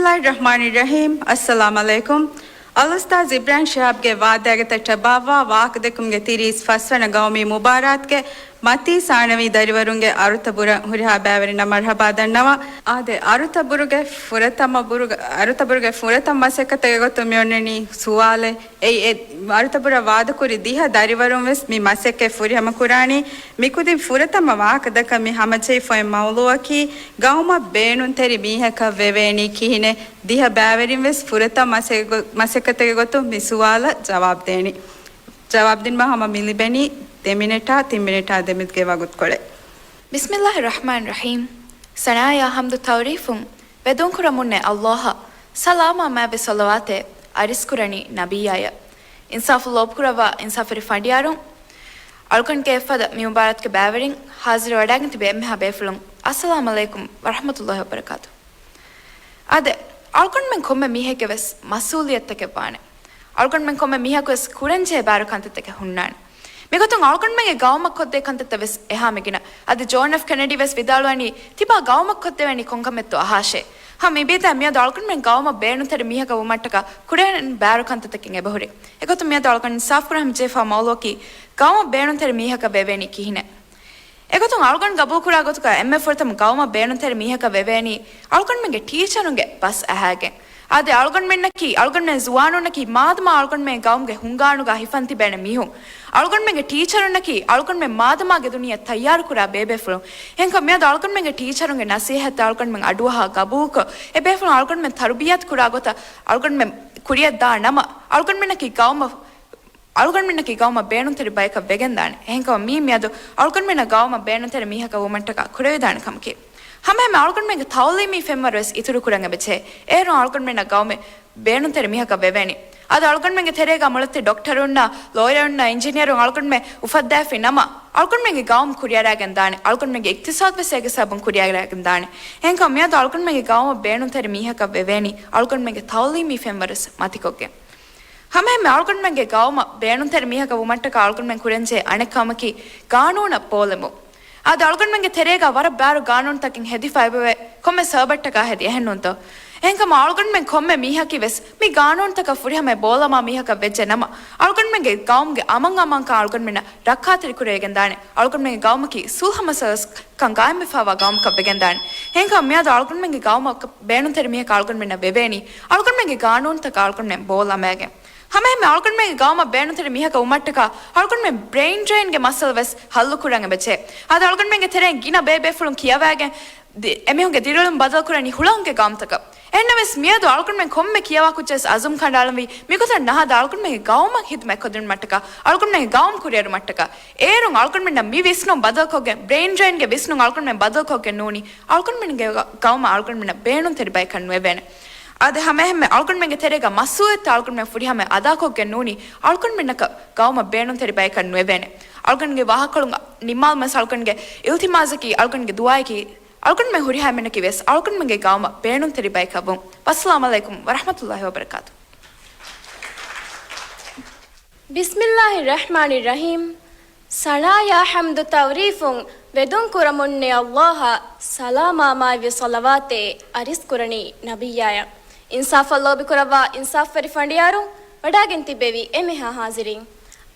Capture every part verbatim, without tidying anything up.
ބިސްމިއްލާހިއްރަޙްމާނިއްރަޙީމް. އައްސަލާމު ޢަލައިކުމް. އަލްއުސްތާޛް އިބްރާހިމް ޝިހާބްގެ ވާދައިގެ ތައްޓަށް ބާއްވާ ވާހަކަދެއްކުމުގެ ތިރީސް ފަސްވަނަ ގައުމީ މުބާރާތުގެ މަތީ ސާނަވީ ދަރިވަރުންގެ އަރުތަ ބުރަ ހުރިހާ ބައިވެރިންނަށް މަރުޙަބާ ދަންނަވަން. އާދެ، އަރުތަ ބުރުގެ ފުރަތަމަ ބުރުގަ-، އަރުތަ ބުރުގެ ފުރަތަމަ މަސައްކަތެއްގެ ގޮތުން މި އޮންނަނީ ސުވާލެއް. އެއީ އެ އަރުތަ ބުރަށް ވާދަކުރި ދިހަ ދަރިވަރުން ވެސް މި މަސައްކަތް ފުރިހަމަ ކުރާނީ. މިކުދިން ފުރަތަމަ ވާހަކަދައްކަން މި ހަމަޖެހިފައި މައުޟޫއަކީ ގައުމަށް ބޭނުންތެރި މީހަކަށް ވެވޭނީ ކިހިނެއް؟ ދިހަ ބައިވެރިން ވެސް ފުރަތަމަ މަސައްކަތެއްގެ ގޮތުން މި ސުވާލަށް ޖަވާބު ދޭނީ. ޖަވާބު ދިނުމަށް ހަމަ މި ލިބެނީ ދެ މިނެޓާ، ތިން މިނެޓާ ދެމެދުގެ ވަގުތުކޮޅެއް. ބިސްމިއްލާހިއްރަޙްމާނިއްރަޙީމް. ސަނާޔާ ޙަމްދު ތަޢުރީފުން ވެދުންކުރަމުންނޭ އައްލާހަށް، ސަލާމާ މާތްވި ޞަލަވާތެއް އަރިސްކުރަނީ ނަބިއްޔާޔަށް. އިންސާފު ލޯބިކުރައްވާ އިންސާފުވެރި ފަނޑިޔާރުން، އަޅުގަނޑުގެ އެއްފަދަ މި މުބާރާތުގެ ބައިވެރިން، ޙާޟިރުވެވަޑައިގެން ތިބި އެންމެހާ ބޭފުޅުން، އައްސަލާމު ޢަލައިކުމް ވަރަޙްމަތުﷲި ވަބަރަކާތު. އާދެ، އަޅުގަނޑުމެން ކޮންމެ މީހެއްގެ ވެސް މަސްއޫލިއްޔަތުތަކެއް ވާނެ. އަޅުގަނޑުމެން ކޮންމެ މީހަކު ވެސް ކުރަންޖެހޭ ބާރު ކަންތައްތަކެއް ހުންނާނެ. މިގޮތުން އަޅުގަނޑުމެންގެ ގައުމަށް ކޮށްދޭ ކަންތައްތައް ވެސް އެހާމެ ގިނަ. އަދި ޖޯން އެފް ކެނެޑީ ވެސް ވިދާޅުވަނީ، ތިބާ ގައުމަށް ކޮށްދެވޭނީ ކޮންކަމެއްތޯ އަހާށޭ. ހަމަ މިބީތާ މިއަދު އަޅުގަނޑުމެން ގައުމަށް ބޭނުންތެރި މީހަކަށް ވުމަށްޓަކާ ކުރެވޭނެ ބާރު ކަންތައްތަކެއް އެބަހުރި. އެގޮތުން މިއަދު އަޅުގަނޑު އިންސާފުކުރަން ހަމަޖެހިފާ މައުޟޫއަކީ ގައުމަށް ބޭނުންތެރި މީހަކަށް ވެވޭނީ ކިހިނެއް؟ އެގޮތުން އަޅުގަނޑު ގަބޫލުކުރާ ގޮތުގަ އެންމެ ފުރަތަމަ ގައުމަށް ބޭނުންތެރި މީހަކަށް ވެވޭނީ އަޅުގަނޑުމެންގެ ޓީޗަރުންގެ ބަސް އަހާގެން. އާދެ، އަޅުގަނޑުމެންނަކީ، އަޅުގަނޑުމެން ޒުވާނުންނަކީ މާދަމާ އަޅުގަނޑުމެން ގައުމުގެ ހުންގާނުގަ ހިފަން ތިބޭނެ މީހުން. އަޅުގަނޑުމެންގެ ޓީޗަރުންނަކީ އަޅުގަނޑުމެން މާދަމާގެ ދުނިޔެ ތައްޔާރުކުރާ ބޭބޭފުޅުން. އެހެންކަމުން މިއަދު އަޅުގަނޑުމެންގެ ޓީޗަރުންގެ ނަސޭހަތް އަޅުގަނޑުމެން އަޑުއަހާ ގަބޫލުކޮށް، އެ ބޭފުޅުން އަޅުގަނޑުމެން ތަރުބިޔަތު ކުރާ ގޮތަށް އަޅުގަނޑުމެން ކުރިއަށް ދާ ނަމަ، އަޅުގަނޑުމެންނަކީ ގައުމަށް އަޅުގަނޑުމެންނަކީ ގައުމަށް ބޭނުންތެރި ބަޔަކަށް ވެގެންދާނެ. އެހެންކަމުން މީ މިއަދު އަޅުގަނޑުމެންނަށް ގައުމަށް ބޭނުންތެރި މީހަކަށް ވުމަށްޓަކާ ކުރެވިދާނެ ކަމަކީ. ހަމައެހެންމެ އަޅުގަނޑުމެންގެ ތައުލީމީ ފެންވަރު ވެސް އިތުރުކުރަން އެބަޖެހޭ. އޭރުން އަޅުގަނޑުމެންނަށް ގައުމެއް ބޭނުންތެރި މީހަކަށް ވެވޭނީ. އަދި އަޅުގަނޑުމެންގެ ތެރޭގަ މުޅައްތި ޑޮކްޓަރުންނާ، ލޯޔަރުންނާ، އިންޖިނިއަރުން އަޅުގަނޑުމެން އުފައްދައިފި ނަމަ، އަޅުގަނޑުމެންގެ ގައުމު ކުރިއަރައިގެން ދާނެ. އަޅުގަނޑުމެންގެ އިޤްތިޞާދު ވެސް އޭގެ ސަބަބުން ކުރިއަރައިގެން ދާނެ. އެހެންކަމުން މިއަދު އަޅުގަނޑުމެންގެ ގައުމަށް ބޭނުންތެރި މީހަކަށް ވެވޭނީ އަޅުގަނޑުމެންގެ ތައުލީމީ ފެންވަރު ވެސް މަތިކޮށްގެން. ހަމައެހެންމެ އަޅުގަނޑުމެންގެ ގައުމަށް ބޭނުންތެރި މީހަކަށް ވުމަށްޓަކާ އަޅުގަނޑުމެން ކުރަންޖެހޭ އަނެއް ކަމަކީ ގާނޫނަށް ބޯލެމުން. އަދި އަޅުގަނޑުމެންގެ ތެރޭގަ ވަރަށް ބާރު ގާނޫނުތަކެއް ހެދިފަ އެބަވޭ ކޮންމެ ސަބަބަށްޓަކާ ހެދި، އެހެންނޫންތޯ؟ އެހެންކަމުން އަޅުގަނޑުމެން ކޮންމެ މީހަކީ ވެސް މި ގާނޫނުތަކަށް ފުރިހަމަ ބޯލަމާ މީހަކަށް ވެއްޖެ ނަމަ، އަޅުގަނޑުމެންގެ ގައުމުގެ އަމަން އަމާންކަން އަޅުގަނޑުމެންނަށް ރައްކާތެރި ކުރެވިގެން ދާނެ. އަޅުގަނޑުމެންގެ ގައުމަކީ ސުލްހަ މައްސަލަ ކަން ގާއިމްވެފައިވާ ގައުމަކަށް ވެގެންދާނެ. އެހެންކަމުން މިއަދު އަޅުގަނޑުމެންގެ ގައުމަކަށް ބޭނުންތެރި މީހަކަށް އަޅުގަނޑުމެންނަށް ވެވޭނީ، އަޅުގަނޑުމެންގެ ގާނޫނުތަކަށް އަޅުގަނޑުމެން ބޯލަމާގެން. ހަމައެހެންމެ އަޅުގަނޑުމެންގެ ގައުމަށް ބޭނުންތެރި މީހަކަށް ވުމަށްޓަކާ އަޅުގަނޑުމެން ބްރެއިން ޑްރެއިންގެ މައްސަލަ ވެސް ހައްލު ކުރަން އެބަޖެހޭ. އަދި އަޅުގަނޑުމެންގެ ތެރެއިން ގިނަ ބޭބޭފުޅުން ކިޔަވައިގެން ދި-، އެމީހުންގެ ދިރިއުޅުން ބަދަލުކުރަނީ ހުޅަނގުގެ ގައުމުތަކަށް. އެހެންނަމަވެސް މިއަދު އަޅުގަނޑުމެން ކޮންމެ ކިޔަވާ ކުއްޖެއް ވެސް އަޒުމް ކަނޑައަޅަންވީ މިގޮތަށް ނަހަދާ އަޅުގަނޑުމެންގެ ގައުމަށް ހިދުމަތް ކޮށްދިނުމަށްޓަކާ، އަޅުގަނޑުމެންގެ ގައުމު ކުރިއެރުމަށްޓަކާ. އޭރުން އަޅުގަނޑުމެންނަށް މި ވިސްނުން ބަދަލުކޮށްގެން ބްރެއިން ޑްރެއިންގެ ވިސްނުން އަޅުގަނޑުމެން ބަދަލުކޮށްގެން ނޫނީ އަޅުގަނޑުމެންގެ ގަ-، ގައުމަށް އަޅުގަނޑުމެންނަށް ބޭނުންތެރި ބަޔަކަށް ނުވެވޭނެ. އާދެ، ހަމައެހެންމެ އަޅުގަނޑުމެންގެ ތެރޭގަ މަސްއޫލިއްޔަތު އަޅުގަނޑުމެން ފުރިހަމަ އަދާކޮށްގެން ނޫނީ އަޅުގަނޑުމެންނަކަށް ގައުމަށް ބޭނުންތެރި ބަޔަކަށް ނުވެވޭނެ. އަޅުގަނޑުގެ ވާހަކަކޮޅު ނިންމާލުމަށް އަޅުގަނޑުގެ އިލްތިމާސަކީ، އަޅުގަނޑުގެ ދުޢާއަކީ، އަޅުގަނޑުމެން ހުރިހާ އެންމެންނަކީ ވެސް އަޅުގަނޑުމެންގެ ގައުމަށް ބޭނުންތެރި ބަޔަކަށް ވުން. ވައްސަލާމު ޢަލައިކުމް ވަރަޙްމަތުﷲި ވަބަރަކާތު. ބިސްމިއްލާހިއްރަޙްމާނިއްރަޙީމް. ސަނާޔާ ޙަމްދު ތަޢުރީފުން ވެދުން ކުރަމުންނޭ އައްލާހަށް، ސަލާމާ މާތްވި ޞަލަވާތެއް އަރިސް ކުރަނީ ނަބިއްޔާޔަށް. އިންސާފަށް ލޯބި ކުރައްވާ އިންސާފުވެރި ފަނޑިޔާރުން، ވަޑައިގެން ތިއްބެވި އެންމެހާ ޙާޟިރީން،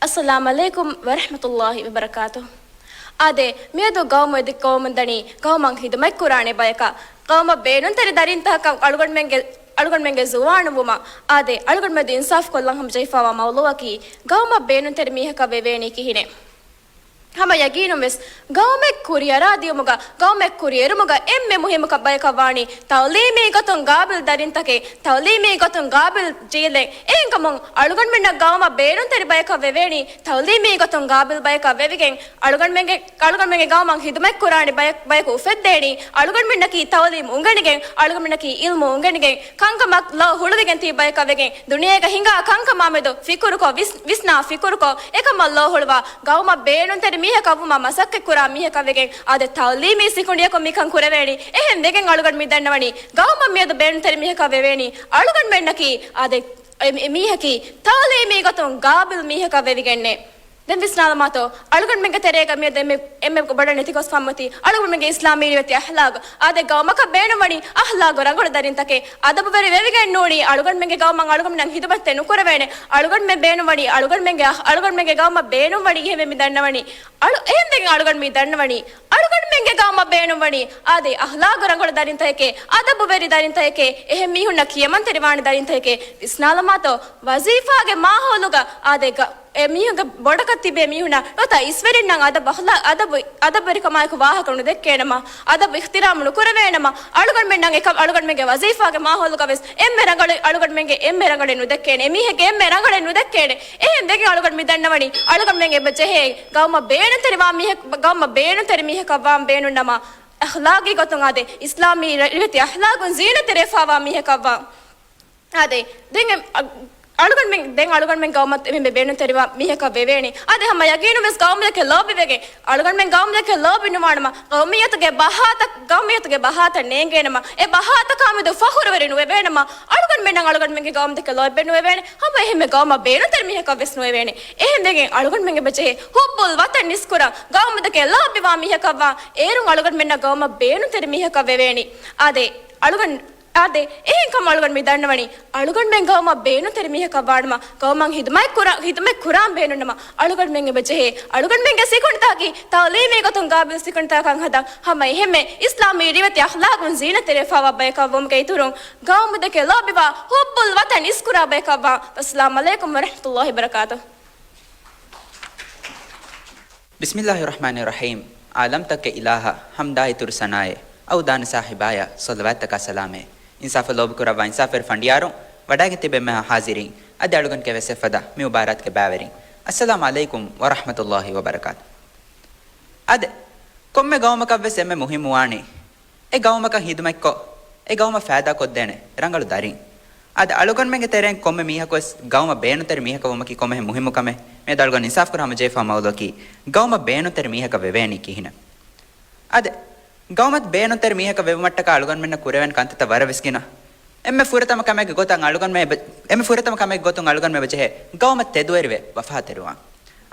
އައްސަލާމު ޢަލައިކުމް ވަރަޙްމަތުﷲި ވަބަރަކާތުހު. އާދެ، މިއަދު ގައުމު އެދިއްކަވަމުންދަނީ ގައުމަށް ޚިދުމަތްކުރާނެ ބަޔަކަށް، ގައުމަށް ބޭނުންތެރި ދަރިންތަކަކަށް އަޅުގަނޑުމެންގެ، އަޅުގަނޑުމެންގެ ޒުވާނުން ވުމަށް. އާދެ، އަޅުގަނޑުމެދު އިންސާފު ކޮށްލަން ހަމަޖެހިފައިވާ މައުޟޫއަކީ، ގައުމަށް ބޭނުންތެރި މީހަކަށް ވެވޭނީ ކިހިނެއް؟ ހަމަ ޔަގީނުން ވެސް ގައުމެއް ކުރިއަރާ ދިޔުމުގަ، ގައުމެއް ކުރިއެރުމުގަ އެންމެ މުހިއްމު ކަ-، ބަޔަކަށް ވާނީ ތަޢުލީމީ ގޮތުން ގާބިލް ދަރިންތަކެއް، ތަޢުލީމީ ގޮތުން ގާބިލް ޖީލެއް. އެހެންކަމުން އަޅުގަނޑުމެންނަށް ގައުމަށް ބޭނުންތެރި ބަޔަކަށް ވެވޭނީ ތަޢުލީމީ ގޮތުން ގާބިލް ބަޔަކަށް ވެވިގެން، އަޅުގަނޑުމެންގެ، އަޅުގަނޑުމެންގެ ގައުމަށް ޚިދުމަތް ކުރާނެ ބަޔަ-، ބަޔަކު އުފެއްދޭނީ، އަޅުގަނޑުމެންނަކީ ތަޢުލީމް އުނގެނިގެން، އަޅުގަނޑުމެންނަކީ ޢިލްމު އުނގެނިގެން، ކަންކަމަށް ލޯ ހުޅުވިގެން ތިބި ބަޔަކަށް ވެގެން، ދުނިޔޭގަ ހިނގާ ކަންކަމާމެދު ފިކުރުކޮށް، ވިސް-، ވިސްނާ ފިކުރުކޮށް، އެކަމަށް ލޯ ހުޅުވާ، ގައުމަށް ބޭނުންތެރި މީހަކަށް ވުމަށް މަސައްކަތްކުރާ މީހަކަށް ވެގެން، އާދެ، ތަޢުލީމީ ސިކުނޑިއަކުން މިކަން ކުރެވޭނީ. އެހެން ވެގެން އަޅުގަނޑު މި ދަންނަވަނީ، ގައުމަށް މިއަދު ބޭނުންތެރި މީހަކަށް ވެވޭނީ، އަޅުގަނޑުމެންނަކީ، އާދެ، އެ މި-، މީހަކީ ތަޢުލީމީ ގޮތުން ގާބިލް މީހަކަށް ވެވިގެންނޭ. ދެން ވިސްނާލަމާތޯ، އަޅުގަނޑުމެންގެ ތެރޭގަ މިއަދު އެންމެ، އެންމެ ބޮޑަށް ނެތިގޮސްފަ މަތީ އަޅުގަނޑުމެންގެ އިސްލާމީ ރިވެތި އަހްލާގު. އާދެ، ގައުމަކަށް ބޭނުންވަނީ އަހްލާގު ރަނގަޅު ދަރިންތަކެއް، އަދަބުވެރި ވެވިގެން ނޫނީ އަޅުގަނޑުމެންގެ ގައުމަށް އަޅުގަނޑުމެންނަށް ހިދުމަތެއް ނުކުރެވޭނެ. އަޅުގަނޑުމެން ބޭނުންވަނީ، އަޅުގަނޑުމެންގެ އަހް، އަޅުގަނޑުމެންގެ ގައުމަށް ބޭނުންވަނީ އެހެންވެ މި ދަންނަވަނީ. އަޅު، އެހެން ދެން އަޅުގަނޑު މި ދަންނަވަނީ. އަޅުގަނޑުމެންގެ ގައުމަށް ބޭނުންވަނީ އާދެ، އަހްލާގު ރަނގަޅު ދަރިންތަކެކޭ، އަދަބުވެރި ދަރިންތަކެކޭ، އެހެން މީހުންނަށް ކިޔަމަންތެރިވާނެ ދަރިންތަކެކޭ. ވިސްނާލަމާތޯ، ވަޒީފާގެ މާހައުލުގަ އާދެ، ގަ، އެ މީހުންގެ ބޮޑަކަށް ތިބޭ މީހުންނަށް ނުވަތަ އިސްވެރިންނަށް އަދަބު އަހްލާ، އަދަބު، އަދަބުވެރިކަމާއެކު ވާހަކަ ނުދެއްކޭނަމަ، އަދަބު އިޙްތިރާމު ނުކުރެވޭނަމަ، އަޅުގަނޑުމެންނަށް އެކަ، އަޅުގަނޑުމެންގެ ވަޒީފާގެ މާހައުލުގަ ވެސް އެންމެ ރަނގަޅު، އަޅުގަނޑުމެންގެ އެންމެ ރަނގަޅެއް ނުދެއްކޭނެ. އެމީހެއްގެ އެންމެ ރަނގަޅެއް ނުދެއްކޭނެ. އެހެން ދެން އަޅުގަނޑު މި ދަންނަވަނީ، އަޅުގަނޑުމެން އެބަ ޖެހޭ ގައުމަށް ބޭނުންތެރިވާ މީހެއް، ގައުމަށް ބޭނުންތެރި މީހަކަށް ވާން ބޭނުންނަމަ، އަޚްލާގީ ގޮތުން އާދެ، އިސްލާމީ ރ-، ރިވެތި އަޚްލާގުން ޒީނަތްތެރިވެފައިވާ މީހަކަށްވާން. އާދެ، ދެން އެ-، އަ-، އަޅުގަނޑުމެން، ދެން އަޅުގަނޑުމެން ގައުމަށް އެމެން ބޭނުންތެރިވާ މީހަކަށް ވެވޭނެ. އާދެ، ހަމަ ޔަގީނުން ވެސް ގައުމުލެކެ ލޯބިވެގެން، އަޅުގަނޑުމެން ގައުމުލެކެ ލޯބި ނުވާނަމަ، ގައުމިއްޔަތުގެ ބަހާތައް، ގައުމިއްޔަތުގެ ބަހާތައް ނޭނގޭނަމަ، އެ ބަހާތަކާމެދު ފަޚުރުވެރި ނުވެވޭނަމަ، އަޅުގަނޑުމެންނަށް އަޅުގަނޑުމެންގެ ގައުމުދެކެ ލޯބި ނުވެވޭނެ. ހަމަ އެހެންމެ ގައުމަށް ބޭނުންތެރި މީހަކަށް ވެސް ނުވެވޭނެ. އެހެން ދެން އަޅުގަނޑުމެން އެބަ ޖެހޭ ޙުއްބުލް ވަޠަން އިސްކުރަން، ގައުމުދެކެ ލޯބިވާ މީހަކަށްވާން، އޭރުން އަޅުގަނޑުމެންނަށް ގައުމަށް ބޭނުންތެރި މީހަކަށް ވެވޭނީ. އާދެ، އަޅުގަނޑު އާދެ، އެހެންކަމުން އަޅުގަނޑު މި ދަންނަވަނީ، އަޅުގަނޑުމެން ގައުމަށް ބޭނުންތެރި މީހަކަށް ވާނަމަ، ގައުމަށް ހިދުމަތް ކުރާ، ހިދުމަތް ކުރާން ބޭނުންނަމަ، އަޅުގަނޑުމެން އެބަ ޖެހޭ، އަޅުގަނޑުމެންގެ ސިކުނޑިތަކަކީ ތަޢުލީމީ ގޮތުން ގާބިލް ސިކުނޑިތަކަށް ހަދަން، ހަމަ އެހެންމެ އިސްލާމީ ރިވެތި އަޚްލާގުން ޒީނަތްތެރިވެފައިވާ ބަޔަކަށް ވުމުގެ އިތުރުން، ގައުމުދެކެ ލޯބިވާ، ޙުއްބުލް ވަޠަން އިސްކުރާ ބަޔަކަށްވާން. އައްސަލާމު ޢަލައިކުމް ވަރަޙްމަތުﷲި ވަބަރަކާތުހު. ބިސްމިﷲިއްރަޙްމާނިއްރަޙީމް. ޢާލަމްތަކުގެ އިލާހަށް ޙަމްދާ އިތުރު ސަނާއެއް، އައުދާން ސާހިބާޔަށް ޞަލަވާތްތަކާ ސަލާމެއް. އިންސާފަށް ލޯބިކުރައްވާ އިންސާފުވެރި ފަނޑިޔާރުން، ވަޑައިގެން ތިބެމެހާ ޙާޒިރީން، އަދި އަޅުގަނޑުގެ ވެސް އެއްފަދަ މި މުބާރާތުގެ ބައިވެރިން، އައްސަލާމު ޢަލައިކުމް ވަރަޙްމަތުﷲި ވަބަރަކާތު. އާދެ، ކޮންމެ ގައުމަކަށް ވެސް އެންމެ މުހިއްމުވާނީ، އެ ގައުމަކަށް ހިދުމަތްކޮށް، އެ ގައުމަށް ފައިދާކޮށްދޭނެ ރަނގަޅު ދަރިން. އަދި އަޅުގަނޑުމެންގެ ތެރެއިން ކޮންމެ މީހަކުވެސް ގައުމަށް ބޭނުންތެރި މީހަކަށް ވުމަކީ ކޮންމެހެން މުހިއްމު ކަމެއް؟ މިއަދު އަޅުގަނޑު އިންސާފުކުރާ ހަމަޖެހިފާ މައުޟޫޢަކީ، ގައުމަށް ބޭނުންތެރި މީހަކަށް ވެވޭނީ ކިހިނެއް؟ އަދި ގައުމަށް ބޭނުންތެރި މީހަކަށް ވެވުމަށްޓަކާ އަޅުގަނޑުމެންނަށް ކުރެވޭނެ ކަންތައްތައް ވަރަށް ވެސް ގިނަ. އެންމެ ފުރަތަމަ ކަމެއްގެ ގޮތަށް އަޅުގަނޑުމެން އެބަ-، އެންމެ ފުރަތަމަ ކަމެއްގެ ގޮތުން އަޅުގަނޑުމެން އެބަޖެހޭ ގައުމަށް ތެދުވެރިވެ ވަފާތެރިވާން.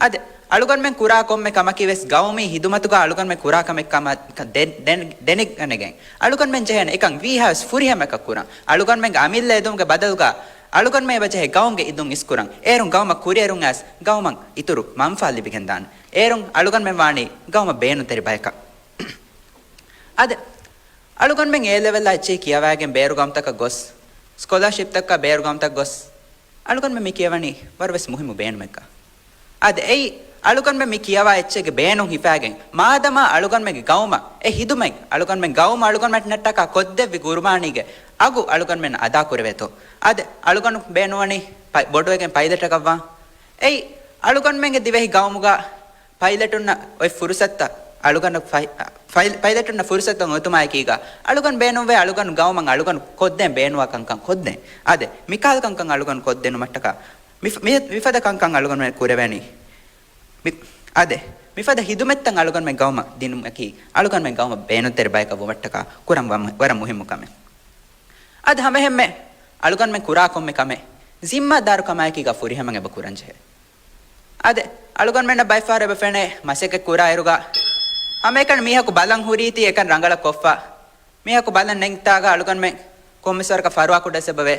އަދި އަޅުގަނޑުމެން ކުރާ ކޮންމެ ކަމަކީ ވެސް ގައުމީ ހިދުމަތުގަ އަޅުގަނޑުމެން ކުރާ ކަމެއް ކަމަށް ދެ-، ދެން-، ދެނެގަނެގެން، އަޅުގަނޑުމެން ޖެހޭނެ އެކަން ވީހާވެސް ފުރިހަމައަކަށް ކުރަން. އަޅުގަނޑުމެންގެ އަމިއްލަ އެދުމުގެ ބަދަލުގަ އަޅުގަނޑުމެން އެބަޖެހޭ ގައުމުގެ އިދުން އިސްކުރަން. އޭރުން ގައުމަށް ކުރިއެރުން އައިސް ގައުމަށް އިތުރު މަންފާ ލިބިގެންދާނެ. އޭރުން އަޅުގަނޑުމެން ވާނީ ގައުމަށް ބޭނުންތެރި ބަޔަކަށް. އާދެ، އަޅުގަނޑުމެން އޭ ލެވެލްއާ އެއްޗެހި ކިޔަވައިގެން ބޭރު ގައުމުތަކަށް ގޮސް، ސްކޮލާޝިޕްތަކަށް ބޭރު ގައުމުތައް ގޮސް، އަޅުގަނޑުމެން މި ކިޔަވަނީ ވަރަށް ވެސް މުހިއްމު ބޭނުމެއްގަ. އާދެ، އެއީ އަޅުގަނޑުމެން މި ކިޔަވާ އެއްޗެއްގެ ބޭނުން ހިފާގެން، މާދަމާ އަޅުގަނޑުމެންގެ ގައުމަށް އެ ހިދުމަތް، އަޅުގަނޑުމެން ގައުމު އަޅުގަނޑުމެންނަށްޓަކާ ކޮށްދެއްވި ގުރުބާނީގެ އަގު އަޅުގަނޑުމެން އަދާކުރެވޭތޯ. އާދެ، އަޅުގަނޑު ބޭނުންވަނީ ޕައި-، ބޮޑުވެގެން ޕައިލެޓަކަށްވާން. އެއީ އަޅުގަނޑުމެންގެ ދިވެހި ގައުމުގަ ޕައިލެޓުންނަށް އޮތް ފުރުސަތުތައް އަޅުގަނޑަށް ފައި-، ފައި-، ޕައިލެޓުންނަށް ފުރުސަތުތައް އޮތުމާއެކީގަ، އަޅުގަނޑު ބޭނުންވޭ އަޅުގަނޑު ގައުމަށް އަޅުގަނޑު ކޮށްދޭން ބޭނުންވާ ކަންކަން ކޮށްދޭން. އާދެ، މިކަހަލަ ކަންކަން އަޅުގަނޑު ކޮށްދިނުމަށްޓަކާ، މި-، މި-، މިފަދަ ކަންކަން އަޅުގަނޑުމެން ކުރެވޭނީ. މި-، އާދެ، މިފަދަ ހިދުމަތްތައް އަޅުގަނޑުމެން ގައުމަށް ދިނުމަކީ، އަޅުގަނޑުމެން ގައުމަށް ބޭނުންތެރި ބަޔަކަށް ވުމަށްޓަކާ ކުރަން ވަ-، ވަރަށް މުހިއްމު ކަމެއް. އަދި ހަމައެހެންމެ އަޅުގަނޑުމެން ކުރާ ކޮންމެ ކަމެއް ޒިންމާދާރު ކަމާއެކީގަ ފުރިހަމައަށް އެބަ ކުރަންޖެހޭ. އާދެ، އަޅުގަނޑުމެންނަށް ބައެއްފަހަރު އެބަ ފެނޭ މަސައްކަތް ކުރާ އިރުގަ ހަމައެކަނި މީހަކު ބަލަން ހުރީތީ އެކަނި ރަނގަޅަށް ކޮށްފަ. މީހަކު ބަލަން ނެތްތާގަ އަޅުގަނޑުމެން ކޮންމެސް ވަރަކަށް ފަރުވާކުޑަސް އެބަވޭ.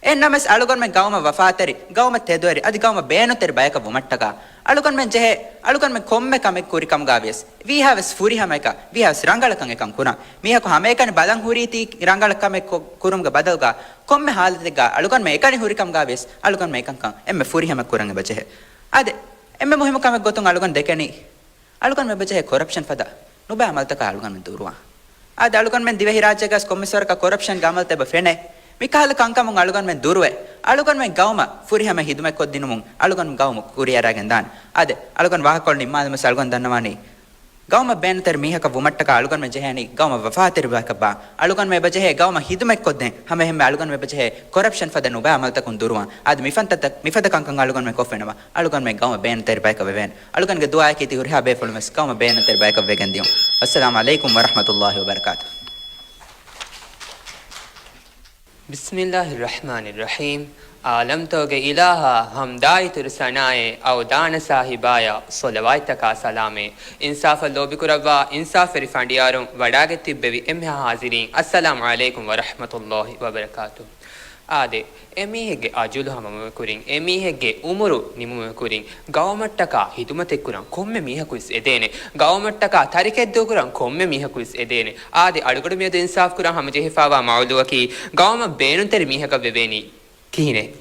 އެހެންނަމަވެސް އަޅުގަނޑުމެން ގައުމަށް ވަފާތެރި، ގައުމަށް ތެދުވެރި، އަދި ގައުމަށް ބޭނުންތެރި ބަޔަކަށް ވުމަށްޓަކާ، އަޅުގަނޑުމެން ޖެހޭ، އަޅުގަނޑުމެން ކޮންމެ ކަމެއް ކުރި ކަމުގަ ވިޔަސް، ވީހާވެސް ފުރިހަމައަކަށް، ވީހާވެސް ރަނގަޅަކަށް އެކަން ކުރަން. މީހަކު ހަމައެކަނި ބަލަން ހުރީތީ ރަނގަޅަށް ކަމެއް ކޮ-، ކުރުމުގެ ބަދަލުގަ، ކޮންމެ ހާލަތެއްގަ އަޅުގަނޑުމެން އެކަނި ހުރި ކަމުގަ ވިޔަސް، އަޅުގަނޑުމެން އެކަންކަން އެންމެ ފުރިހަމަ ކުރަން އެބަޖެހޭ. އާދެ، އެންމެ މުހިއްމު ކަމެއް ގޮތުން އަޅުގަނޑު ދެކެނީ، އަޅުގަނޑުމެން އެބަޖެހޭ ކޮރަޕްޝަން ފަދަ ނުބައި އަމަލުތަކާ އަޅުގަނޑުމެން ދުރުވާން. އާދެ، އަޅުގަނޑުމެން ދިވެހިރާއްޖޭގަސް ކޮންމެސް ވަރަކަށް ކޮރަޕްޝަންގެ އަމަލުތައް އެބަ ފެނޭ. މިކަހަލަ ކަންކަމުން އަޅުގަނޑުމެން ދުރުވެ، އަޅުގަނޑުމެން ގައުމަށް ފުރިހަމަ ހިދުމަތް ކޮށްދިނުމުން އަޅުގަނޑު ގައުމު ކުރިއަރައިގެން ދާން. އާދެ، އަޅުގަނޑު ވާހަކަކޮޅު ނިންމާލަމުސް އަޅުގަނޑު ދަންނަވާނީ، ގައުމަށް ބޭނުންތެރި މީހަކަށް ވުމަށްޓަކާ އަޅުގަނޑުމެން ޖެހޭނީ ގައުމަށް ވަފާތެރި ބަޔަކަށްވާން. އަޅުގަނޑުމެން އެބަޖެހޭ ގައުމަށް ހިދުމަތް ކޮށްދޭން. ހަމައެހެންމެ އަޅުގަނޑުމެން އެބަޖެހޭ ކޮރަޕްޝަން ފަދަ ނުބައި އަމަލުތަކުން ދުރުވާން. އާދެ، މިފަދަ ކަންކަން އަޅުގަނޑުމެން ކޮށްފިނަމަ، އަޅުގަނޑުމެން ގައުމަށް ބޭނުންތެރި ބަޔަކަށް ވެވޭނެ. އަޅުގަނޑުގެ ދުޢާއަކީ ތި ހުރިހާ ބޭފުޅުންވެސް ގައުމަށް ބޭނުންތެރި ބަޔަކަށް ވެގެން ދިޔުން. އައްސަލާމު ޢަލައިކުމް ވަރަޙްމަތުﷲި ވަބަރަކާތުހު. بسم الله الرحمن الرحيم. ޢާލަމްތަކުގެ އިލާހާ ޙަމްދާއިތުރު ސަނާއޭ، އަވަދާނަ ސާހިބާޔަށް ޞަލަވާތްތަކާ ސަލާމޭ. އިންސާފަށް ލޯބިކުރައްވާ އިންސާފުވެރި ފަނޑިޔާރުން ވަޑާގެ ތިއްބެވި އެންމެހާ ޙާޟިރީން، އައްސަލާމު ޢަލައިކުމް ވަރަޙްމަތުﷲި ވަބަރަކާތު. އާދެ، އެމީހެއްގެ އަޖަލު ހަމަވުމަށް ކުރިން، އެމީހެއްގެ އުމުރު ނިމުމަށް ކުރިން، ގައުމަށްޓަކާ ހިދުމަތެއްކުރަން ކޮންމެ މީހަކުވެސް އެދޭނެ. ގައުމަށްޓަކާ ތަރިކައެއް ދޫކުރަން ކޮންމެ މީހަކުވެސް އެދޭނެ. އާދެ، އަޅުގަނޑު މިއަދު އިންސާފުކުރަން ހަމަޖެހިފައިވާ މައުލޫއަކީ، ގައުމަށް ބޭނުންތެރި މީހަކަށް ވެވޭނީ ކިހިނެއް؟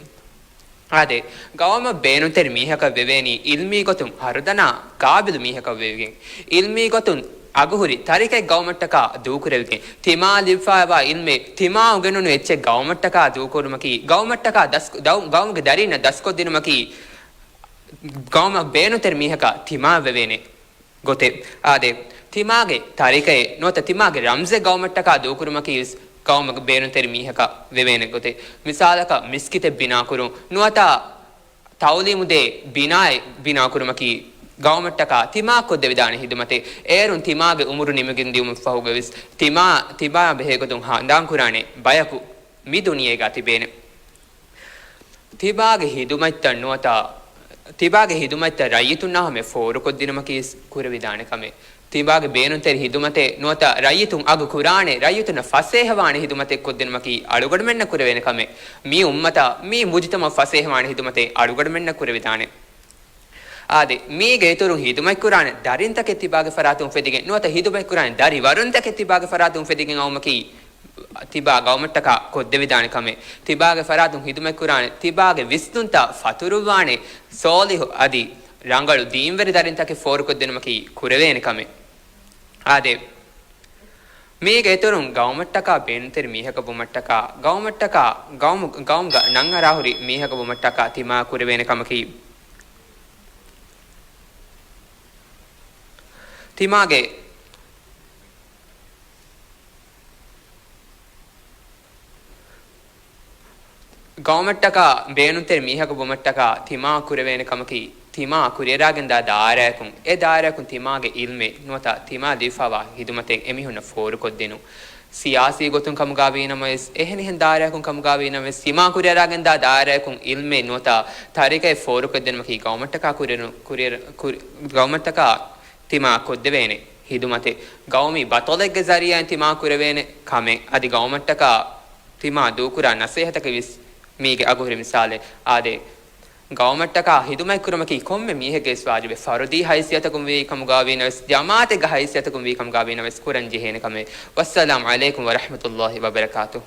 އާދެ، ގައުމަށް ބޭނުންތެރި މީހަކަށް ވެވޭނީ އިލްމީ ގޮތުން ހަރުދަނާ ގާބިލު މީހަކަށް ވެވިގެން، އިލްމީ ގޮތުން އަގުހުރި ތަރިކައެއް ގައުމަށްޓަކާ ދޫކުރެވިގެން، ތިމާ ލިބިފައިވާ އިލްމެއް، ތިމާ އުގެނުނު އެއްޗެއް ގައުމަށްޓަކާ ދޫކުރުމަކީ، ގައުމަށްޓަކާ ދަސް-، ދައު-، ގައުމުގެ ދަރީންނަށް ދަސްކޮށްދިނުމަކީ، ގައުމަށް ބޭނުންތެރި މީހަކަށް ތިމާ ވެވޭނެ ގޮތެއް. އާދެ، ތިމާގެ ތަރިކައެއް ނުވަތަ ތިމާގެ ރަމްޒެއް ގައުމަށްޓަކާ ދޫކުރުމަކީވެސް ގައުމަށް ބޭނުންތެރި މީހަކަށް ވެވޭނެ ގޮތެއް. މިސާލަކަށް، މިސްކިތެއް ބިނާކުރުން ނުވަތަ ތައުލީމުދޭ ބިނާއެއް ބިނާކުރުމަކީ ގައުމަށްޓަކާ ތިމާ ކޮށްދެވިދާނެ ހިދުމަތެއް. އޭރުން ތިމާގެ އުމުރު ނިމިގެން ދިޔުމަށްފަހުގަވެސް ތިމާ، ތިމާ ބެހޭގޮތުން ހަނދާންކުރާނެ ބަޔަކު މި ދުނިޔޭގަ ތިބޭނެ. ތިބާގެ ހިދުމަތްތައް ނުވަތަ، ތިބާގެ ހިދުމަތްތައް ރައްޔިތުންނާ ހަމަޔަށް ފޯރުކޮށްދިނުމަކީ ކުރެވިދާނެ ކަމެއް. ތިބާގެ ބޭނުންތެރި ހިދުމަތެއް ނުވަތަ ރައްޔިތުން އަގު ކުރާނެ، ރައްޔިތުންނަށް ފަސޭހަވާނެ ހިދުމަތެއް ކޮށްދިނުމަކީ އަޅުގަނޑުމެންނަށް ކުރެވޭނެ ކަމެއް. މި އުއްމަތަށް، މި މުޖުތަމަޢަށް ފަސޭހަވާނެ ހިދުމަތެއް އަޅުގަނޑުމެންނަށް ކުރެވިދާނެ. އާދެ، މީގެ އިތުރުން ހިދުމަތްކުރާނެ ދަރިންތަކެއް ތިބާގެ ފަރާތުން އުފެދިގެން ނުވަތަ ހިދުމަތްކުރާނެ ދަރިވަރުންތަކެއް ތިބާގެ ފަރާތުން އުފެދިގެން އައުމަކީ، ތިބާ ގައުމަށްޓަކާ ކޮށްދެވިދާނެ ކަމެއް. ތިބާގެ ފަރާތުން ހިދުމަތްކުރާނެ، ތިބާގެ ވިސްނުންތައް ފަތުރުއްވާނެ ސޯލިހު އަދި ރަނގަޅު ދީންވެރި ދަރިންތަކެއް ފޯރުކޮށްދިނުމަކީ ކުރެވޭނެ ކަމެއް. އާދެ، މީގެ އިތުރުން ގައުމަށްޓަކާ ބޭނުންތެރި މީހަކަށް ވުމަށްޓަކާ، ގައުމަށްޓަކާ ގައުމު، ގައުމުގަ ނަންއަރާހުރި މީހަކަށް ވުމަށްޓަކާ ތިމާ ކުރެވޭނެ ކަމަކީ، ތިމާގެ ގައުމަށްޓަކާ ބޭނުންތެރި މީހަކަށް ވުމަށްޓަކާ ތިމާ ކުރެވޭނެ ކަމަކީ، ތިމާ ކުރިއަރާގެންދާ ދާއިރާއަކުން، އެ ދާއިރާއަކުން ތިމާގެ އިލްމެއް ނުވަތަ ތިމާ ލިބިފައިވާ ހިދުމަތެއް އެމީހުންނަށް ފޯރުކޮށްދިނުން. ސިޔާސީ ގޮތުން ކަމުގައިވީނަމަވެސް، އެހެނިހެން ދާއިރާއަކުން ކަމުގައިވީނަމަވެސް، ތިމާ ކުރިއަރާގެންދާ ދާއިރާއަކުން އިލްމެއް ނުވަތަ ތަރިކައެއް ފޯރުކޮށްދިނުމަކީ ގައުމަށްޓަކާ ކުރިއަރު-، ކުރިއަރު-، ކުރި-، ގައުމަށްޓަކާ ތިމާ ކޮށްދެވޭނެ ހިދުމަތެއް. ގައުމީ ބަތަލެއްގެ ޒަރީއާއިން ތިމާ ކުރެވޭނެ ކަމެއް. އަދި ގައުމަށްޓަކާ ތިމާ ދޫކުރާ ނަސޭހަތަކީވެސް މީގެ އަގުހުރި މިސާލެއް. އާދެ، ގައުމަށްޓަކާ ހިދުމަތްކުރުމަކީ ކޮންމެ މީހެއްގެވެސް ވާޖިބެއް. ފަރުދީ ހައިސިއްޔަތަކުން ވީ ކަމުގައިވީނަމަވެސް، ޖަމާޢަތެއްގެ ހައިސިއްޔަތަކުން ވީ ކަމުގައިވީނަމަވެސް ކުރަން ޖެހޭނެ ކަމެއް. ވައްސަލާމު ޢަލައިކުމް ވަރަޙްމަތުﷲި ވަބަރަކާތުހު.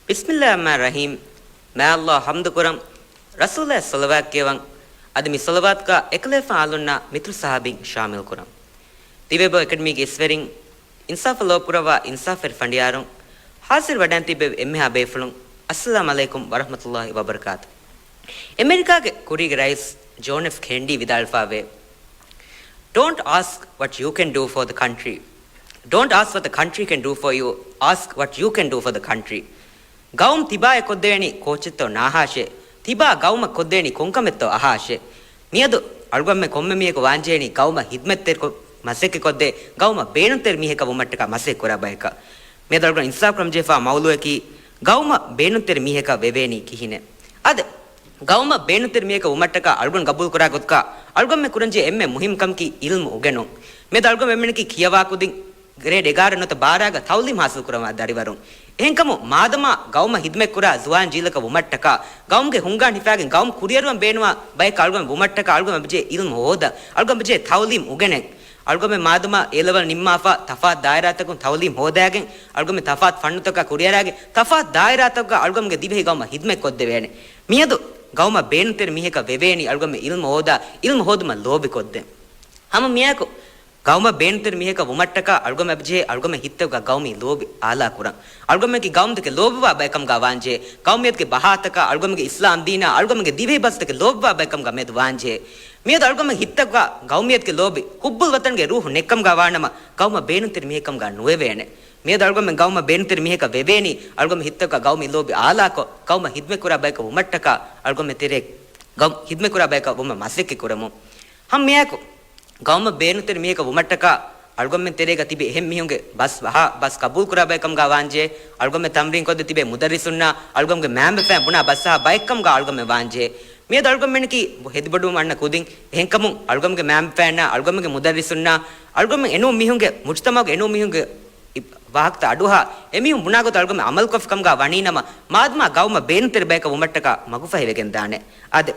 ބިސްމިﷲިއްރަޙްމާނިއްރަޙީމް. މާ ﷲ ޙަމްދުކުރަން، ރަސޫލާއަށް ޞަލަވާތް ކިޔަވަން، އަދި މި ޞަލަވާތުގަ އެކަލޭފާނު އާލުންނާ މިތުރު ޞަޙާބީން ޝާމިލްކުރަން. ދިވެބޮ އެކަޑަމީގެ އިސްވެރިން، އިންސާފަށް ލޯބިކުރައްވާ އިންސާފުވެރި ފަނޑިޔާރުން، ޙާޟިރު ވަޑައިން ތިއްބެވި އެންމެހާ ބޭފުޅުން، އައްސަލާމު ޢަލައިކުމް ވަރަޙްމަތުﷲި ވަބަރަކާތު. އެމެރިކާގެ ކުރީގެ ރައީސް ޖޯން އެފް ކެންޑީ ވިދާޅުވެފައިވޭ، Don't ask what you can do for the country. Don't ask what the country can do for you. Ask what you can do for the country. ގައުމު ތިބާއަށް ކޮށްދެވޭނީ ކޯޗެއްތޯ ނާހާށޭ. ތިބާ ގައުމަށް ކޮށްދޭނީ ކޮންކަމެއްތޯ އަހާށޭ. މިއަދު އަޅުގަނޑުމެން ކޮންމެ މީހަކު ވާންޖެހޭނީ ގައުމަށް ހިދުމަތްތެރިކޮށް މަސައްކަތްކޮށްދޭ، ގައުމަށް ބޭނުންތެރި މީހަކަށް ވުމަށްޓަކާ މަސައްކަތް ކުރާ ބަޔަކަށް. މިއަދު އަޅުގަނޑު އިންސާފް ކުރަމުން ޖެހިފާ މައުޟޫއަކީ، ގައުމަށް ބޭނުންތެރި މީހަކަށް ވެވޭނީ ކިހިނެއް؟ އާދެ، ގައުމަށް ބޭނުންތެރި މީހަކަށް ވުމަށްޓަކާ އަޅުގަނޑު ގަބޫލުކުރާ ގޮތަކަށް އަޅުގަނޑުމެން ކުރަންޖެހޭ އެންމެ މުހިންމު ކަމަކީ އިލްމު އުގެނުން. މިއަދު އަޅުގަނޑު އެންމެންނަކީ ކިޔަވާކުދިން ގްރޭޑް އެގާރަ ނުވަތަ ބާރައިގަ ތައުލީމް ޙާޞިލް ކުރައްވާ ދަރިވަރުން. އެހެންކަމުން މާދަމާ ގައުމަށް ހިދުމަތްކުރާ ޒުވާން ޖީލަކަށް ވުމަށްޓަކާ، ގައުމުގެ ހުންގާން ހިފާގެން ގައުމު ކުރިއަރުވަން ބޭނުންވާ ބަޔަކަށް އަޅުގަނޑު ވުމަށްޓަކާ އަޅުގަނޑު އެބަޖެހޭ އިލްމު ހޯދަން، އަޅުގަނޑު އެބަޖެހޭ ތައުލީމް އުގެނެން. އަޅުގަނޑުމެން މާދަމާ އޭ ލެވެލް ނިންމާފަ ތަފާތު ދާއިރާތަކުން ތައުލީމް ހޯދާގެން، އަޅުގަނޑުމެން ތަފާތު ފަންނުތަކާ ކުރިއަރާގެން، ތަފާތު ދާއިރާތަކުގަ އަޅުގަނޑުގެ ދިވެހި ގައުމަށް ހިދުމަތް ކޮށްދެވޭނެ. މިއަދު ގައުމަށް ބޭނުންތެރި މީހަކަށް ވެވޭނީ އަޅުގަނޑުމެން އިލްމު ހޯދާ، އިލްމު ހޯދުމަށް ލޯބިކޮށްދޭން. ހަމަ މިއާއެކު ގައުމަށް ބޭނުންތެރި މީހަކަށް ވުމަށްޓަކާ އަޅުގަނޑު އެބަޖެހޭ އަޅުގަނޑުމެން ހިތަށް ގައުމީ ލޯބި އާލާކުރަން. އަޅުގަނޑުމެން ގައުމުތަކެއް ލޯބިވާ ބަޔަކަށް ވާންޖެހޭ. ގައުމިއްޔަތުގެ ބަހާތަކާ އަޅުގަނޑުގެ އިސްލާމް ދީނާ އަޅުގަނޑުގެ ދިވެހި ބަސްތަކެއް ލޯބިވާ ބަޔަކަށް މިއަދު ވާންޖެހޭ. މިއަދު އަޅުގަނޑު ހިތަށް ގައުމިއްޔަތުގެ ލޯބި، ޙުއްބުލް ވަޠަންގެ ރޫޙު ނެއްކަމުގަ ވާނަމަ، ގައުމަށް ބޭނުންތެރި މީހެއް ކަމުގަ ނުވެވޭނެ. މިއަދު އަޅުގަނޑުމެން ގައުމަށް ބޭނުންތެރި މީހަކަށް ވެވޭނީ، އަޅުގަނޑު ހިތަށް ގައުމީ ލޯބި އާލާކޮށް، ގައުމަށް ހިދުމަތްކުރާ ބަޔަކަށް ވުމަށްޓަކާ، އަޅުގަނޑު ތެރޭ ގައުމު ހިދުމަތްކުރާ ބަޔަކަށް ވުމަށް މަސައްކަތް ކުރަމުން. ހަމަ މިއާއެކު ގައުމަށް ބޭނުންތެރި މީހަކަށް ވުމަށްޓަކާ އަޅުގަނޑުމެން ތެރޭގަ ތިބި އެހެން މީހުންގެ ބަސް އަހާ، ބަސް ގަބޫލުކުރާ ބައެއްކަމުގަ ވާންޖެހޭ. އަޅުގަނޑުމެން ތަމްރީން ކޮށްދެ ތިބޭ މުދައްރިސުންނާ އަޅުގަނޑުގެ މައިންބަފައިން ބުނާ ބަސް އަހާ ބައެއްކަމުގަ އަޅުގަނޑުމެން ވާންޖެހޭ. މިއަދު އަޅުގަނޑުމެންނަކީ ހެދިބޮޑުވުމަށް އަންނަ ކުދިން. އެހެންކަމުން އަޅުގަނޑުގެ މައިންބަފައިންނާ އަޅުގަނޑުގެ މުދައްރިސުންނާ އަޅުގަނޑުމެން އެނޫން މީހުންގެ މުޖުތަމަޢުގެ އެނޫން މީހުންގެ ވާހަކަތައް އަޑުއަހާ، އެމީހުން ބުނާ ގޮތަށް އަޅުގަނޑުމެން އަމަލުކޮށްފި ކަމުގަ ވަނީނަމަ، މާދަމާ ގައުމަށް ބޭނުންތެރި ބަޔަކަށް ވުމަށްޓަކާ މަގުފަހިވެގެންދާނެ. އާދެ،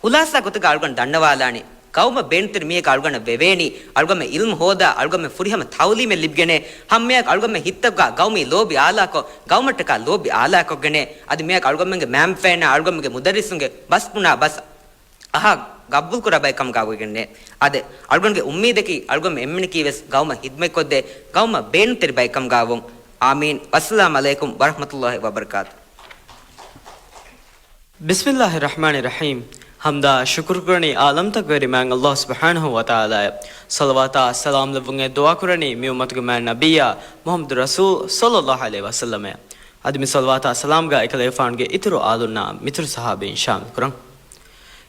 ޚުލާސާ ގޮތުގަ އަޅުގަނޑު ދަންނަވާލާނީ، ގައުމަށް ބޭނުންތެރި މީހަކަށް އަޅުގަނޑަށް ވެވޭނީ، އަޅުގަނޑުމެން އިލްމު ހޯދާ، އަޅުގަނޑުމެން ފުރިހަމަ ތަޢުލީމެއް ލިބިގެނޭ، ހަމައެއާއެކު އަޅުގަނޑުމެން ހިތަށްގަ ގައުމީ ލޯބި އާލާކޮށް، ގައުމަށްޓަކާ ލޯބި އާލާކޮށްގެނޭ، އަދި މިއާއެކު އަޅުގަނޑުމެންގެ މައިންބަފައިންނާ އަޅުގަނޑުމެންގެ މުދައްރިސުންގެ ބަސް ބުނާ ބަސް އަހާ ގަބޫލުކުރާ ބައެއްކަމުގަ ވެގެންނޭ. އާދެ، އަޅުގަނޑުގެ އުއްމީދަކީ، އަޅުގަނޑު އެންމެނަކީވެސް ގައުމަށް ހިދުމަތްކޮށްދޭ، ގައުމަށް ބޭނުންތެރި ބައެއްކަމުގަ ވުން. އާމީން. ވައްސަލާމް ޢަލައިކުމް ވަރަޙްމަތުﷲި ވަބަރަކާތު. ބިސްމިﷲިއްރަޙްމާނިއްރަޙީމް. ޙަމްދާ ޝުކުރު ކުރަނީ ޢާލަމްތަކުގެ ވެރި މާތް ﷲ ސުބްޙާނަހޫ ވަތަޢާލާއަށް. ޞަލަވާތާ ސަލާމް ލެއްވުން އެ ދުޢާ ކުރަނީ މި އުއްމަތުގެ މާތް ނަބިއްޔާ މުޙައްމަދު ރަސޫލް ޞައްލަﷲު ޢަލައިހި ވަސައްލަމައަށް. އަދި މި ޞަލަވާތާ ސަލާމްގަ އެކަލޭގެފާނުގެ އިތުރު އާލުންނާ މިތުރު ޞަޙާބީން ޝާމިލް ކުރަން.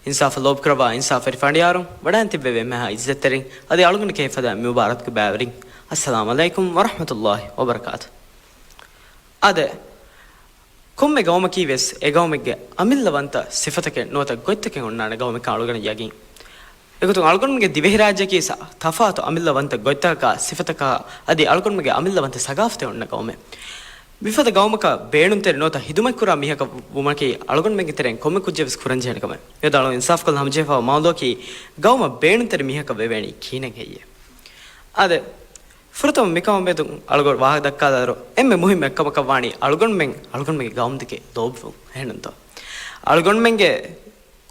އިންސާފަށް ލޯބިކުރައްވާ އިންސާފުވެރި ފަނޑިޔާރުން، ވަޑައިން ތިއްބެވި އެންމެހާ ޢިއްޒަތްތެރިން، އަދި އަޅުގަނޑު ކެހިފަދަ މި މުބާރަކުގެ ބައިވެރިން، އައްސަލާމް ޢަލައިކުމް ވަރަޙްމަތުﷲި ވަބަރަކާތު. އާދެ، ކޮންމެ ގައުމަކީ ވެސް އެ ގައުމެއްގެ އަމިއްލަވަންތަ ސިފަތަކެއް ނުވަތަ ގޮތްތަކެއް އޮންނާނެ ގައުމެއްކަން އަޅުގަނޑަށް ޔަގީން. އެގޮތުން އަޅުގަނޑުމެންގެ ދިވެހިރާއްޖެއަކީ ސަ-، ތަފާތު އަމިއްލަވަންތަ ގޮތްތަކަކާ، ސިފަތަކާ އަދި އަޅުގަނޑުމެންގެ އަމިއްލަވަންތަ ސަގާފަތެއް އޮންނަ ގައުމެއް. މިފަދަ ގައުމަކަށް ބޭނުންތެރި ނުވަތަ ހިދުމަތްކުރާ މީހަކަށް ވުމަކީ އަޅުގަނޑުމެންގެ ތެރެއިން ކޮންމެ ކުއްޖެއް ވެސް ކުރަންޖެހޭނެ ކަމެއް. މިއަދު އަޅުގަނޑު އިންސާފުކޮށްލަން ހަމަޖެހިފައިވާ މައުޟޫޢަކީ ގައުމަށް ބޭނުންތެރި މީހަކަށް ވެވޭނީ ކިހިނެއް ހެއްޔޭ؟ އާދެ، ފުރަތަމަ މިކަމާމެދު އަޅުގަނޑު ވާހަކަ ދައްކާލާއިރު، އެންމެ މުހިއްމު އެއްކަމަކަށް ވާނީ އަޅުގަނޑުމެން، އަޅުގަނޑުމެންގެ ގައުމުދެކެ ލޯބިވުން. އެހެންނުންތޯ؟ އަޅުގަނޑުމެންގެ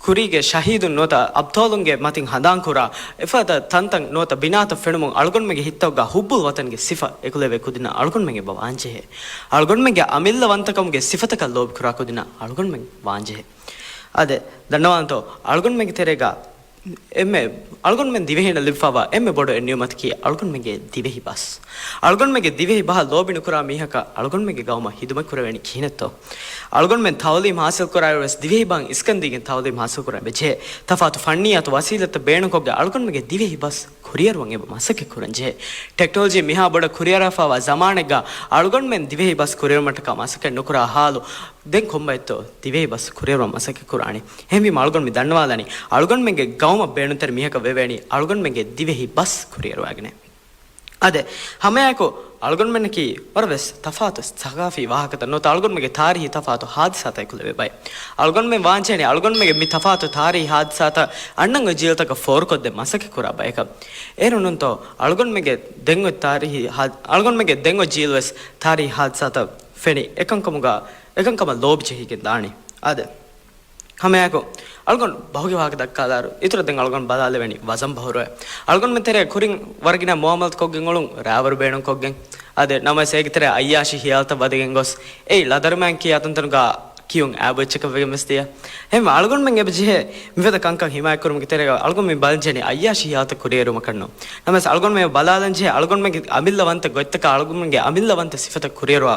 ކުރީގެ ޝަހީދުން ނުވަތަ އަބްޠާލުންގެ މަތިން ހަނދާންކުރާ އެފަދަ ތަންތަން ނުވަތަ ބިނާތައް ފެނުމުން އަޅުގަނޑުމެންގެ ހިތްތަކުގަ ޙުއްބުލް ވަޠަންގެ ސިފަ އެކުލެވޭ ކުދިންނަށް އަޅުގަނޑުމެން އެބަ ވާންޖެހޭ. އަޅުގަނޑުމެންގެ އަމިއްލަވަންތަކަމުގެ ސިފަތަކަށް ލޯބިކުރާ ކުދިންނަށް އަޅުގަނޑުމެން ވާންޖެހޭ. އާދެ، ދަންނަވާންތޯ، އަޅުގަނޑުމެންގެ ތެރޭގަ އެންމެ އަޅުގަނޑުމެން ދިވެހިންނަށް ލިބިފައިވާ އެންމެ ބޮޑު އެއް ނިޢުމަތަކީ އަޅުގަނޑުމެންގެ ދިވެހި ބަސް. އަޅުގަނޑުމެންގެ ދިވެހި ބަހަށް ލޯބި ނުކުރާ މީހަކަށް އަޅުގަނޑުމެންގެ ގައުމަށް ހިދުމަތް ކުރެވެނީ ކިހިނެއްތޯ؟ އަޅުގަނޑުމެން ތަޢުލީމް ހާސިލް ކުރާއިރު ވެސް ދިވެހި ބަހަށް އިސްކަން ދީގެން ތަޢުލީމް ހާސިލް ކުރަން ޖެހޭ. ތަފާތު ފަންނިއްޔާތު ވަސީލަތްތައް ބޭނުންކޮށްގެން އަޅުގަނޑުމެންގެ ދިވެހި ބަސް ކުރިއަރުވަން އެބަ މަސައްކަތް ކުރަން ޖެހޭ. ޓެކްނޮލޮޖީ މިހާ ބޮޑަށް ކުރިއަރާފައިވާ ޒަމާނެއްގަ އަޅުގަނޑުމެން ދިވެހި ބަސް ކުރިއަރުވުމަށްޓަކާ މަސައްކަތް ނުކުރާ ހާލު ދެން ކޮންބައެއްތޯ ދިވެހި ބަސް ކުރިއަރުވަން މަސައްކަތް ކުރާނީ؟ އެހެންވީމަ އަޅުގަނޑު މި ދަންނަވާލަނީ، އަޅުގަނޑުމެންގެ ގައުމަށް ބޭނުންތެރި މީހަކަށް ވެވޭނީ އަޅުގަނޑުމެންގެ ދިވެހި ބަސް ކުރިއަރުވާގެނޭ. އާދެ، ހަމައެއާއެކު އަޅުގަނޑުމެންނަކީ ވަރަށް ވެސް ތަފާތު ސަގާފީ ވާހަކަތައް ނުވަތަ އަޅުގަނޑުމެންގެ ތާރީހީ ތަފާތު ހާދިސާތައް އެކުލެވޭ ބައެއް. އަޅުގަނޑުމެން ވާންޖެހޭނީ އަޅުގަނޑުމެންގެ މި ތަފާތު ތާރީހީ ހާދިސާތައް އަންނަން އޮތް ޖީލުތަކަށް ފޯރުކޮށްދޭން މަސައްކަތް ކުރާ ބަޔަކަށް. އޭރުންނުންތޯ އަޅުގަނޑުމެންގެ ދެން އޮތް ތާރީހީ ހާ-، އަޅުގަނޑުމެންގެ ދެން އޮތް ޖީލު ވެސް ތާރީހީ ހާދިސާތައް ފެނި އެކަންކަމުގަ، އެކަންކަމަށް ލޯބި ޖެހިގެން ދާނީ. އާދެ، ހަމައެއާއެކު އަޅުގަނޑު ބަހުގެ ވާހަކަ ދައްކާލާއިރު، އިތުރަށް ދެން އަޅުގަނޑު ބަލާލެވެނީ ވަޒަން ބަހުރުވެ. އަޅުގަނޑުމެން ތެރޭ ކުރިން ވަރަށް ގިނަ މުއާމަލަތު ކޮށްގެން އުޅުން ރާވަރު ބޭނުން ކޮށްގެން. އާދެ، ނަމަވެސް އޭގެ ތެރޭ އައްޔާޝީ ހިޔާލުތައް ވަދެގެން ގޮސް، އެއީ ލަދަރުމައިން ކިޔާ ތަންތަނުގަ ކިޔުން އާބޮއްޗަކަށް ވެގެން ވެސް ދިޔަ. އެހެންވެ އަޅުގަނޑުމެން އެބަ ޖެހޭ މިފަދަ ކަންކަން ހިމާޔަތްކުރުމުގެ ތެރޭގަ އަޅުގަނޑު މި ބަލަންޖެހެނީ އައްޔާޝީ ހިޔާލުތައް ކުރިއެރުވުމަކަށް ނޫން. ނަމަވެސް އަޅުގަނޑުމެން ބަލާލަންޖެހޭ އަޅުގަނޑުމެންގެ އަމިއްލަވަންތަ ގޮތްތަކާ އަޅުގަނޑުމެންގެ އަމިއްލަވަންތަ ސިފަތައް ކުރިއަރުވާ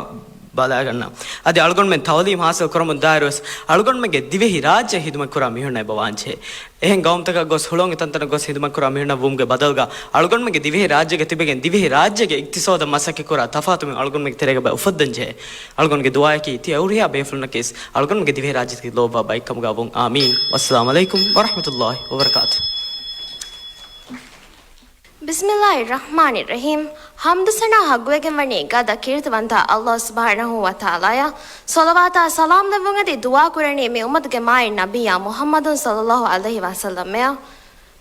ބަލާގަންނަ. އަދި އަޅުގަނޑުމެން ތަޢުލީމް ހާސިލް ކުރަމުން ދާއިރުވެސް އަޅުގަނޑުމެންގެ ދިވެހި ރާއްޖެ ހިދުމަތްކުރާ މީހުންނަށް އެބަ ވާންޖެހޭ. އެހެން ގައުމުތަކަށް ގޮސް ހުޅުވަން އެތަންތަނަށް ގޮސް ހިދުމަތްކުރާ މީހުންނަށް ވުމުގެ ބަދަލުގަ އަޅުގަނޑުމެންގެ ދިވެހި ރާއްޖޭގަ ތިބެގެން ދިވެހި ރާއްޖޭގެ އިޤްތިޞާދަށް މަސައްކަތްކުރާ ތަފާތު މި އަޅުގަނޑުމެންގެ ތެރޭގަ އުފައްދަންޖެހޭ. އަޅުގަނޑުގެ ދުޢާއަކީ ތި އައުރިހާ ބޭފުޅުންނަކީވެސް އަޅުގަނޑުމެންގެ ދިވެހި ރާއްޖެތަކެއް ލޯބިވާ ބައެއްކަމުގަ ވުން. އާމީން. ވައްސަލާމް ޢަލައިކުމް ވަރަޙްމަތުﷲި ވަބަރަކާތު. ބިސްމިﷲިއްރަޙްމާނިއްރަޙީމް. ޙަމްދު ސަނާ ޙައްޤުވެގެންވަނީ ގަދަ ކީރިތިވަންތަ ﷲ ސުބްޙާނަހޫ ވަތަޢާލާއަށް. ޞަލަވާތާ ސަލާމް ލެއްވުން އެދި ދުޢާ ކުރަނީ މި އުއްމަތުގެ މާތް ނަބިއްޔާ މުޙައްމަދު ޞައްލަﷲު ޢަލައިހި ވަސައްލަމައަށް.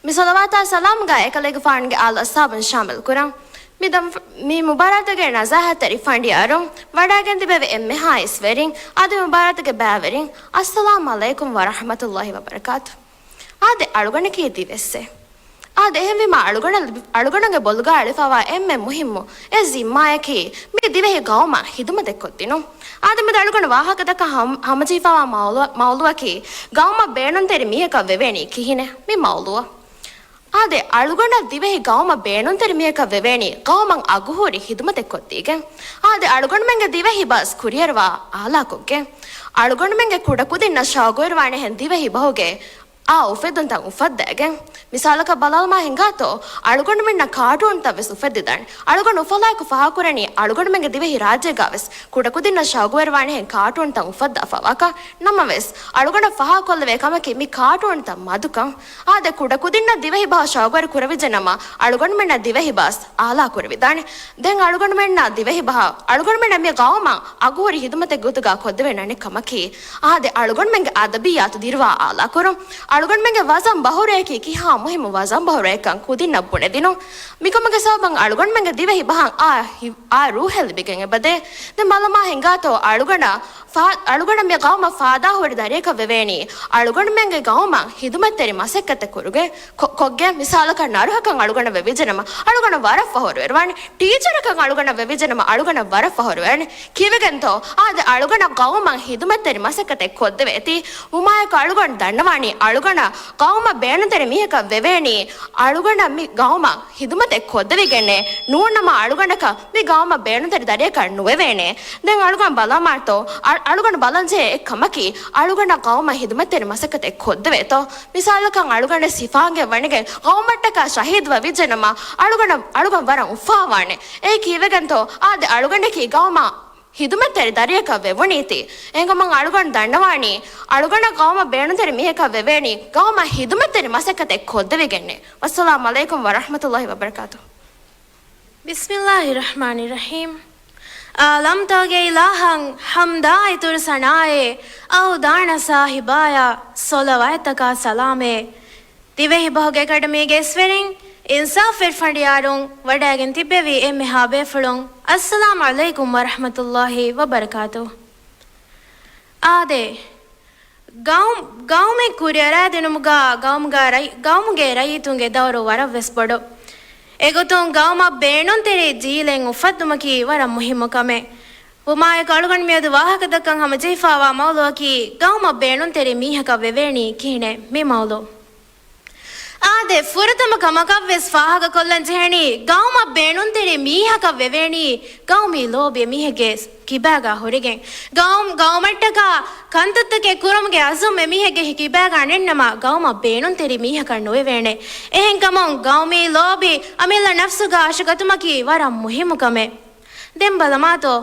މި ޞަލަވާތާ ސަލާމްގަ އެކަލޭގެފާނުގެ އާލު އަޞްޙާބުން ޝާމިލް ކުރަން. މި ދަން-، މި މުބާރާތުގެ ނަޒާހަތްތެރި ފަނޑިޔާރުން ވަޑައިގެން ތިބެވި އެންމެހާ އިސްވެރިން އަދި މުބާރާތުގެ ބައިވެރިން، އައްސަލާމް ޢަލައިކުމް ވަރަޙްމަތުﷲި ވަބަރަކާތު. އާދެ، އަޅުގަނޑަކީ ދިވެއްސެއް. އާދެ، އެހެންވީމާ އަޅުގަނޑަށް ލިބި-، އަޅުގަނޑުގެ ބޮލުގަ އަޅިފައިވާ އެންމެ މުހިއްމު އެއް ޒިންމާއަކީ މި ދިވެހި ގައުމަށް ޚިދުމަތެއް ކޮށްދިނުން. އާދެ، މިއަދު އަޅުގަނޑު ވާހަކަދައްކަން ހަމް-، ހަމަޖެހިފައިވާ މައުލޫ-، މައުޟޫޢަކީ ގައުމަށް ބޭނުންތެރި މީހަކަށް ވެވޭނީ ކިހިނެއް؟ މި މައުޟޫޢަށް. އާދެ، އަޅުގަނޑަށް ދިވެހި ގައުމަށް ބޭނުންތެރި މީހަކަށް ވެވޭނީ ގައުމަށް އަގުހުރި ޚިދުމަތެއް ކޮށްދީގެން. އާދެ، އަޅުގަނޑުމެންގެ ދިވެހި ބަސް ކުރިއަރުވާ އާލާކޮށްގެން. އަޅުގަނޑުމެންގެ ކުޑަކުދިންނަށް ޝައުގުވެރިވާނެހެން ދިވެހި ބަހުގެ އާ އުފެދުންތައް އުފައްދައިގެން. މިސާލަކަށް ބަލާލުމާ ހިނގާތޯ، އަޅުގަނޑުމެންނަށް ކާޓޫންތައް ވެސް އުފެއްދިދާނެ. އަޅުގަނޑު އުފަލާއެކު ފާހަގަކުރަނީ އަޅުގަނޑުމެންގެ ދިވެހި ރާއްޖޭގާ ވެސް ކުޑަކުދިންނަށް ޝައުގުވެރިވާނެހެން ކާޓޫންތައް އުފައްދާފަވާކަން. ނަމަވެސް، އަޅުގަނޑަށް ފާހަގަކޮށްލެވޭ ކަމަކީ މި ކާޓޫންތައް މަދުކަން. އާދެ، ކުޑަކުދިންނަށް ދިވެހި ބަހަށް ޝައުގުވެރި ކުރެވިއްޖެނަމަ، އަޅުގަނޑުމެންނަށް ދިވެހި ބަހަސް އާލާ ކުރެވިދާނެ. ދެން އަޅުގަނޑުމެންނަށް ދިވެހި ބަހަށް އަޅުގަނޑުމެންނަށް މި ގައުމަށް އަގުހުރި ހިދުމަތެއް ގޮތުގަ ކޮށްދެވޭ އަނެއް ކަމަކީ، އާދެ، އަޅުގަނޑުމެންގެ އަދަބިއްޔާތު ދިރުވާ އާލާކުރުން. އަޅުގަނޑުމެންގެ ވަޒަން ބަހުރޭކީ ކިހާ މުހިއްމު ވަޒަން ބަހުރޭކަން ކުދިންނަށް ބުނެދިނުން. މިކަމުގެ ސަބަބުން އަޅުގަނޑުމެންގެ ދިވެހި ބަހަށް އާ ހި-، އާ ރޫހެއް ލިބިގެން އެބަދޭ. ދެން ބަލަމާ ހިނގާތޯ އަޅުގަނޑަށް ފާ-، އަޅުގަނޑަށް މި ގައުމަށް ފާދާހުރި ދަރިޔަކަށް ވެވޭނީ، އަޅުގަނޑުމެންގެ ގައުމަށް ހިދުމަތްތެރި މަސައްކަތެއް ކުރުގެ-، ކޮ-، ކޮށްގެން. މިސާލަކަށް ނަރުހަކަށް އަޅުގަނޑަށް ވެވިއްޖެނަމަ، އަޅުގަނޑަށް ވަރަށް ފަހުރުވެރިވާނެ. ޓީޗަރަކަށް އަޅުގަނޑަށް ވެވިއްޖެނަމަ، އަޅުގަނޑަށް ވަރަށް ފަހުރުވެވޭނެ. ކީއްވެގެންތޯ؟ އާދެ، އަޅުގަނޑަށް ގައުމަށް ހިދުމަތްތެރި މަސައްކަތެއް ކޮށްދެވޭތީ. ވުމާއެކު އަޅުގަނޑު ދަންނަވާނީ، އަޅުގަނޑަށް ގައުމަށް ބޭނުންތެރި މީހަކަށް ވެވޭނީ، އަޅުގަނޑަށް މި ގައުމަށް ހިދުމަތެއް ކޮށްދެވިގެންނޭ. ނޫންނަމަ އަޅުގަނޑަކަށް މި ގައުމަށް ބޭނުންތެރި ދަރިޔަކަށް ނުވެވޭނެ. ދެން އަޅުގަނޑު ބަލާމާތޯ، އަ-، އަޅުގަނޑު ބަލަންޖެހޭ އެއް ކަމަކީ، އަޅުގަނޑަށް ގައުމަށް ހިދުމަތްތެރި މަސައްކަތެއް ކޮށްދެވޭތޯ. މިސާލަކަށް އަޅުގަނޑެއް ސިފާންގެ ވަނިގެން ގައުމަށްޓަކާ ޝަހީދުވެވިއްޖެނަމަ، އަޅުގަނޑަށް، އަޅުގަނޑު ވަރަށް އުފާވާނެ. އެއީ ކީއްވެގެންތޯ؟ އާދެ، އަޅުގަނޑަކީ ގައުމަށް ހިދުމަތްތެރި ދަރިޔަކަށް ވެވުނީތީ. އެހެންކަމުން އަޅުގަނޑު ދަންނަވާނީ، އަޅުގަނޑަށް ގައުމަށް ބޭނުންތެރި މީހަކަށް ވެވޭނީ، ގައުމަށް ހިދުމަތްތެރި މަސައްކަތެއް ކޮށްދެވިގެންނޭ. ވައްސަލާމް އަލައިކުމް ވަރަޙްމަތުﷲި ވަބަރަކާތު. ބިސްމިﷲިއްރަޙްމާނިއްރަޙީމް. އާލަމްތަކުގެ އިލާހަށް ޙަމްދާ އިތުރު ސަނާއޭ، އައުދާނަ ސާހިބާޔާ ޞަލަވާތްތަކާ ސަލާމޭ. ދިވެހި ބަހުގެ އެކަޑަމީގެ އިސްވެރިން، އިންސާފުވެރި ފަނޑިޔާރުން، ވަޑައިގެން ތިއްބެވި އެންމެހާ ބޭފުޅުން، އައްސަލާމް ޢަލައިކުމް ވަރަޙްމަތުﷲި ވަބަރަކާތު. އާދެ، ގައުމް، ގައުމެއް ކުރިއަރައިދިނުމުގަ ގައުމުގަ ރައި-، ގައުމުގެ ރައްޔިތުންގެ ދައުރު ވަރަށްވެސް ބޮޑު. އެގޮތުން ގައުމަށް ބޭނުންތެރި ޖީލެއް އުފައްދުމަކީ ވަރަށް މުހިއްމު ކަމެއް. ވުމާއެކު އަޅުގަނޑު މިއަދު ވާހަކަދައްކަން ހަމަޖެހިފާވާ މައުޟޫއަކީ ގައުމަށް ބޭނުންތެރި މީހަކަށް ވެވޭނީ ކިހިނެއް؟ މި މައުޟޫ. އާދެ، ފުރަތަމަ ކަމަކަށްވެސް ފާހަގަކޮށްލަން ޖެހެނީ، ގައުމަށް ބޭނުންތެރި މީހަކަށް ވެވޭނީ ގައުމީ ލޯބި އެމީހެއްގެ ކިބާގާ ހުރެގެން. ގައުމް، ގައުމަށްޓަކާ ކަންތައްތަކެއް ކުރުމުގެ އަޒުމް އެމީހެއްގެ ކިބާގާ ނެތްނަމަ، ގައުމަށް ބޭނުންތެރި މީހަކަށް ނުވެވޭނެ. އެހެންކަމުން، ގައުމީ ލޯބި އަމިއްލަ ނަފްސުގާ އަށަގަތުމަކީ ވަރަށް މުހިއްމު ކަމެއް. ދެން ބަލަމާތޯ،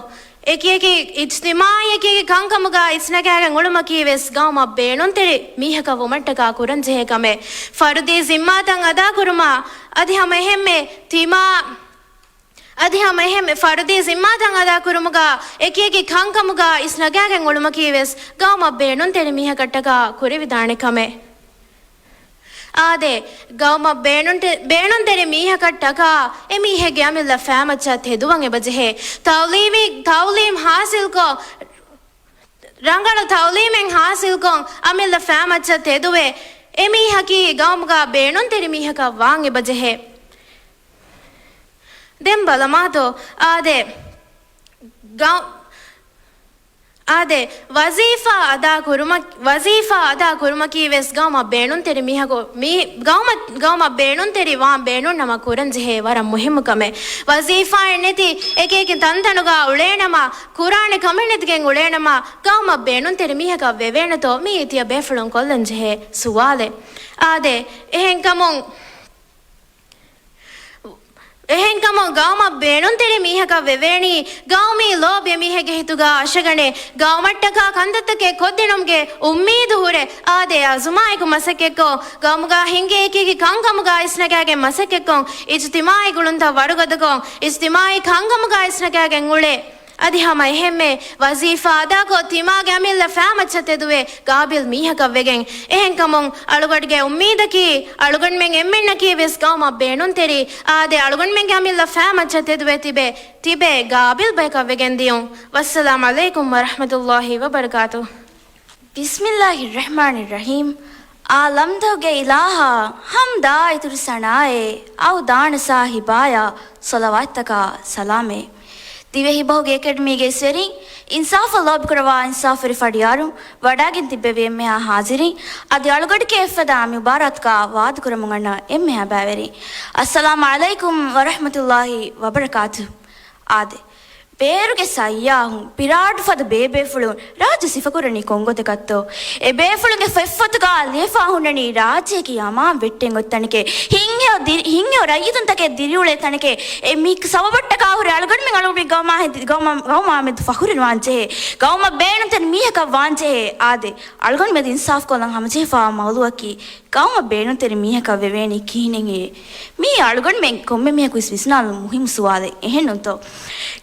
އެކިއެކި އިޖްތިމާޢީ އެކިއެކި ކަންކަމުގާ އިސްނަގާގެން އުޅުމަކީ ވެސް ގައުމަށް ބޭނުންތެރި މީހަކަށް ވުމަށްޓަކާ ކުރަންޖެހޭ ކަމެއް. ފަރުދީ ޒިންމާތައް އަދާކުރުމާ، އަދި ހަމަ އެހެންމެ ތިމާ، އަދި ހަމަ އެހެންމެ ފަރުދީ ޒިންމާތައް އަދާކުރުމުގާ އެކިއެކި ކަންކަމުގާ އިސްނަގާގެން އުޅުމަކީ ވެސް ގައުމަށް ބޭނުންތެރި މީހަކަށްޓަކާ ކުރެވިދާނެ ކަމެއް. އާދެ، ގައުމަށް ބޭނުންތެ-، ބޭނުންތެރި މީހަކަށްޓަކާ އެމީހެއްގެ އަމިއްލަ ފައިމައްޗަށް ތެދުވަން އެބަޖެހޭ. ތައުލީމީ، ތައުލީމް ހާސިލްކޮށް، ރަނގަޅު ތައުލީމެއް ހާސިލްކޮށް، އަމިއްލަ ފައިމައްޗަށް ތެދުވެ، އެމީހަކީ ގައުމުގާ ބޭނުންތެރި މީހަކަށް ވާން އެބަޖެހޭ. ދެން ބަލަމާތޯ، އާދެ، ގައު-، އާދެ، ވަޒީފާ އަދާ ކުރުމަ-، ވަޒީފާ އަދާ ކުރުމަކީ ވެސް ގައުމަށް ބޭނުންތެރި މީހަކު، މީ-، ގައުމަށް، ގައުމަށް ބޭނުންތެރި ވާން ބޭނުންނަމަ ކުރަންޖެހޭ ވަރަށް މުހިއްމު ކަމެއް. ވަޒީފާއެއް ނެތި އެކިއެކި ތަންތަނުގާ އުޅޭނަމަ، ކުރާނެ ކަމެއް ނެތިގެން އުޅޭނަމަ، ގައުމަށް ބޭނުންތެރި މީހަކަށް ވެވޭނެތޯ؟ މިއީ ތިޔަ ބޭފުޅުން ކޮށްލަންޖެހޭ ސުވާލެއް. އާދެ، އެހެންކަމުން، އެހެންކަމުން ގައުމަށް ބޭނުންތެރި މީހަކަށް ވެވޭނީ، ގައުމީ ލޯބި އެމީހެއްގެ ހިތުގާ އަށަގަނޑެ، ގައުމަށްޓަކާ ކަންތައްތަކެއް ކޮށްދިނުމުގެ އުއްމީދު ހުރެ، އާދެ، އަޒުމާއެކު މަސައްކަތްކޮށް، ގައުމުގާ ހިންގޭ އެކިއެކި ކަންކަމުގާ އިސްނަގާގެން މަސައްކަތްކޮށް، އިޖްތިމާޢީ ގުޅުންތައް ވަރުގަދަކޮށް، އިޖްތިމާޢީ ކަންކަމުގާ އިސްނަގާގެން އުޅޭ. އަދި ހަމަ އެހެންމެ ވަޒީފާ އަދާކޮށް، ތިމާގެ އަމިއްލަ ފައިމައްޗަށް ތެދުވެ، ގާބިލް މީހަކަށް ވެގެން. އެހެންކަމުން އަޅުގަޑުގެ އުއްމީދަކީ، އަޅުގަނޑުމެން އެންމެންނަކީ ވެސް ގައުމަށް ބޭނުންތެރި، އާދެ، އަޅުގަނޑުމެންގެ އަމިއްލަ ފައިމައްޗަށް ތެދުވެ ތިބެ، ތިބެ ގާބިލް ބަޔަކަށް ވެގެން ދިޔުން. ވައްސަލާމް ޢަލައިކުމް ވަރަޙްމަތުﷲި ވަބަރަކާތުހު. ބިސްމިﷲިއްރަޙްމާނިއްރަޙީމް. އާލަމްތަކުގެ އިލާހާ ޙަމްދާ އިތުރު ސަނާއޭ، އައުދާނަ ސާހިބާޔާ ޞަލަވާތްތަކާ ސަލާމޭ. ދިވެހި ބަހުގެ އެކަޑަމީގެ އިސްވެރިން، އިންސާފަށް ލޯބިކުރައްވާ އިންސާފުވެރި ފަޑިޔާރުން، ވަޑައިގެން ތިއްބެވި އެންމެހާ ހާޒިރީން، އަދި އަޅުގަޑުގެ އެއްފަދަ މުބާރާތުގާ ވާދަކުރަމުން އަންނަ އެންމެހާ ބައިވެރިން، އައްސަލާމް ޢަލައިކުމް ވަރަޙްމަތުﷲި ވަބަރަކާތުހު. އާދެ، ބޭރުގެ ސައްޔާހުން، ޕިރާޑު ފަދަ ބޭބޭފުޅުން ރާއްޖެ ސިފަކުރަނީ ކޮންގޮތަކަށްތޯ؟ އެ ބޭފުޅުންގެ ފޮތްފޮތުގަ ލިޔެފާ ހުންނަނީ ރާއްޖެއަކީ އަމާން ވެއްޓެން އޮތް ތަނެކޭ. ހިތްހެޔޮ ދި-، ހިތްހެޔޮ ރައްޔިތުންތަކެއް ދިރިއުޅޭ ތަނެކޭ. އެ މި ސަބަބަށްޓަކާ ހުރެ އަޅުގަނޑުމެން އަޅުގަނޑުމެން ގައުމާ ހެދި-، ގައުމަށް، ގައުމާ މެދު ފަޚުރުވާން ޖެހޭ. ގައުމަށް ބޭނުންތެރި މީހަކަށް ވާން ޖެހޭ. އާދެ، އަޅުގަނޑު މެދު އިންސާފް ކޮށްލަން ހަމަޖެހިފާ މައުލޫއަކީ، ގައުމަށް ބޭނުންތެރި މީހަކަށް ވެވޭނީ ކިހިނެއްހޭ؟ މީ އަޅުގަނޑުމެން ކޮންމެ މީހަކު ވެސް ވިސްނާލުން މުހިއްމު ސުވާލެއް، އެހެންނޫންތޯ؟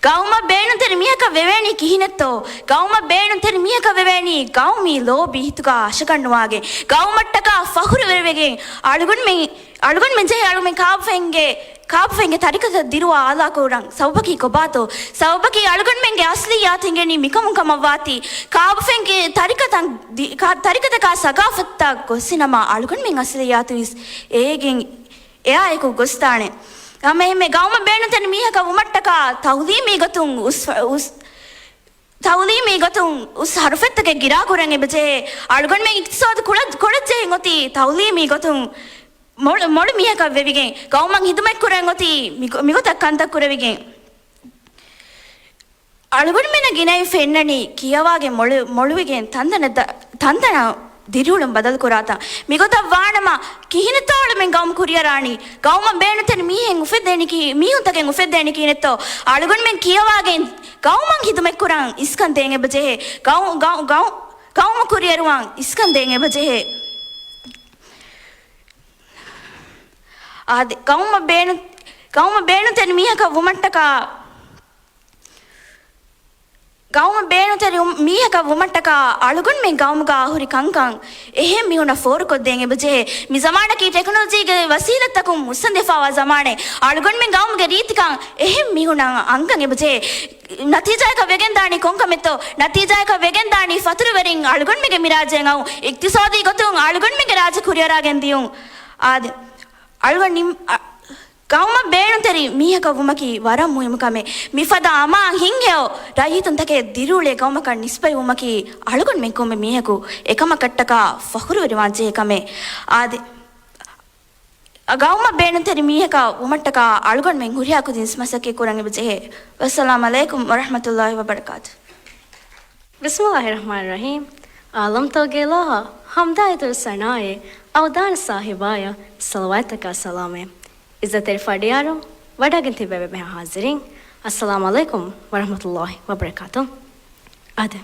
ގައުމަށް ބޭނުންތެރި މީހަކަށް ވެވޭނީ ކިހިނެއްތޯ؟ ގައުމަށް ބޭނުންތެރި މީހަކަށް ވެވޭނީ ގައުމީ ލޯބި ހިތުގަ އަށަކަންނުވާގެން، ގައުމަށްޓަކާ ފަޚުރުވެވެގެން، އަޅުގަނޑުމެން، އަޅުގަނޑުމެން ޖެހޭ އަޅުގަނޑުމެން ކާބަފައިންގެ، ކާބަފައިންގެ ތަރިކަތަށް ދިރުވާ އާލާކުރަން. ސަބަބަކީ ކޮބާތޯ؟ ސަބަބަކީ އަޅުގަނޑުމެންގެ އަސްލިއްޔާތު އިނގެނީ މިކަމުން ކަމަށްވާތީ، ކާބަފައިންގެ ތަރިކަތަށް ދި-، ކާ-، ތަރިކަތަކާ ސަގާފަތަށް ގޮއްސިނަމަ އަޅުގަނޑުމެން އަސްލިއްޔާތު ވެސް އޭގެން އެއާއެކު ގޮސްދާނެ. ހަމައެހެންމެ ގައުމަށް ބޭނުންތެރި މީހަކަށް ވުމަށްޓަކާ ތައުލީމީ ގޮތުން އުސް، އުސް، ތައުލީމީ ގޮތުން އުސް ހަރުފަތްތަކެއް ގިރާކުރަން އެބަޖެހޭ. އަޅުގަނޑުމެން އިޤްތިޞާދު ކުޅަ-، ކުޅައްޖެހިން އޮތީ ތައުލީމީ ގޮތުން މޮޅު، މޮޅު މީހަކަށް ވެވިގެން، ގައުމަށް ހިދުމަތްކުރަން އޮތީ މިގޮ-، މިގޮތަށް ކަންތައް ކުރެވިގެން. އަޅުގަނޑުމެންނަށް ގިނައިން ފެންނަނީ ކިޔަވާގެން މޮޅު، މޮޅުވެގެން ތަންތަނަށް ދަ-، ތަންތަނަށް ދިރިއުޅުން ބަދަލުކުރާތަން. މިގޮތަށް ވާނަމަ، ކިހިނެއްތޯ އަޅުމެން ގައުމު ކުރިއަރާނީ؟ ގައުމަށް ބޭނުންތެރި މީހެއް އުފެއްދޭނީ ކި-، މީހުންތަކެއް އުފެއްދޭނީ ކިހިނެއްތޯ؟ އަޅުގަނޑުމެން ކިޔަވާގެން ގައުމަށް ހިދުމަތްކުރަން އިސްކަން ދޭން އެބަޖެހޭ. ގައު-، ގައު-، ގައު-، ގައުމު ކުރިއަރުވަން އިސްކަން ދޭން އެބަޖެހޭ. އާދެ، ގައުމަށް ބޭނު-، ގައުމަށް ބޭނުންތެރި މީހަކަށް ވުމަށްޓަކާ، ގައުމަށް ބޭނުންތެރި މީހަކަށް ވުމަށްޓަކާ އަޅުގަނޑުމެން ގައުމުގަ ހުރި ކަންކަން އެހެން މީހުންނަށް ފޯރުކޮށްދޭން އެބަޖެހޭ. މި ޒަމާނަކީ ޓެކްނޮލޮޖީގެ ވަސީލަތްތަކުން މުއްސަނދިފާވާ ޒަމާނެއް. އަޅުގަނޑުމެން ގައުމުގެ ރީތިކަން އެހެން މީހުންނަށް އަންގަން އެބަޖެހޭ. ނަތީޖާއަކަށް ވެގެންދާނީ ކޮންކަމެއްތޯ؟ ނަތީޖާއަކަށް ވެގެންދާނީ ފަތުރުވެރިން އަޅުގަނޑުމެންގެ މިރާއްޖެއަށް އައުން، އިޤްތިޞާދީ ގޮތުން އަޅުގަނޑުމެންގެ ރާއްޖެ ކުރިއަރާގެން ދިޔުން. އާދެ، އަޅުގަނޑު ނިމް-، އަ، ގައުމަށް ބޭނުންތެރި މީހަކަށް ވުމަކީ ވަރަށް މުހިއްމު ކަމެއް. މިފަދަ އަމާން ހިތްހެޔޮ ރައްޔިތުންތަކެއް ދިރިއުޅޭ ގައުމަކަށް ނިސްބަތްވުމަކީ އަޅުގަނޑުމެން ކޮންމެ މީހަކު އެކަމަކަށްޓަކާ ފަޚުރުވެރިވާންޖެހޭ ކަމެއް. އާދެ، ގައުމަށް ބޭނުންތެރި މީހަކަށް ވުމަށްޓަކާ އަޅުގަނޑުމެން ހުރިހާ ކުދިން މަސައްކަތް ކުރަން އެބަޖެހޭ. ވައްސަލާމް ޢަލައިކުމް ވަރަޙްމަތުﷲި ވަބަރަކާތު. ބިސްމިﷲިއްރަޙްމާނިއްރަޙީމް. ޢާލަމްތަކުގެ އިލާހާ ޙަމްދާއި ތަސްބީޙާއި އަވްދާން ސާހިބާއަށް ޞަލަވާތްތަކާ ސަލާމެއް. ޢިއްޒަތްތެރި ފަޑިޔާރު ވަޑައިގެން ތިއްބެވި މިހާ ޙާޟިރީން، އައްސަލާމް ޢަލައިކުމް ވަރަޙްމަތުﷲި ވަބަރަކާތު. އާދެ،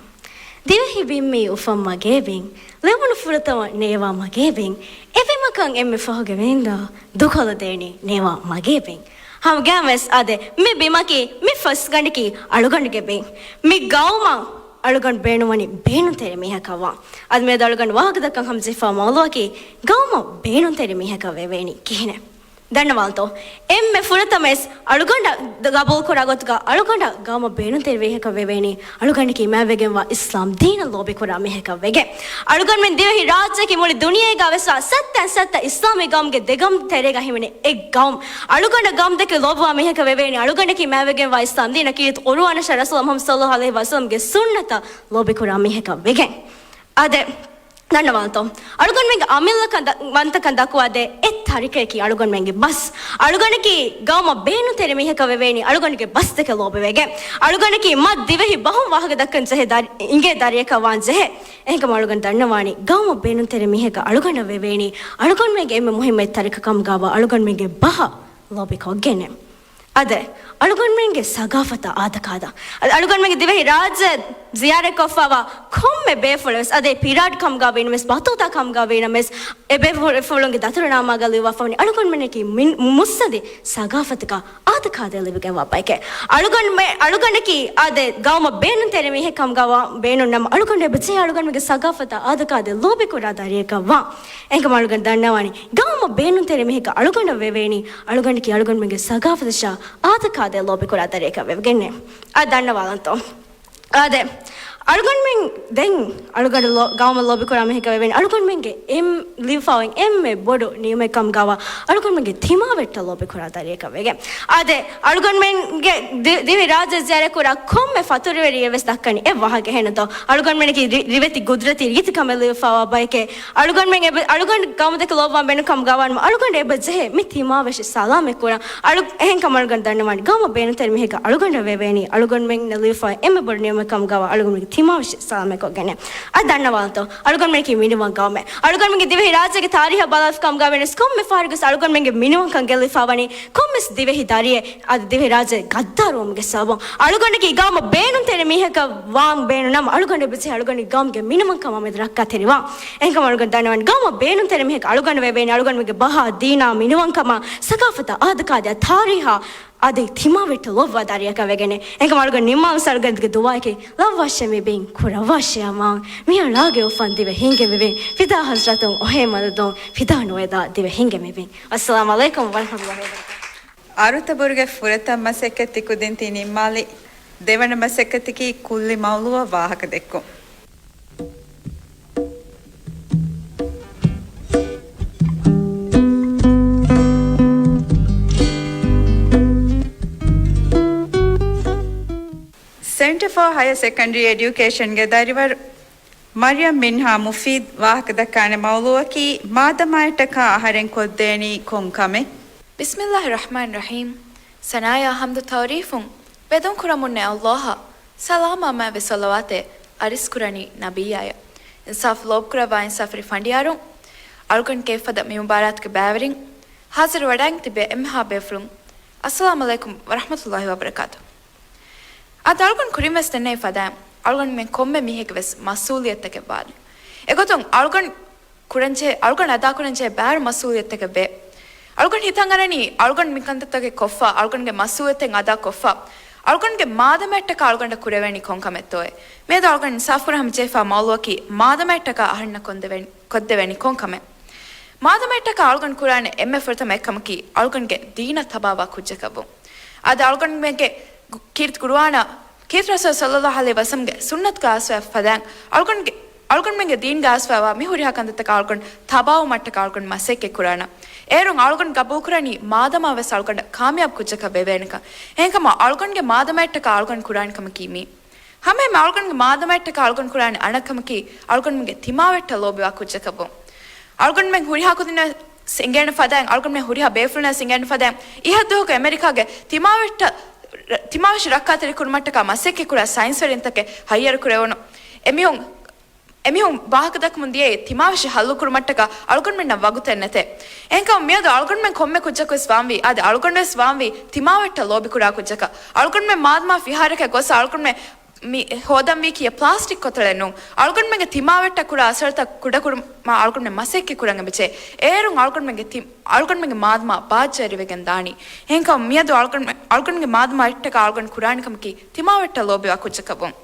ދިވެހި ބިންމީ އުފަން މަގޭ ބިން، ލެވުނު ފުރަތަމަ ނޭވާ މަގޭ ބިން، އެ ބިމަކަށް އެންމެ ފަހުގެ ވިންދާ ދުކޮލަ ދޭނީ ނޭވާ މަގޭ ބިން. ހަމަގައިމުވެސް އާދެ، މި ބިމަކީ މި ފަސްގަނޑަކީ އަޅުގަނޑުގެ ބިން. މި ގައުމަށް އަޅުގަނޑު ބޭނުންވަނީ ބޭނުންތެރި މީހަކަށް ވާން. އަދި މިއަދު އަޅުގަނޑު ވާހަކަދައްކަން ހަމަޖެހިފާ މައުޟޫޢަކީ ގައުމަށް ބޭނުންތެރި މީހަކަށް ވެވޭނީ ކިހިނެއް؟ ދަންނަވާލަތޯ؟ އެންމެ ފުރަތަމަވެސް އަޅުގަނޑަށް ގަބޫލުކުރާ ގޮތުގަ އަޅުގަނޑަށް ގައުމަށް ބޭނުންތެރި މީހަކަށް ވެވޭނީ އަޅުގަނޑަކީ މާތްވެގެންވާ އިސްލާމް ދީނަށް ލޯބިކުރާ މީހަކަށް ވެގެން. އަޅުގަނޑުމެން ދިވެހި ރާއްޖެއަކީ މުޅި ދުނިޔޭގަ ވެސް ސައްތައިން ސައްތަ އިސްލާމީ ގައުމުގެ ދެގަނޑު ތެރޭގަ ހިމެނޭ އެއް ގައުމު. އަޅުގަނޑަށް ގައުމު ދެކެ ލޯބިވާ މީހަކަށް ވެވޭނީ އަޅުގަނޑަކީ މާތްވެގެންވާ އިސްލާމް ދީނަށް ކީރިތި ޤުރުއާނަށާ ރަސޫލާ މުޙައްމަދު ޞައްލަﷲު ޢަލައިހި ވަސައްލަމްގެ ސުންނަތަށް ލޯބިކުރާ މީހަކަށް ވެގެން. އާދެ، ދަންނަވާލަތޯ؟ އަޅުގަނޑުމެންގެ އަމިއްލަކަން ދަ-، ވަންތަކަން ދައްކުވާދޭ އެއް ތަރިކައަކީ އަޅުގަނޑުމެންގެ ބަސް. އަޅުގަނޑަކީ ގައުމަށް ބޭނުންތެރި މީހަކަށް ވެވޭނީ އަޅުގަނޑުގެ ބަސް ދެކެ ލޯބިވެގެން. އަޅުގަނޑަކީ މަ ދިވެހި ބަހުން ވާހަކަ ދައްކަން ޖެހޭ ދަރި-، އިނގޭ ދަރިއަކަށް ވާން ޖެހޭ. އެހެންކަމުން އަޅުގަނޑު ދަންނަވާނީ ގައުމަށް ބޭނުންތެރި މީހަކަށް އަޅުގަނޑަށް ވެވޭނީ އަޅުގަނޑުމެންގެ އެންމެ މުހިއްމު އެއް ތަރިކަ ކަމުގައިވާ އަޅުގަނޑުމެންގެ ބަހަށް ލޯބިކޮށްގެން. އާދެ، އަޅުގަނޑުމެންގެ ސަގާފަތާ އާދަކާދަ. އަ-، އަޅުގަނޑުމެންގެ ދިވެހި ރާއްޖެ ޒިޔާރަތްކޮށްފައިވާ ކޮންމެ ބޭފުޅެއް ވެސް، އަދި ޕިރާޑް ކަމުގަ ވީނަމަވެސް، ބަތޫތާ ކަމުގަ ވީނަމަވެސް، އެ ބޭފުޅުންގެ ދަތުރުނާމާގަ ލިޔުއްވާފަވަނީ އަޅުގަނޑުމެންނަކީ މި-، މުއްސަނދި ސަގާފަތަކާ އާދަކާދައި ލިބިގެންވާ ބައެކޭ. އަޅުގަނޑުމެ-، އަޅުގަނޑަކީ އާދެ، ގައުމަށް ބޭނުންތެރި މީހެއް ކަމުގަވާ ބޭނުން ނަމަ، އަޅުގަނޑު އެބަޖެހޭ އަޅުގަނޑުމެންގެ ސަގާފަތާ އާދަކާދައި ލޯބިކުރާ ދަރިއަކަށް ވާން. އެހެންކަމުން އަޅުގަނޑު ދަންނަވާނީ ގައުމަށް ބޭނުންތެރި މީހަކަށް އަޅުގަނޑަށް ވެވޭނީ، އަޅުގަނޑަކީ އަޅުގަނޑުމެންގެ ސަގާފަތަށާ އާދަކާދައި ލޯބިކުރާ ދަރިއަކަށް ވެވެގެންނޭ. އަދި ދަންނަވާލަންތޯ؟ އާދެ، އަޅުގަނޑުމެން ދެން އަޅުގަނޑު ލޯ-، ގައުމަށް ލޯބިކުރާ މީހަކަށް ވެވޭނެ އަޅުގަނޑުމެންގެ އެން-، ލިބިފައި އޮތް އެންމެ ބޮޑު ނިޢުމަތް ކަމުގަވާ އަޅުގަނޑުމެންގެ ތިމާވެއްޓަށް ލޯބިކުރާ ދަރިއަކަށް ވެގެން. އާދެ، އަޅުގަނޑުމެންގެ ދި-، ދިވެހި ރާއްޖެ ޒިޔާރަތް ކުރާ ކޮންމެ ފަތުރުވެރިއެއް ވެސް ދައްކަނީ އެއް ވާހަކަ ހެނަތޯ؟ އަޅުގަނޑުމެންނަކީ ރި-، ރިވެތި ގުދުރަތީ ރީތިކަމެއް ލިބިފައިވާ ބަޔެކޭ. އަޅުގަނޑުމެން އެބަ-، އަޅުގަނޑު ގައުމުދެކެ ލޯބިވާން ބޭނުން ކަމުގަވާނަމަ އަޅުގަނޑަށް އެބަ ޖެހޭ މި ތިމާވެށި ސަލާމަތް ކުރަން. އަޅު-، އެހެންކަމުން އަޅުގަނޑު ދަންނަވަން ގައުމަށް ބޭނުންތެރި މީހަކަށް އަޅުގަނޑަށް ވެވޭނީ އަޅުގަނޑުމެންނަށް ލިބިފައި އެންމެ ބޮޑު ނިޢުމަތް ކަމުގަވާ އަޅުގަނޑުމެންގެ ތިމާވެށި ސަލާމަތްކޮށްގެން. އަދި ދަންނަވާލަތޯ، އަޅުގަނޑުމެންނަކީ މިނިވަން ގައުމެއް. އަޅުގަނޑުމެންގެ ދިވެހި ރާއްޖޭގެ ތާރީހަށް ބަލާލި ކަމުގަ ވެސް ކޮންމެ ފަހަރަކުވެސް އަޅުގަނޑުމެންގެ މިނިވަންކަން ގެއްލިފައިވަނީ ކޮންމެސް ދިވެހި ދަރިއެއް އަދި ދިވެހި ރާއްޖެ ގައްދާރުވުމުގެ ސަބަބުން. އަޅުގަނޑަކީ ގައުމަށް ބޭނުންތެރި މީހަކަށް ވާން ބޭނުން ނަމަ އަޅުގަނޑަށް އެބަޖެހޭ އަޅުގަނޑުގެ ގައުމުގެ މިނިވަންކަމާ މެދު ރައްކާތެރިވާން. އެހެންކަމުން އަޅުގަނޑު ދަންނަވަން ގައުމަށް ބޭނުންތެރި މީހަކަށް އަޅުގަނޑު ވެވޭނީ އަޅުގަނޑުމެންގެ ބަހާ، ދީނާ، މިނިވަންކަމާ، ސަގާފަތާ، އާދަކާދަޔާ، ތާރީހާ އަދި ތިމާވެއްޓަށް ލޯބިވާ ދަރިއަކަށް ވެގެން. އެހެންކަމުން އަޅުގަނޑު ނިންމާލަން އަޅުގަނޑުގެ ދުޢާއަކީ، ލައްވާށޭ މި ބިން، ކުރައްވާށޭ އަމާން، މިހާރު ލާގެ އުފަން ދިވެ ހިނގެމެވެން، ފިދާ ޙަޟްރަތުން އޮހޭ މަދަދުން، ފިދާ ނުވެދާ ދިވެ ހިނގެމެވެން. އައްސަލާމު ޢަލައިކުމް ވަރަޙްމަތުﷲި ވަބަރަކާތުހު. އަރުތަ ބުރުގެ ފުރަތަމަ މަސައްކަތް ތިކުދިން ތި ނިންމާލި. ދެވަނަ މަސައްކަތަކީ ކުއްލި މައުޟޫޢަށް ވާހަކަ ދެއްކުން. Centre for Higher Secondary Education ގެ ދަރިވަރު މަރިޔަމް މިންހާ މުފީދު ވާހަކަ ދައްކާނެ މައުޟޫޢަކީ މާދަމާއަށްޓަކާ އަހަރެން ކޮށްދޭނީ ކޮން ކަމެއް؟ بسم الله الرحمن الرحيم. ސަނާޔާ ޙަމްދު ތަޢުރީފުން ވެދުން ކުރަމުންނޭ ﷲ އަށް، ސަލާމާ މާތްވެ ޞަލަވާތެއް އަރިސްކުރަނީ ނަބިއްޔާއަށް. އިންސާފު ލޯބިކުރައްވާ އިންސާފުވެރި ފަނޑިޔާރުން، އަޅުގަނޑުގެ އެފަދަ މި މުބާރާތުގެ ބައިވެރިން، ޙާޟިރު ވަޑައިގެން ތިބޭ އެންމެހާ ބޭފުޅުން، އައްސަލާމު ޢަލައިކުމް ވަރަޙްމަތުﷲި ވަބަރަކާތުހު. އަދި އަޅުގަނޑު ކުރިން ވެސް ދެންނެވި ފަދައިން، އަޅުގަނޑުމެން ކޮންމެ މީހެއްގެ ވެސް މަސްއޫލިއްޔަތުތަކެއް ވާނެ. އެގޮތުން އަޅުގަނޑު ކުރަންޖެހޭ، އަޅުގަނޑު އަދާކުރަންޖެހޭ ބާރު މަސްއޫލިއްޔަތުތަކެއް ވޭ. އަޅުގަނޑު ހިތަށް އަރަނީ، އަޅުގަނޑު މިކަންތައްތަކެއް ކޮށްފަ، އަޅުގަނޑުގެ މަސްއޫލިއްޔަތެއް އަދާ ކޮށްފަ، އަޅުގަނޑުގެ މާދަމައަށްޓަކާ އަޅުގަނޑަށް ކުރެވޭނީ ކޮން ކަމެއްތޯއޭ؟ މިއަދު އަޅުގަނޑު އިންސާފުކުރަން ހަމަޖެހިފަ މައުޟޫޢަކީ މާދަމައަށްޓަކާ އަހަރެންނަށް ކޮންދެވޭނީ، ކޮށްދެވޭނީ ކޮން ކަމެއް؟ މާދަމައަށްޓަކާ އަޅުގަނޑު ކުރާނެ އެންމެ ފުރަތަމަ އެއްކަމަކީ އަޅުގަނޑުގެ ދީނަށް ތަބާވާ ކުއްޖަކަށްވުން. އަދި އަޅުގަނޑުމެންގެ ގު-، ކީރިތި ޤުރުއާނާ، ކީރިތި ރަސޫލު ޞައްލައްލާހު ޢަލައިހި ވަސައްލަމްގެ ސުންނަތުގަ އައިސްފައި ފަދައިން އަޅުގަނޑުގެ، އަޅުގަނޑުމެންގެ ދީންގަ އައިސްފައިވާ މި ހުރިހާ ކަންތައްތަކަށް އަޅުގަނޑު ތަބާވުމަށްޓަކާ އަޅުގަނޑު މަސައްކަތް ކުރާނަން. އޭރުން އަޅުގަނޑު ގަބޫލުކުރަނީ މާދަމާ ވެސް އަޅުގަނޑަށް ކާމިޔާބު ކުއްޖަކަށް ވެވޭނެކަން. އެހެންކަމުން އަޅުގަނޑުގެ މާދަމައަށްޓަކާ އަޅުގަނޑު ކުރާނެ ކަމަކީ މީ. ހަމައެހެންމެ އަޅުގަނޑުގެ މާދަމައަށްޓަކާ އަޅުގަނޑު ކުރާނެ އަނެއްކަމަކީ އަޅުގަނޑުމެންގެ ތިމާވެއްޓަށް ލޯބިވާ ކުއްޖަކަށްވުން. އަޅުގަނޑުމެން ހުރިހާ ކުދިންނަށް ވެސް އެނގޭނެ ފަދައިން، އަޅުގަނޑުމެން ހުރިހާ ބޭފުޅުންނަށް ވެސް އެނގޭނެ ފަދައިން، އިހަށްދުވަހުގެ އެމެރިކާގެ ތިމާވެއްޓަށް، ތިމާވެށި ރައްކާތެރިކުރުމަށްޓަކާ މަސައްކަތް ކުރާ ސައިންސްވެރިންތަކެއް ހައްޔަރު ކުރެވުނު. އެމީހުން، އެމީހުން ވާހަކަ ދައްކަމުން ދިޔައީ ތިމާވެށި ހައްލު ކުރުމަށްޓަކާ އަޅުގަނޑުމެންނަށް ވަގުތެއް ނެތޭ. އެހެންކަމުން މިއަދު އަޅުގަނޑުމެން ކޮންމެ ކުއްޖަކު ވެސް ވާންވީ، އަދި އަޅުގަނޑު ވެސް ވާންވީ ތިމާވެއްޓަށް ލޯބިކުރާ ކުއްޖަކަށް. އަޅުގަނޑުމެން މާދަމާ ފިހާރައަކަށް ގޮސް އަޅުގަނޑުމެން މި ހޯދަންވީކީ ޕްލާސްޓިކް ކޮތަޅެއް ނޫން. އަޅުގަނޑުމެންގެ ތިމާވެއްޓަށް ކުރާ އަސަރުތައް ކުޑަކުރުމަށް އަޅުގަނޑުމެން މަސައްކަތް ކުރަން އެބަޖެހޭ. އޭރުން އަޅުގަނޑުމެންގެ ތި-، އަޅުގަނޑުމެންގެ މާދަމާ ބާއްޖަވެރިވެގެން ދާނީ. އެހެންކަމުން މިއަދު އަޅުގަނޑުމެ-، އަޅުގަނޑުގެ މާދަމާއަށްޓަކާ އަޅުގަނޑު ކުރާނެ ކަމަކީ ތިމާވެއްޓަށް ލޯބިވާ ކުއްޖަކަށްވުން.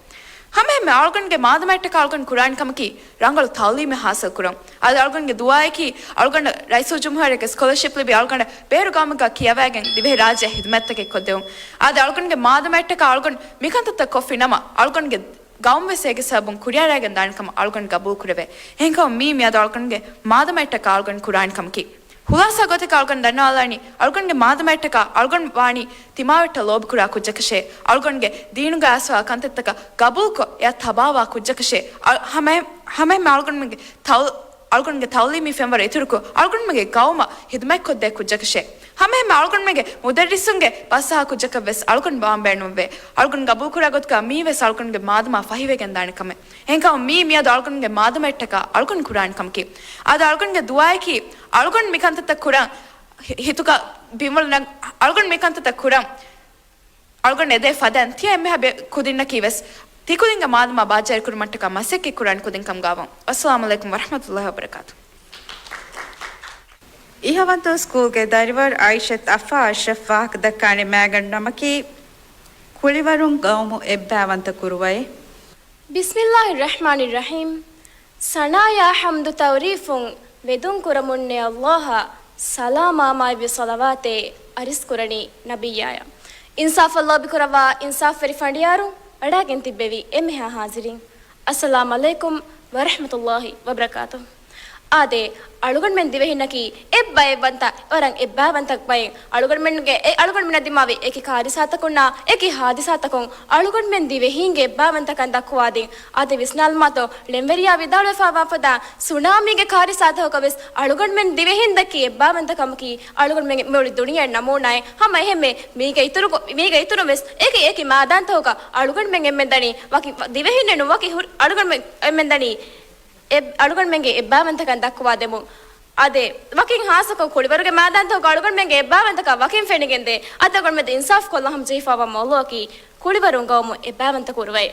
ހަމައެހެންމެ އަޅުގަނޑުގެ މާދަމާއަށްޓަކާ އަޅުގަނޑު ކުރާނެ ކަމަކީ ރަނގަޅު ތަޢުލީމެއް ޙާޞިލް ކުރުން. އަދި އަޅުގަނޑުގެ ދުޢާއަކީ އަޅުގަނޑަށް ރައީސުލްޖުމްހޫރިއްޔާގެ ސްކޮލަރޝިޕް ލިބި އަޅުގަނޑަށް ބޭރު ގައުމެއްގަ ކިޔަވައިގެން ދިވެހިރާއްޖެ ޚިދުމަތްތަކެއް ކޮށްދެވުން. އަދި އަޅުގަނޑުގެ މާދަމާއަށްޓަކާ އަޅުގަނޑު މިކަންތައްތައް ކޮށްފި ނަމަ، އަޅުގަނޑުގެ ގައުމުވެސް އޭގެ ސަބަބުން ކުރިއަރައިގެން ދާނެ ކަމަށް އަޅުގަނޑު ގަބޫލު ކުރެވޭ. އެހެންކަމުން މީ މިއަދު އަޅުގަނޑުގެ މާދަމާއަށްޓަކާ އަޅުގަނޑު ކުރާނެ ކަމަކީ. ޚުލާޞާ ގޮތަކަށް އަޅުގަނޑު ދަންނަވާލާނީ، އަޅުގަނޑުގެ މާދަމާއަށްޓަކާ އަޅުގަނޑު ވާނީ ތިމާވެއްޓަށް ލޯބިކުރާ ކުއްޖަކަށޭ. އަޅުގަނޑުގެ ދީނުގަ އައިސްފައިވާ ކަންތައްތަކަށް ގަބޫލުކޮށް، އެއަށް ތަބާވާ ކުއްޖަކަށޭ. އަ-، ހަމަ-، ހަމައެހެންމެ އަޅުގަނޑުމެންގެ ތައު-، އަޅުގަނޑުގެ ތަޢުލީމީ ފެންވަރު އިތުރުކޮށް، އަޅުގަނޑުމެންގެ ގައުމަށް ޚިދުމަތްކޮށްދޭ ކުއްޖަކަށޭ. ހަމައެހެންމެ އަޅުގަނޑުމެންގެ މުދައްރިސުންގެ ބަސްއަހާ ކުއްޖަކަށްވެސް އަޅުގަނޑު ވާން ބޭނުންވޭ. އަޅުގަނޑު ގަބޫލުކުރާ ގޮތުގަ މީވެސް އަޅުގަނޑުގެ މާދަމާ ފަހިވެގެން ދާނެ ކަމެއް. އެހެންކަމުން މީ މިއަދު އަޅުގަނޑުގެ މާދަމައަށްޓަކާ އަޅުގަނޑު ކުރާނެ ކަމަކީ. އަދި އަޅުގަނޑުގެ ދުޢާއަކީ، އަޅުގަނޑު މިކަންތައްތައް ކުރަން، ހި-، ހިތުގަ ބިންވަޅު ނަން-، އަޅުގަނޑު މިކަންތައްތައް ކުރަން، އަޅުގަނޑު އެދޭ ފަދައިން ތިޔަ އެންމެހާ ބެ-، ކުދިންނަކީ ވެސް ތިކުދިންގެ މާދަމާ ބާއްޖަވެރިކުރުމަށްޓަކާ މަސައްކަތް ކުރާނެ ކުދިން ކަމުގައިވުން. އައްސަލާމު ޢަލައިކުމް ވަރަޙްމަތުﷲި ވަބަރަކާތުހު. އިހަވަންތޯ ސްކޫލްގެ ދަރިވަރު އައިޝަތު އަފާ އަޝްރަފް ވާހަކަ ދައްކާނެ މައިގަނޑު ނަމަކީ، ކުޅިވަރުން ގައުމު އެއްބައިވަންތަ ކުރުވައޭ. بسم الله الرحمن الرحيم. ސަނާޔާ ޙަމްދު ތަޢުރީފުން ވެދުން ކުރަމުންނޭ ﷲ އަށް، ސަލާމާ މާތްވި ޞަލަވާތެއް އަރިސްކުރަނީ ނަބިއްޔާއަށް. އިންސާފަށް ލޯބިކުރައްވާ އިންސާފްވެރި ފަނޑިޔާރުން، ވަޑާގެން ތިއްބެވި އެންމެހާ ހާޒިރީން، އައްސަލާމް ޢަލައިކުމް ވަރަޙްމަތުﷲި ވަބަރަކާތުހު. އާދެ، އަޅުގަނޑުމެން ދިވެހިންނަކީ އެއްބައެއްވަންތަ، ވަރަށް އެއްބައިވަންތަ ބައެއް. އަޅުގަނޑުމެންގެ، އެ، އަޅުގަނޑުމެންނަށް ދިމާވި އެކި ކާރިސާތަކުންނާ އެކި ހާދިސާތަކުން އަޅުގަނޑުމެން ދިވެހީންގެ އެއްބައިވަންތަކަން ދައްކުވާދިން. އާދެ، ވިސްނާލުމާތޯ، ޅެންވެރިޔާ ވިދާޅުވެފައިވާ ފަދަ ސުނާމީގެ ކާރިސާތަކަކަށް ވެސް އަޅުގަނޑުމެން ދިވެހިން ދައްކި އެއްބައިވަންތަކަމަކީ އަޅުގަނޑުމެން މުޅި ދުނިޔެއަށް ނަމޫނާއެއް. ހަމަ އެހެންމެ މީގެ އިތުރު، މީގެ އިތުރުން ވެސް އެކި އެކި މައިދާންތަކުގަ އަޅުގަނޑުމެން އެންމެން ދަނީ، ވަކި ދިވެހިންނެއް ނޫން، ވަކި ހުރި އަޅުގަނޑުމެން އެންމެން ދަނީ އެ، އަޅުގަނޑުމެންގެ އެއްބައިވަންތަކަން ދައްކުވާ ދެމުން. އާދެ، ވަކިން ހާއްސަކޮށް ކުޅިވަރުގެ މައިދާންތަކުގަ އަޅުގަނޑުމެންގެ އެއްބައިވަންތަކަން ވަކިން ފެނިގެންދޭ. އަދި އަޅުގަނޑުމެން އިންސާފު ކޮށްލަން ހަމަޖެހިފައިވާ މައުޟޫޢަކީ ކުޅިވަރުން ގައުމު އެއްބައިވަންތަ ކުރުވައި.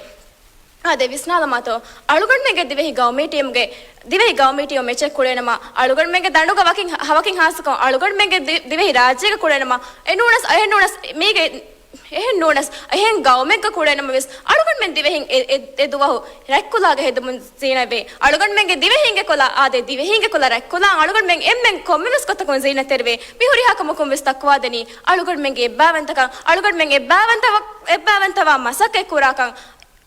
އާދެ، ވިސްނާލަމާތޯ، އަޅުގަނޑުމެންގެ ދިވެހި ގައުމީ ޓީމުގެ، ދިވެހި ގައުމީ ޓީމު މެޗެއް ކުޅޭނަމަ، އަޅުގަނޑުމެންގެ ދަނޑުގަ ވަކިން ހަ-، ވަކިން ހާއްސަކޮށް އަޅުގަނޑުމެންގެ ދި-، ދިވެހި ރާއްޖޭގަ ކުޅޭނަމަ، އެނޫނަސް، އެހެންނޫނަސް މީގެ، އެހެންނޫނަސް އެހެން ގައުމެއްގަ ކުޅޭނަމަވެސް، އަޅުގަނޑުމެން ދިވެހިން އެ، އެ، އެ ދުވަހު ރަތްކުލާގަ ހެދުމުން ޒީނަތްވޭ. އަޅުގަނޑުމެންގެ ދިވެހިންގެ ކުލަ، އާދެ، ދިވެހިންގެ ކުލަ ރަތްކުލާ އަޅުގަނޑުމެން އެންމެން ކޮންމެވެސް ގޮތަކުން ޒީނަތްތެރިވޭ. މި ހުރިހާ ކަމަކުން ވެސް ދައްކުވާދެނީ އަޅުގަނޑުމެންގެ އެއްބައިވަންތަކަން، އަޅުގަނޑުމެން އެއްބައިވަންތަވާ، އެއްބައިވަންތަވާ މަސައްކަތް ކުރާކަން.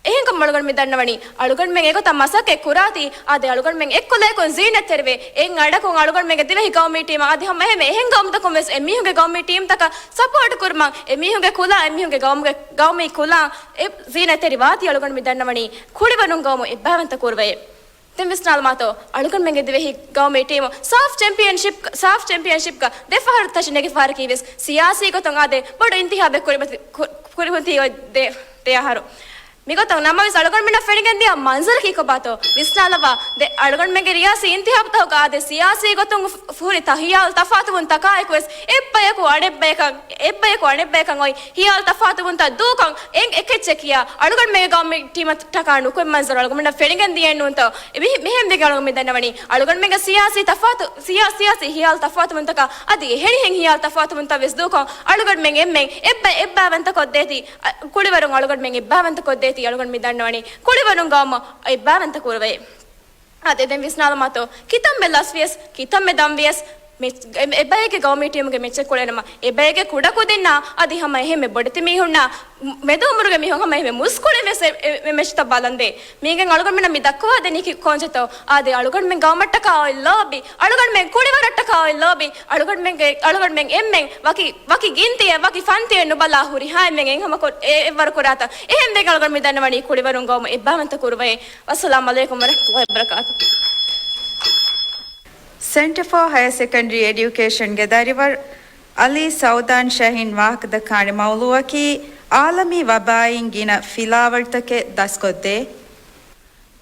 އެހެންކަމުން އަޅުގަނޑު މި ދަންނަވަނީ، އަޅުގަނޑުމެން އެގޮތަށް މަސައްކަތް ކުރާތީ، އާދެ، އަޅުގަނޑުމެން އެއްކުލަޔަކުން ޒީނަތްތެރިވޭ. އެއް އަޑަކުން އަޅުގަނޑުމެންގެ ދިވެހި ގައުމީ ޓީމަށް އަދި ހަމަ އެހެން އެހެން ގައުމުތަކުން ވެސް އެމީހުންގެ ގައުމީ ޓީމްތަކަށް ސަޕޯޓް ކުރުމަށް، އެމީހުންގެ ކުލަ، އެމީހުންގެ ގައުމުގެ ގައުމީ ކުލަ އެ ޒީނަތްތެރިވާތީ އަޅުގަނޑު މި ދަންނަވަނީ ކުޅިވަރުން ގައުމު އެއްބައިވަންތަ ކުރުވައޭ. ދެން ވިސްނާލަމާތޯ، އަޅުގަނޑުމެންގެ ދިވެހި ގައުމީ ޓީމު ސާފް ޗެމްޕިއަންޝިޕް، ސާފް ޗެމްޕިއަންޝިޕްގަ ދެފަހަރު ތަށި ނެގިފަހަރަކީ ވެސް ސިޔާސީ ގޮތުން އާދެ، ބޮޑު އިންތިހާބެއް ކުރިމަތި-، ކު-، ކުރިމަތީ ދެ، ދެ އަހަރު. މިގޮތަށް ނަމަވެސް އަޅުގަނޑުމެންނަށް ފެނިގެންދިޔަ މަންޒަރަކީ ކޮބާތޯ؟ ވިސްނާލައްވާ. ދެ އަޅުގަނޑުމެންގެ ރިޔާސީ އިންތިހާބުތަކުގަ އާދެ، ސިޔާސީ ގޮތުން ފު-، ފުރި ތަ-، ހިޔާލު ތަފާތުވުންތަކާއެކު ވެސް އެއްބަޔަކު އަނެއްބަޔަކަށް، އެއްބަޔަކު އަނެއްބަޔަކަށް އޮތް ހިޔާލު ތަފާތުވުންތައް ދޫކަން އެ-، އެކެއްޗެއް ކިޔާ އަޅުގަނޑުމެންގެ ގައުމީ ޓީމަށްޓަކާ ނުކުތް މަންޒަރު އަޅުގަނޑުމެންނަށް ފެނިގެން ދިޔައެއްނޫންތޯ؟ މި-، މިހެން ވެގެން އަޅުގަނޑު މި ދަންނަވަނީ އަޅުގަނޑުމެންގެ ސިޔާސީ ތަފާތު، ސިޔާ-، ސިޔާސީ ހިޔާލު ތަފާތުވުންތަކާ އަދި އެހެނިހެން ހިޔާލު ތަފާތުވުންތައް ވެސް ދޫކޮށް އަޅުގަނޑުމެން އެންމެން އެއްބަ-، އެއްބައިވަންތަ ކޮށްދޭތީ، އަ، ކުޅިވަރުން އަޅުގަނޑުމެން އެއްބައިވަންތަ ކޮށްދޭތީ އަޅުގަނޑު މި ދަންނަވަނީ ކުޅިވަރުން ގައުމު އެއްބައިވަންތަ ކުރުވައޭ. އާދެ، ދެން ވިސްނާލަމާތޯ، ކިތަންމެ ލަސްވިޔަސް، ކިތަންމެ ދަންވިޔަސް، މެޗް-، އެ-، އެއްބަޔެއްގެ ގައުމީ ޓީމުގެ މެޗެއް ކުޅެނަމަ، އެއްބަޔެއްގެ ކުޑަކުދިންނާ އަދި ހަމަ އެހެންމެ ބޮޑެތި މީހުންނާ، މެދު އުމުރުގެ މީހުން ހަމަ އެހެންމެ މުސްކުޅިން ވެސް އެ، އެ، އެ މެޗްތައް ބަލަންދޭ. މީގެން އަޅުގަނޑުމެންނަށް މި ދައްކަވާ ދެނީކީ ކޯންޗެތޯ؟ އާދެ، އަޅުގަނޑުމެން ގައުމަށްޓަކާ އޮތް ލޯބި، އަޅުގަނޑުމެން ކުޅިވަރަށްޓަކާ އޮތް ލޯބި، އަޅުގަނޑުމެންގެ، އަޅުގަނޑުމެން އެންމެން ވަކި، ވަކި ގިންތިއެއް، ވަކި ފަންތިއެއް ނުބަލާ ހުރިހާ އެންމެން އެއް ހަމަ ކޮށް، އެ، އެއްވަރު ކުރާތަން. އެހެން ވެގެން އަޅުގަނޑު މި ދަންނަވަނީ ކުޅިވަރުން ގައުމު އެއްބައިވަންތަ ކުރުވައޭ. ވައްސަލާމް ޢަލައިކުމް ވަރަޙްމަތުﷲި ވަބަރަކާތުހު. ސެންޓަރ ފޯ ހަޔަރ ސެކަންޑަރީ އެޑިއުކޭޝަންގެ ދަރިވަރު އަލީ ސައުދާން ޝަހީން ވާހަކަދައްކާނެ މައުޟޫޢަކީ، އާލަމީ ވަބާއިން ގިނަ ފިލާވަޅުތަކެއް ދަސްކޮށްދޭ.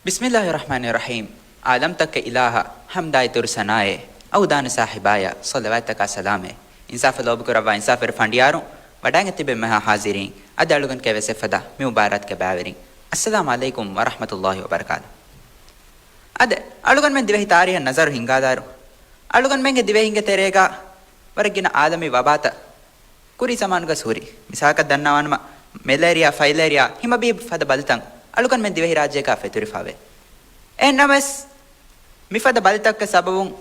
ބިސްމިއްލާހި ރަޙްމާނި ރަޙީމް. އާލަމްތަކުގެ އިލާހަށް ޙަމްދާއި ދުރުސަނާއެއް، އަވުދާން ސާހިބާޔަށް ޞަލަވާތްތަކާ ސަލާމެއް. އިންސާފަށް ލޯބިކުރައްވާ އިންސާފުވެރި ފަނޑިޔާރުން، ވަޑާގެން ތިބެ މެހާ ޙާޒިރީން، އަދި އަޅުގަނޑުގެ ވެސް އެފަދަ މި މުބާރާތުގެ ބައިވެރިން، އައްސަލާމް ޢަލައިކުމް ވަރަޙްމަތުﷲި ވަބަރަކާތުހު. އާދެ، އަޅުގަނޑުމެން ދިވެހި ތާރީހަށް ނަޒަރު ހިންގާލާއިރު، އަޅުގަނޑުމެންގެ ދިވެހިންގެ ތެރޭގަ ވަރަށް ގިނަ އާލަމީ ވަބާތައް ކުރީ ޒަމާނުގަ ހުރި. މިސާލަކަށް ދަންނަވާނަމަ، މެލޭރިއާ، ފައިލޭރިއާ، ހިމަބީ ފަދަ ބަލިތައް އަޅުގަނޑުމެން ދިވެހިރާއްޖޭގަ ފެތުރިފަވޭ. އެހެންނަމަވެސް، މިފަދަ ބަލިތަކުގެ ސަބަބުން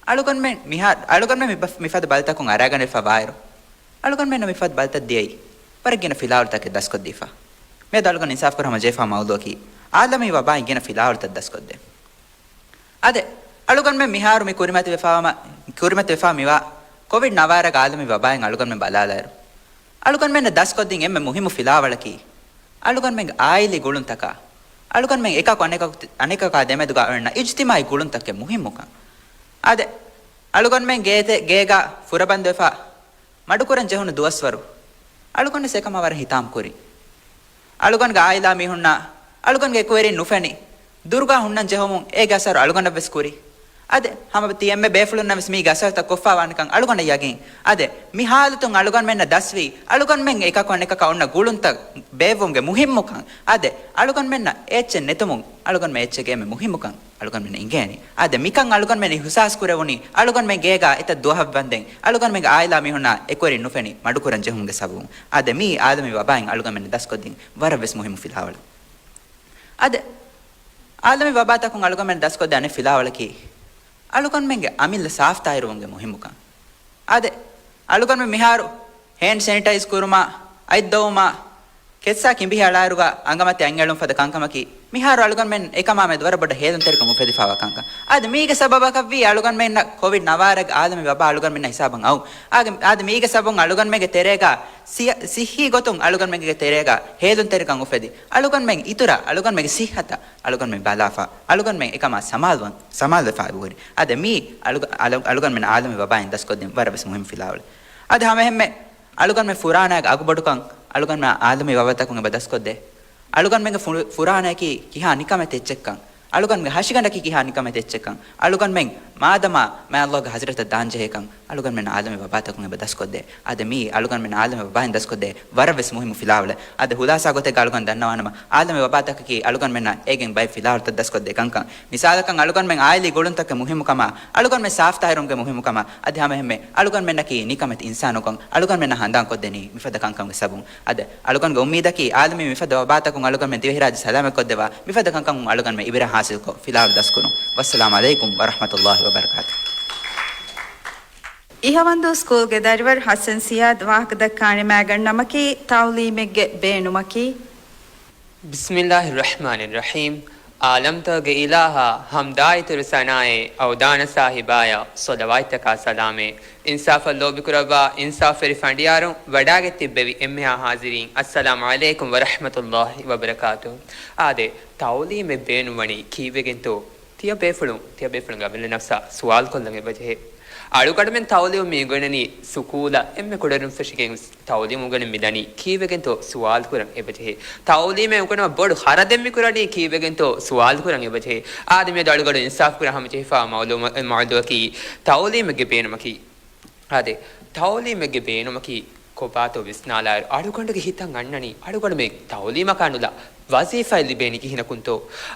އަޅުގަނޑުމެން މިހާ-، އަޅުގަނޑުމެން މި ބަ-، މިފަދަ ބަލިތަކުން އަރާގަނެފަ ވާއިރު، އަޅުގަނޑުމެންނަށް މިފަދަ ބަލިތައް ދިޔައީ ވަރަށް ގިނަ ފިލާވަޅުތަކެއް ދަސްކޮށްދީފަ. މިއަދު އަޅުގަނޑު އިންސާފުކުރަން ހަމަޖެހިފާ މައުޟޫޢަކީ، އާލަމީ ވަބާއިން ގިނަ ފިލާވަޅުތައް ދަސްކޮށްދޭން. އާދެ، އަޅުގަނޑުމެން މިހާރު މި ކުރިމަތިވެފާ މަ-، ކުރިމަތިވެފާ މިވާ ކޮވިޑް ނަވާރަގެ އާލަމީ ވަބާއިން އަޅުގަނޑުމެން ބަލާލާއިރު، އަޅުގަނޑުމެންނަށް ދަސްކޮށްދިން އެންމެ މުހިއްމު ފިލާވަޅަކީ، އަޅުގަނޑުމެންގެ އާއިލީ ގުޅުންތަކާ، އަޅުގަނޑުމެން އެކަކު އަނެކަކު-، އަނެކަކާ ދެމެދުގަ އޮންނަ އިޖްތިމާޢީ ގުޅުންތަކުގެ މުހިއްމުކަން. އާދެ، އަޅުގަނޑުމެން ގޭތެ-، ގޭގަ ފުރަބަނދުވެފަ، މަޑުކުރަން ޖެހުނު ދުވަސްވަރު، އަޅުގަނޑު ސެކަމަ ވަރަށް ހިތާމަ ކުރި. އަޅުގަނޑުގެ އާއިލާ މީހުންނާ، އަޅުގަނޑުގެ އެކުވެރިން ނުފެނި، ދުރުގަ ހުންނަން ޖެހުމުން އޭގެ އަސަރު އަޅުގަނޑަށް ވެސް ކުރި. އާދެ، ހަމަ ތި އެންމެ ބޭފުޅުންނަށް ވެސް މީގެ އަސަރުތައް ކޮށްފާ ވާނެކަން އަޅުގަނޑަށް ޔަގީން. އާދެ، މި ހާލަތުން އަޅުގަނޑުމެންނަށް ދަސްވީ، އަޅުގަނޑުމެން އެކަކު އަނެކަކަށް އޮންނަ ގުޅުންތައް ބޭއްވުމުގެ މުހިއްމުކަން. އާދެ، އަޅުގަނޑުމެންނަށް އެއްޗެއް ނެތުމުން އަޅުގަނޑުމެން އެއްޗެއްގެ އެންމެ މުހިއްމުކަން އަޅުގަނޑުމެން އިނގޭނީ. އާދެ، މިކަން އަޅުގަނޑުމެން އިހުސާސް ކުރެވުނީ، އަޅުގަނޑުމެން ގޭގަ އެތައް ދުވަހަށް ވަންދެން، އަޅުގަނޑުމެންގެ އާއިލާ މީހުންނާ އެކުވެރިން ނުފެނި މަޑުކުރަން ޖެހުމުގެ ސަބަބުން. އާދެ، މީ އާލަމީ ވަބާއިން އަޅުގަނޑުމެން ދަސްކޮށްދިން ވަރަށް ވެސް މުހިއްމު ފިލާވަޅު. އާދެ، އާލަމީ ވަބާތަކުން އަޅުގަނޑުމެން ދަސްކޮށްދޭ އަނެއް ފިލާވަޅަކީ، އަޅުގަނޑުމެންގެ އަމިއްލަ ސާފްތާހިރުވުމުގެ މުހިއްމުކަން. އާދެ، އަޅުގަނޑުމެން މިހާރު ހޭންޑް ސެނިޓައިޒް ކުރުމާ، އަތް ދޮވުމާ، ކެއްސާ ކިނބިހި އަޅާއިރުގަ އަނގަމަތި އަތްއެޅުން ފަދަ ކަންކަމަކީ، މިހާރު އަޅުގަނޑުމެން އެކަމާ މެދު ވަރަށް ބޮޑަށް ހޭލުންތެރިކަން އުފެދިފާވާ ކަންކަން. އަދި މީގެ ސަބަބަކަށްވީ އަޅުގަނޑުމެންނަށް ކޮވިޑް ނަވާރަގެ އާލަމީ ވަބާ އަޅުގަނޑުމެންނަށް ހިސާބަށް އައު. އާދެ، އާދެ، މީގެ ސަބަބުން އަޅުގަނޑުމެންގެ ތެރޭގަ ސި-، ސިއްހީ ގޮތުން އަޅުގަނޑުމެންގެ ތެރޭގަ ހޭލުންތެރިކަން އުފެދި. އަޅުގަނޑުމެން އިތުރަށް އަޅުގަނޑުމެންގެ ސިއްހަތަށް އަޅުގަނޑުމެން ބަލާފަ، އަޅުގަނޑުމެން އެކަމާ ސަމާލުވަން، ސަމާލުވެފަ ހުރި. އާދެ، މީ އަޅު-، އަޅު-، އަޅުގަނޑުމެން އާލަމީ ވަބާއިން ދަސްކޮށްދިން ވަރަށް ވެސް މުހިންމު ފިލާވަޅެއް. އަދި ހަމައެހެންމެ އަޅުގަނޑުމެން ފުރާނައިގެ އަގުބޮޑުކަން އަޅުގަނޑުމެން އާލަމީ ވަބާތަކުން އެބަ ދަސްކޮށްދޭ. އަޅުގަނޑުމެންގެ ފުރު-، ފުރާނައަކީ ކިހާ ނިކަމެތި އެއްޗެއްކަން، އަޅުގަނޑުގެ ހަށިގަނޑަކީ ކިހާ ނިކަމެތި އެއްޗެއްކަން، އަޅުގަނޑުމެން މާދަމާ މާ ﷲ ގެ ޙަޟްރަތަށް ދާންޖެހޭކަން، އަޅުގަނޑުމެން އާލަމީ ވަބާތަކުން އެބަ ދަސްކޮށްދޭ. އަދި މީ އަޅުގަނޑުމެން އާލަމީ ވަބާއިން ދަސްކޮށްދޭ ވަރަށް ވެސް މުހިންމު ފިލާވަޅެއް. އަދި ހުލާސާ ގޮތެއްގަ އަޅުގަނޑު ދަންނަވާނަމަ، އާލަމީ ވަބާތަކަކީ އަޅުގަނޑުމެންނަށް އޭގެން ބައެއް ފިލާވަޅުތައް ދަސްކޮށްދޭ ކަންކަން. މިސާލަކަށް އަޅުގަނޑުމެން އާއިލީ ގުޅުންތަކުގެ މުހިންމުކަމާ، އަޅުގަނޑުމެން ސާފްތާހިރުވުމުގެ މުހިންމުކަމާ، އަދި ހަމައެހެންމެ އަޅުގަނޑުމެންނަކީ ނިކަމެތި އިންސާނުކަން އަޅުގަނޑުމެންނަށް ހަނދާންކޮށްދެނީ މިފަދަ ކަންކަމުގެ ސަބަބުން. އަދި އަޅުގަނޑުގެ އުއްމީދަކީ އާލަމީ މިފަދަ ވަބާތަކުން އަޅުގަނޑުމެން ދިވެހިރާއްޖެ ސަލާމަތްކޮށްދެއްވާ މިފަދަ ކަންކަމުން އަޅުގަނޑުމެން އިބްރާ ހާސިލްކޮށް ފިލާވަޅު ދަސްކުރުން. ވައްސަލާމް ޢަލައިކުމް ވަރަޙްމަތުﷲ ވަބަރަކާތުހު. އިހަވަންދޫ ސްކޫލްގެ ދަރިވަރު ޙަސަން ސިޔާދް ވާހަކަދައްކާނެ މައިގަނޑު ނަމަކީ، ތަޢުލީމެއްގެ ބޭނުމަކީ. بسم الله الرحمن الرحيم. ޢާލަމްތަކުގެ އިލާހާ ޙަމްދާއިތުރު ސަނާއޭ، އަވަދާން ސާހިބާޔަށް ޞަލަވާތްތަކާ ސަލާމޭ. އިންސާފަށް ލޯބިކުރައްވާ އިންސާފުވެރި ފަނޑިޔާރުން، ވަޑާގެތިއްބެވި އެންމެހާ ޙާޟިރީން، އައްސަލާމް ޢަލައިކުމް ވަރަޙްމަތުﷲ ވަބަރަކާތުހު. އާދެ، ތަޢުލީމެއް ބޭނުންވަނީ ކީއްވެގެންތޯ؟ ތިޔަބޭފުޅުން، ތިޔަބޭފުޅުންގެ އަމިއްލަ ނަފްސާ ސުވާލުކޮށްލަން އެބަޖެހޭ. އަޅުގަނޑުމެން ތަޢުލީމު މި އުނގެނުނީ ސުކޫލަށް އެންމެ ކުޑަރިން ފެށިގެން ވެސް ތަޢުލީމު އުނގެނުން މިދަނީ ކީއްވެގެންތޯ ސުވާލުކުރަން އެބަޖެހޭ. ތަޢުލީމެއް އުނގެނުމަށް ބޮޑު ޚަރަދެއް މި ކުރަނީ ކީއްވެގެންތޯ ސުވާލުކުރަން އެބަޖެހޭ. އާދެ، މިއަދު އަޅުގަނޑު އިންސާފު ކުރަން ހަމަޖެހިފައިވާ މައުލޫމަ-، މައުޟޫއަކީ ތަޢުލީމެއްގެ ބޭނުމަކީ. އާދެ، ތަޢުލީމެއްގެ ބޭނުމަކީ ކޮބާތޯ ވިސްނާލާއިރު، އަޅުގަނޑުގެ ހިތަށް އަންނަނީ އަޅުގަނޑުމެން ތަޢުލީމަކާ ނުލާ ވަޒީފާއެއް ލިބޭނީ ކިހިނަކުންތޯ؟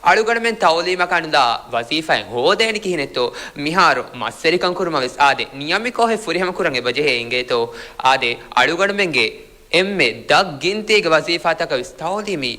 އަޅުގަނޑުމެން ތަޢުލީމަކާ ނުލާ ވަޒީފާއެއް ހޯދޭނީ ކިހިނެއްތޯ؟ މިހާރު މަސްވެރިކަން ކުރުމަށް ވެސް އާދެ، ނިޔަމިކޮށް ފުރިހަމަ ކުރަން އެބަޖެހޭ އިނގޭތޯ؟ އާދެ، އަޅުގަނޑުމެންގެ އެންމެ ދަށް ގިންތީގެ ވަޒީފާތަކަށް ވެސް ތަޢުލީމީ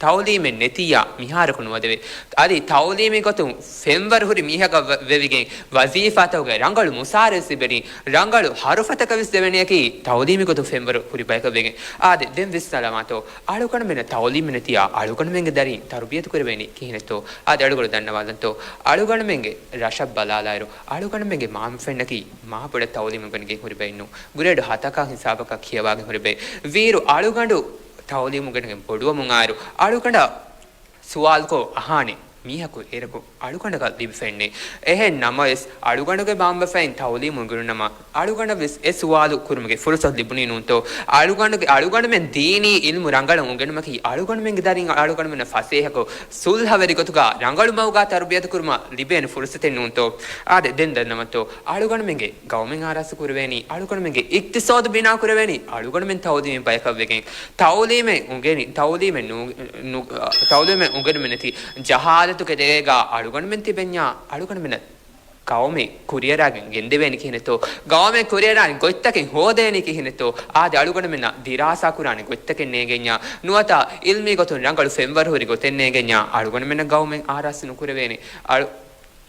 ތަޢުލީމެއް ނެތިއްޔާ މިހާރަކު ނުވަދެވޭ. އަދި ތަޢުލީމީ ގޮތުން ފެންވަރު ހުރި މީހަކަށް ވެ-، ވެވިގެން ވަޒީފާތަކުގެ ރަނގަޅު މުސާރަ ވެސް ލިބެނީ، ރަނގަޅު ޙަރުފަތަކަށް ވެސް ދެވެނީއަކީ ތަޢުލީމީ ގޮތުން ފެންވަރު ހުރި ބަޔަކަށް ވެގެން. އާދެ، ދެން ވިސްނާލަމާތޯ، އަޅުގަނޑުމެންނަށް ތަޢުލީމެއް ނެތިއްޔާ އަޅުގަނޑުމެންގެ ދަރީން ތަރުބިޔަތު ކުރެވޭނީ ކިހިނެއްތޯ؟ އާދެ، އަޅުގަނޑު ދަންނަވާލަންތޯ، އަޅުގަނޑުމެންގެ ރަށަށް ބަލާލާއިރު، އަޅުގަނޑުމެންގެ މާމަފެންނަކީ މާ ބޮޑަށް ތަޢުލީމު އުނގެނިގެން ހުރި ބައެއް ނޫން. ގްރޭޑު ހަތަކާ ހިސާބަކަށް ކިޔަވާގެން ހުރި ބައެއް. ވީއިރު އަޅުގަނޑު ތަޢުލީމު އުނގެނިގެން ބޮޑުވަމުން އާއިރު، އަޅުގަނޑަށް ސުވާލުކޮށް އަހާނެ މީހަކު އޭރަކު އަޅުގަނޑަކަށް ލިބިފައެއްނެތް. އެހެން ނަމަވެސް، އަޅުގަނޑުގެ މާމަފައިން ތަޢުލީމު އުނގެނުނަމަ، އަޅުގަނޑަށް ވެސް އެ ސުވާލު ކުރުމުގެ ފުރުޞަތު ލިބުނީ ނޫންތޯ؟ އަޅުގަނޑުގެ، އަޅުގަނޑުމެން ދީނީ ޢިލްމު ރަނގަޅަށް އުނގެނުމަކީ، އަޅުގަނޑުމެންގެ ދަރިން އަޅުގަނޑުމެންނަށް ފަސޭހަކޮށް، ސުލްހަވެރި ގޮތުގަ ރަނގަޅު މަގުގަ ތަރުބިޔަތު ކުރުމަށް ލިބޭނެ ފުރުޞަތެއް ނޫންތޯ؟ އާދެ، ދެން ދަންނަވަންތޯ، އަޅުގަނޑުމެންގެ ގައުމެއް އާރާސްތު ކުރެވޭނީ، އަޅުގަނޑުމެންގެ އިޤްތިޞާދު ބިނާ ކުރެވޭނީ، އަޅުގަނޑުމެން ތަޢުލީމީ ބަޔަކަށް ވެގެން، ތަޢުލީމެއް އުނގެނި، ތަޢުލީމެއް ނޫ-، ނު-، ތަޢުލީމެއް އުނގެނުމެއް ނެތި ޖަހާލަތުގެ ތެރޭގަ އަޅުގަނޑުމެން ތިބެންޏާ، އަޅުގަނޑުމެންނަށް ގައުމެއް ކުރިއަރާގެން ގެންދެވޭނީ ކިހިނެއްތޯ؟ ގައުމެއް ކުރިއަރާނެ ގޮތްތަކެއް ހޯދޭނީ ކިހިނެއްތޯ؟ އާދެ، އަޅުގަނޑުމެންނަށް ދިރާސާ ކުރާނެ ގޮތްތަކެއް ނޭނގެންޏާ، ނުވަތަ ޢިލްމީ ގޮތުން ރަނގަޅު ފެންވަރު ހުރި ގޮތެއް ނޭނގެންޏާ، އަޅުގަނޑުމެންނަށް ގައުމެއް އާރާސްތު ނުކުރެވޭނެ. އަޅު-،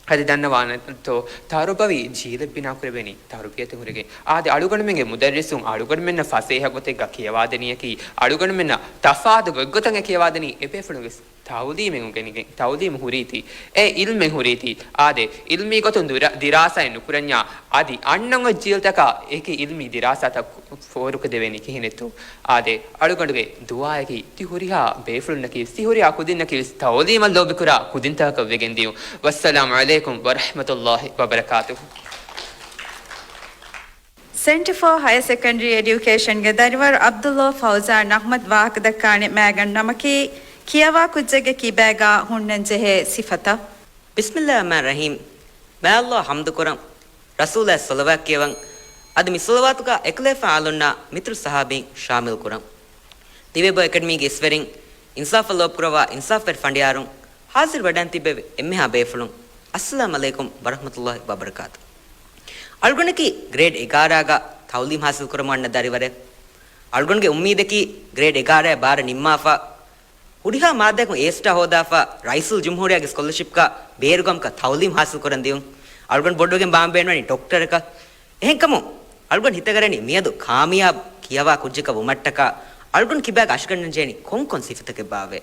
އަދި ދަންނަވާނެތޯ، ތަރުބަވީ ޖީލެއް ބިނާ ކުރެވޭނީ ތަރުބިޔަތެއް ހުރެގެން. އާދެ، އަޅުގަނޑުމެންގެ މުދައްރިސުން އަޅުގަނޑުމެންނަށް ފަސޭހަ ގޮތެއްގަ ކިޔަވާދެނީއަކީ، އަޅުގަނޑުމެންނަށް ތަފާތު ގޮތްގޮތަށް އެ ކިޔަވާދެނީ، އެބޭފުޅުން ވެސް ތަޢުލީމެއް އުނގެނިގެން، ތަޢުލީމު ހުރީތީ، އެ ޢިލްމެއް ހުރީތީ، އާދެ، ޢިލްމީ ގޮތުން ދިރާ-، ދިރާސާއެއް ނުކުރަންޏާ، އަދި އަންނަ އޮތް ޖީލްތަކަށް އެކި ޢިލްމީ ދިރާސާތައް ފޯރުކޮށްދެވޭނީ ކިހިނެއްތޯ؟ އާދެ، އަޅުގަނޑުގެ ދުޢާއަކީ، ތި ހުރިހާ ބޭފުޅުންނަކީ ވެސް، ތި ހުރިހާ ކުދިންނަކީ ވެސް ތަޢުލީމަށް ލޯބިކުރާ ކުދިންތަކަކަށް ވެގެން ދިޔުން. ވައްސަލާމް ޢަލައިކުމް ވަރަޙްމަތުﷲ ވަބަރަކާތުހު. ސެންޓަރ ފޯ ހަޔަ ސެކަންޑަރީ އެޑިއުކޭޝަންގެ ދަރިވަރު ޢަބްދުﷲ ފައުޒާން އަޙްމަދު ވާހަކަދައްކާނެ މައިގަނޑު ނަމަކީ، ކިޔަވާ ކުއްޖެއްގެ ކިބައިގާ ހުންނަންޖެހޭ ސިފަތައް. ބިސްމިﷲ ރަޙްމާން ރަޙީމް. މާ ﷲ އަށް ޙަމްދު ކުރަން، ރަސޫލާއަށް ޞަލަވާތް ކިޔަވަން، އަދި މި ޞަލަވާތުގާ އެކުލެވިފާ އަހުލުންނާ މިތުރު ޞަޙާބީން ޝާމިލް ކުރަން. ދިވެހިބަހު އެކަޑަމީގެ އިސްވެރިން، އިންސާފަށް ލޯބިކުރައްވާ އިންސާފުވެރި ފަނޑިޔާރުން، ޙާޟިރު ވެޑާން ތިއްބެވި އެންމެހާ ބޭފުޅުން، އައްސަލާމް ޢަލައިކުމް ވަރަޙްމަތުﷲ ވަބަރަކާތު. އަޅުގަނޑަކީ ގްރޭޑް އެގާރައިގަ ތަޢުލީމް ޙާޞިލް ކުރަމުން އަންނަ ދަރިވަރެއް. އަޅުގަނޑުގެ އުއްމީދަކީ ގްރޭޑް އެގާރައި ބާރަ ނިންމާފަ، ހުރިހާ މާއްދާއަކުން އޭ ސްޓާ ހޯދާފަ، ރައީސުލް ޖުމްހޫރިއްޔާގެ ސްކޮލަރޝިޕްގަ ބޭރުގަމަކަށް ތަޢުލީމް ޙާޞިލް ކުރަން ދިޔުން. އަޅުގަނޑު ބޮޑުވެގެން ބާން ބޭނުންވަނީ ޑޮކްޓަރަކަށް. އެހެންކަމުން، އަޅުގަނޑު ހިތަށް އަރަނީ މިއަދު ކާމިޔާބު ކިޔަވާ ކުއްޖަކަށް ވުމަށްޓަކާ، އަޅުގަނޑު ކިބާގަ އަށިގަންނަންޖެހެނީ ކޮންކޮން ސިފަތަކެއްބާވައޭ؟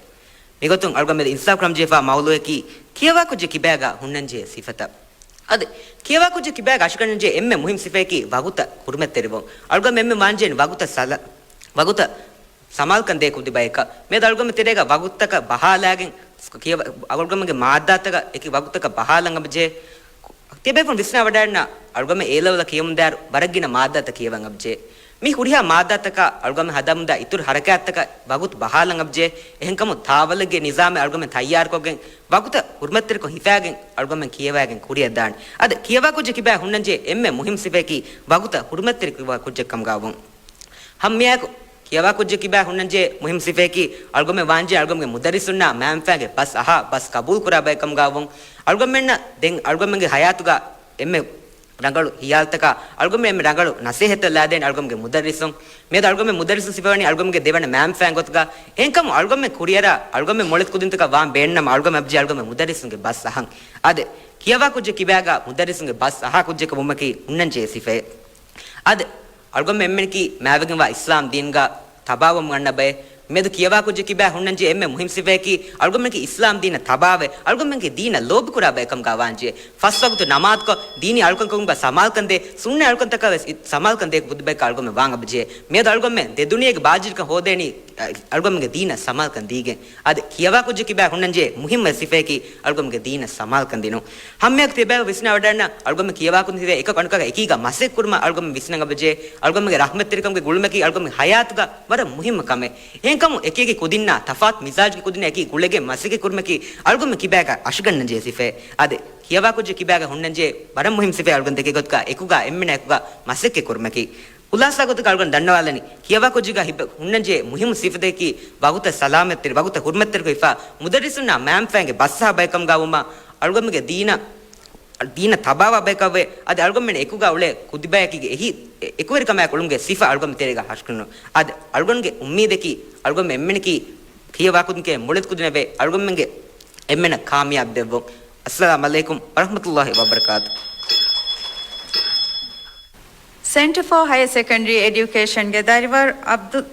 މިގޮތުން އަޅުގަނޑު މިއަދު އިންސާފް ކުރަންޖެހިފާ މައުޟޫއަކީ ކިޔަވާ ކުއްޖެއް ކިބާގަ ހުންނަންޖެހޭ ސިފަތައް. އަދި ކިޔަވާ ކުއްޖެއް ކިބާގަ އަށިގަންނަންޖެހޭ އެންމެ މުހިންމު ސިފައަކީ ވަގުތަށް ހުރުމަތްތެރިވުން. އަޅުގަނޑު އެންމެ ވާންޖެހެނީ ވަގުތަށް ސަލާ-، ވަގުތަށް ސަމާލުކަން ދޭ ކުދި ބަޔަކަށް. މިއަދު އަޅުގަނޑު ތެރޭގަ ވަގުތަކަށް ބަހާލާގެން ކިޔަވަ-، އަޅުގަނޑުގެ މާއްދާތަކަށް އެކި ވަގުތަކަށް ބަހާލަން އަބަޖޭ. ތިޔަބޭފުޅުން ވިސްނާ ވަޑައިގަންނަ އަޅުގަނޑު އޭ ލެވެލަށް ކިޔަމުންދާއިރު ވަރަށް ގިނަ މާއްދާތައް ކިޔަވަން އަބަޖޭ. މި ހުރިހާ މާއްދާތަކާ އަޅުގަނޑު ހަދަމުންދާ އިތުރު ހަރަކާތްތަކަށް ވަގުތު ބަހާލަން އަބަޖޭ. އެހެންކަމުން ތާވަލެއްގެ ނިޒާމެއް އަޅުގަނޑު ތައްޔާރުކޮށްގެން ވަގުތަށް ހުރުމަތްތެރިކޮށް ހިފާގެން އަޅުގަނޑު ކިޔަވައިގެން ކުރިއަށްދާނެ. އަދި ކިޔަވާ ކުއްޖެއް ކިބާ ހުންނަންޖެހޭ އެންމެ މުހިންމު ސިފައަކީ ވަގުތަށް ހުރުމަތްތެރި ކުއްޖެއް ކަމުގަ ވުން. ހަމައެއާއެކު ކިޔަވާ ކުއްޖެއް ކިބާ ހުންނަންޖެހޭ މުހިންމު ސިފައަކީ އަޅުގަނޑުމެން ވާންޖެހޭ އަޅުގަނޑުމެންގެ މުދައްރިސުންނާ މައިންބަފައިންގެ ބަސް އަހާ ބަސް ޤަބޫލުކުރާ ބައެއް ކަމުގަ ވުން. އަޅުގަނޑުމެންނަށް ދެން އަޅުގަނޑުމެންގެ ހަޔާތުގަ އެންމެ ރަނގަޅު ހިޔާލުތަކާ އަޅުގަނޑުމެން އެންމެ ރަނގަޅު ނަސޭހަތެއް ލާދޭނެ އަޅުގަނޑުމެންގެ މުދައްރިސުން. މިއަދު އަޅުގަނޑުމެން މުދައްރިސުން ސިފަވަނީ އަޅުގަނޑުމެންގެ ދެވަނަ މައިންބަފައިން ގޮތުގަ. އެހެންކަމުން އަޅުގަނޑުމެން ކުރިއަރާ އަޅުގަނޑުމެން މޮޅެތި ކުދިންތަކަށް ވާން ބޭނުންނަމަ އަޅުގަނޑުމެން އަބަޖެހޭ އަޅުގަނޑުމެން މުދައްރިސުންގެ ބަސް އަހަން. އަދި ކިޔަވާ ކުއްޖެއް ކިބާގަ މުދައްރިސުންގެ ބަސް އަހާ ކުއްޖަކަށް ވުމަކީ ހުންނަންޖެހޭ ސިފައެއް. އަދި އަޅުގަނޑުމެން އެންމެނަކީ މާތްވެގެންވާ އިސްލާމް ދީންގަ ތަބާވަމުން އަންނަ ބައެއް. މިއަދު ކިޔަވާ ކުއްޖެއް ކިބާ ހުންނަންޖެހޭ އެންމެ މުހިންމު ސިފައަކީ އަޅުގަނޑުމެންގެ އިސްލާމް ދީނަށް ތަބާވެ، އަޅުގަނޑުމެންގެ ދީނަށް ލޯބިކުރާ ބައެއް ކަމުގަ ވާންޖެހޭ. ފަސް ވަގުތު ނަމާދުކޮށް، ދީނީ އަޅުކަންކަމުގަ ސަމާލުކަންދޭ، ސުންނަ އަޅުކަންތަކަށް ވެސް އި-، ސަމާލުކަންދޭ ކުދި ބަޔަކަށް އަޅުގަނޑުމެން ވާން އަބަޖެހޭ. މިއަދު އަޅުގަނޑުމެން ދެ ދުނިޔޭގެ ބާޒީރުކަން ހޯދޭނީ، އަ، އަޅުގަނޑުމެންގެ ދީނަށް ސަމާލުކަން ދީގެން. އަދި ކިޔަވާ ކުއްޖެއް ކިބާ ހުންނަންޖެހޭ މުހިންމު ސިފައަކީ އަޅުގަނޑުމެންގެ ދީނަށް ސަމާލުކަން ދިނުން. ހަމައެއާއެކު ތިޔަބޭފުޅުން ވިސްނާ ވަޑައިގަންނަ އަޅުގަނޑުމެން ކިޔަވާ ކުދިން ތިބޭ އެކަކު އަނެކާގެ އެކީގަ މަސައްކަތް ކުރުމަށް އަޅުގަނޑުމެން ވިސްނަން އަބަޖެހޭ. އަޅުގަނޑުމެންގެ ރަޙްމަތްތެރިކަމުގެ ގުޅުމަކީ އަޅުގަނޑުމެންގެ ހަޔާތުގަ ވަރަށް މުހިންމު ކަމެއް. އެހެންކަމުން އެކި އެކި ކުދިންނާ ތަފާތު މިޒާޖުގެ ކުދިންނާ އެކި ގުޅިގެން މަސައްކަތް ކުރުމަކީ އަޅުގަނޑުމެން ކިބާގަ އަށިގަންނަންޖެހޭ ސިފައެއް. އަދި ކިޔަވާ ކުއްޖެއް ކިބާގަ ހުންނަންޖެހޭ ވަރަށް މުހިންމު ސިފައެއް އަޅުގަނޑު ދެކޭ ގޮތުގަ އެކުގަ އެންމެނާ އެކުގަ މަސައްކަތް ކުރުމަކީ. ޚުލާސާ ގޮތުގަ އަޅުގަނޑު ދަންނަވާލަނީ، ކިޔަވާ ކުއްޖެއްގަ ހިބަ ހުންނަންޖެހޭ މުހިންމު ސިފަތަކީ ވަގުތަށް ސަލާމަތްތެރި، ވަގުތަށް ހުރުމަތްތެރިކޮށްފަ، މުދައްރިސުންނާ މައިންބަފައިންގެ ބަސްއަހާ ބައެއް ކަމުގަ ވުމަށް އަޅުގަނޑުމެންގެ ދީނަށް، ދީނަށް ތަބާވާ ބަޔަކަށްވެ، އަދި އަޅުގަނޑުމެން އެކުގަ އުޅޭ ކުދިބަޔަކީގެ އެހީ އެ-، އެކުވެރިކަމާއެކު އުޅުމުގެ ސިފަ އަޅުގަނޑު ތެރޭގަ ހަށިގަންނު. އަދި އަޅުގަނޑުގެ އުއްމީދަކީ އަޅުގަނޑު އެންމެނަކީ ކިޔަވާ ކުދިންގެ މޮޅެތި ކުދިންނަށްވެ އަޅުގަނޑުމެންގެ އެންމެނަށް ކާމިޔާބު ދެއްވުން. އައްސަލާމް ޢަލައިކުމް ވަރަޙްމަތުﷲި ވަބަރަކާތު. ސެންޓަރ ފޯ ހަޔަރ ސެކަންޑަރީ އެޑިއުކޭޝަންގެ ދަރިވަރު އަބްދު-،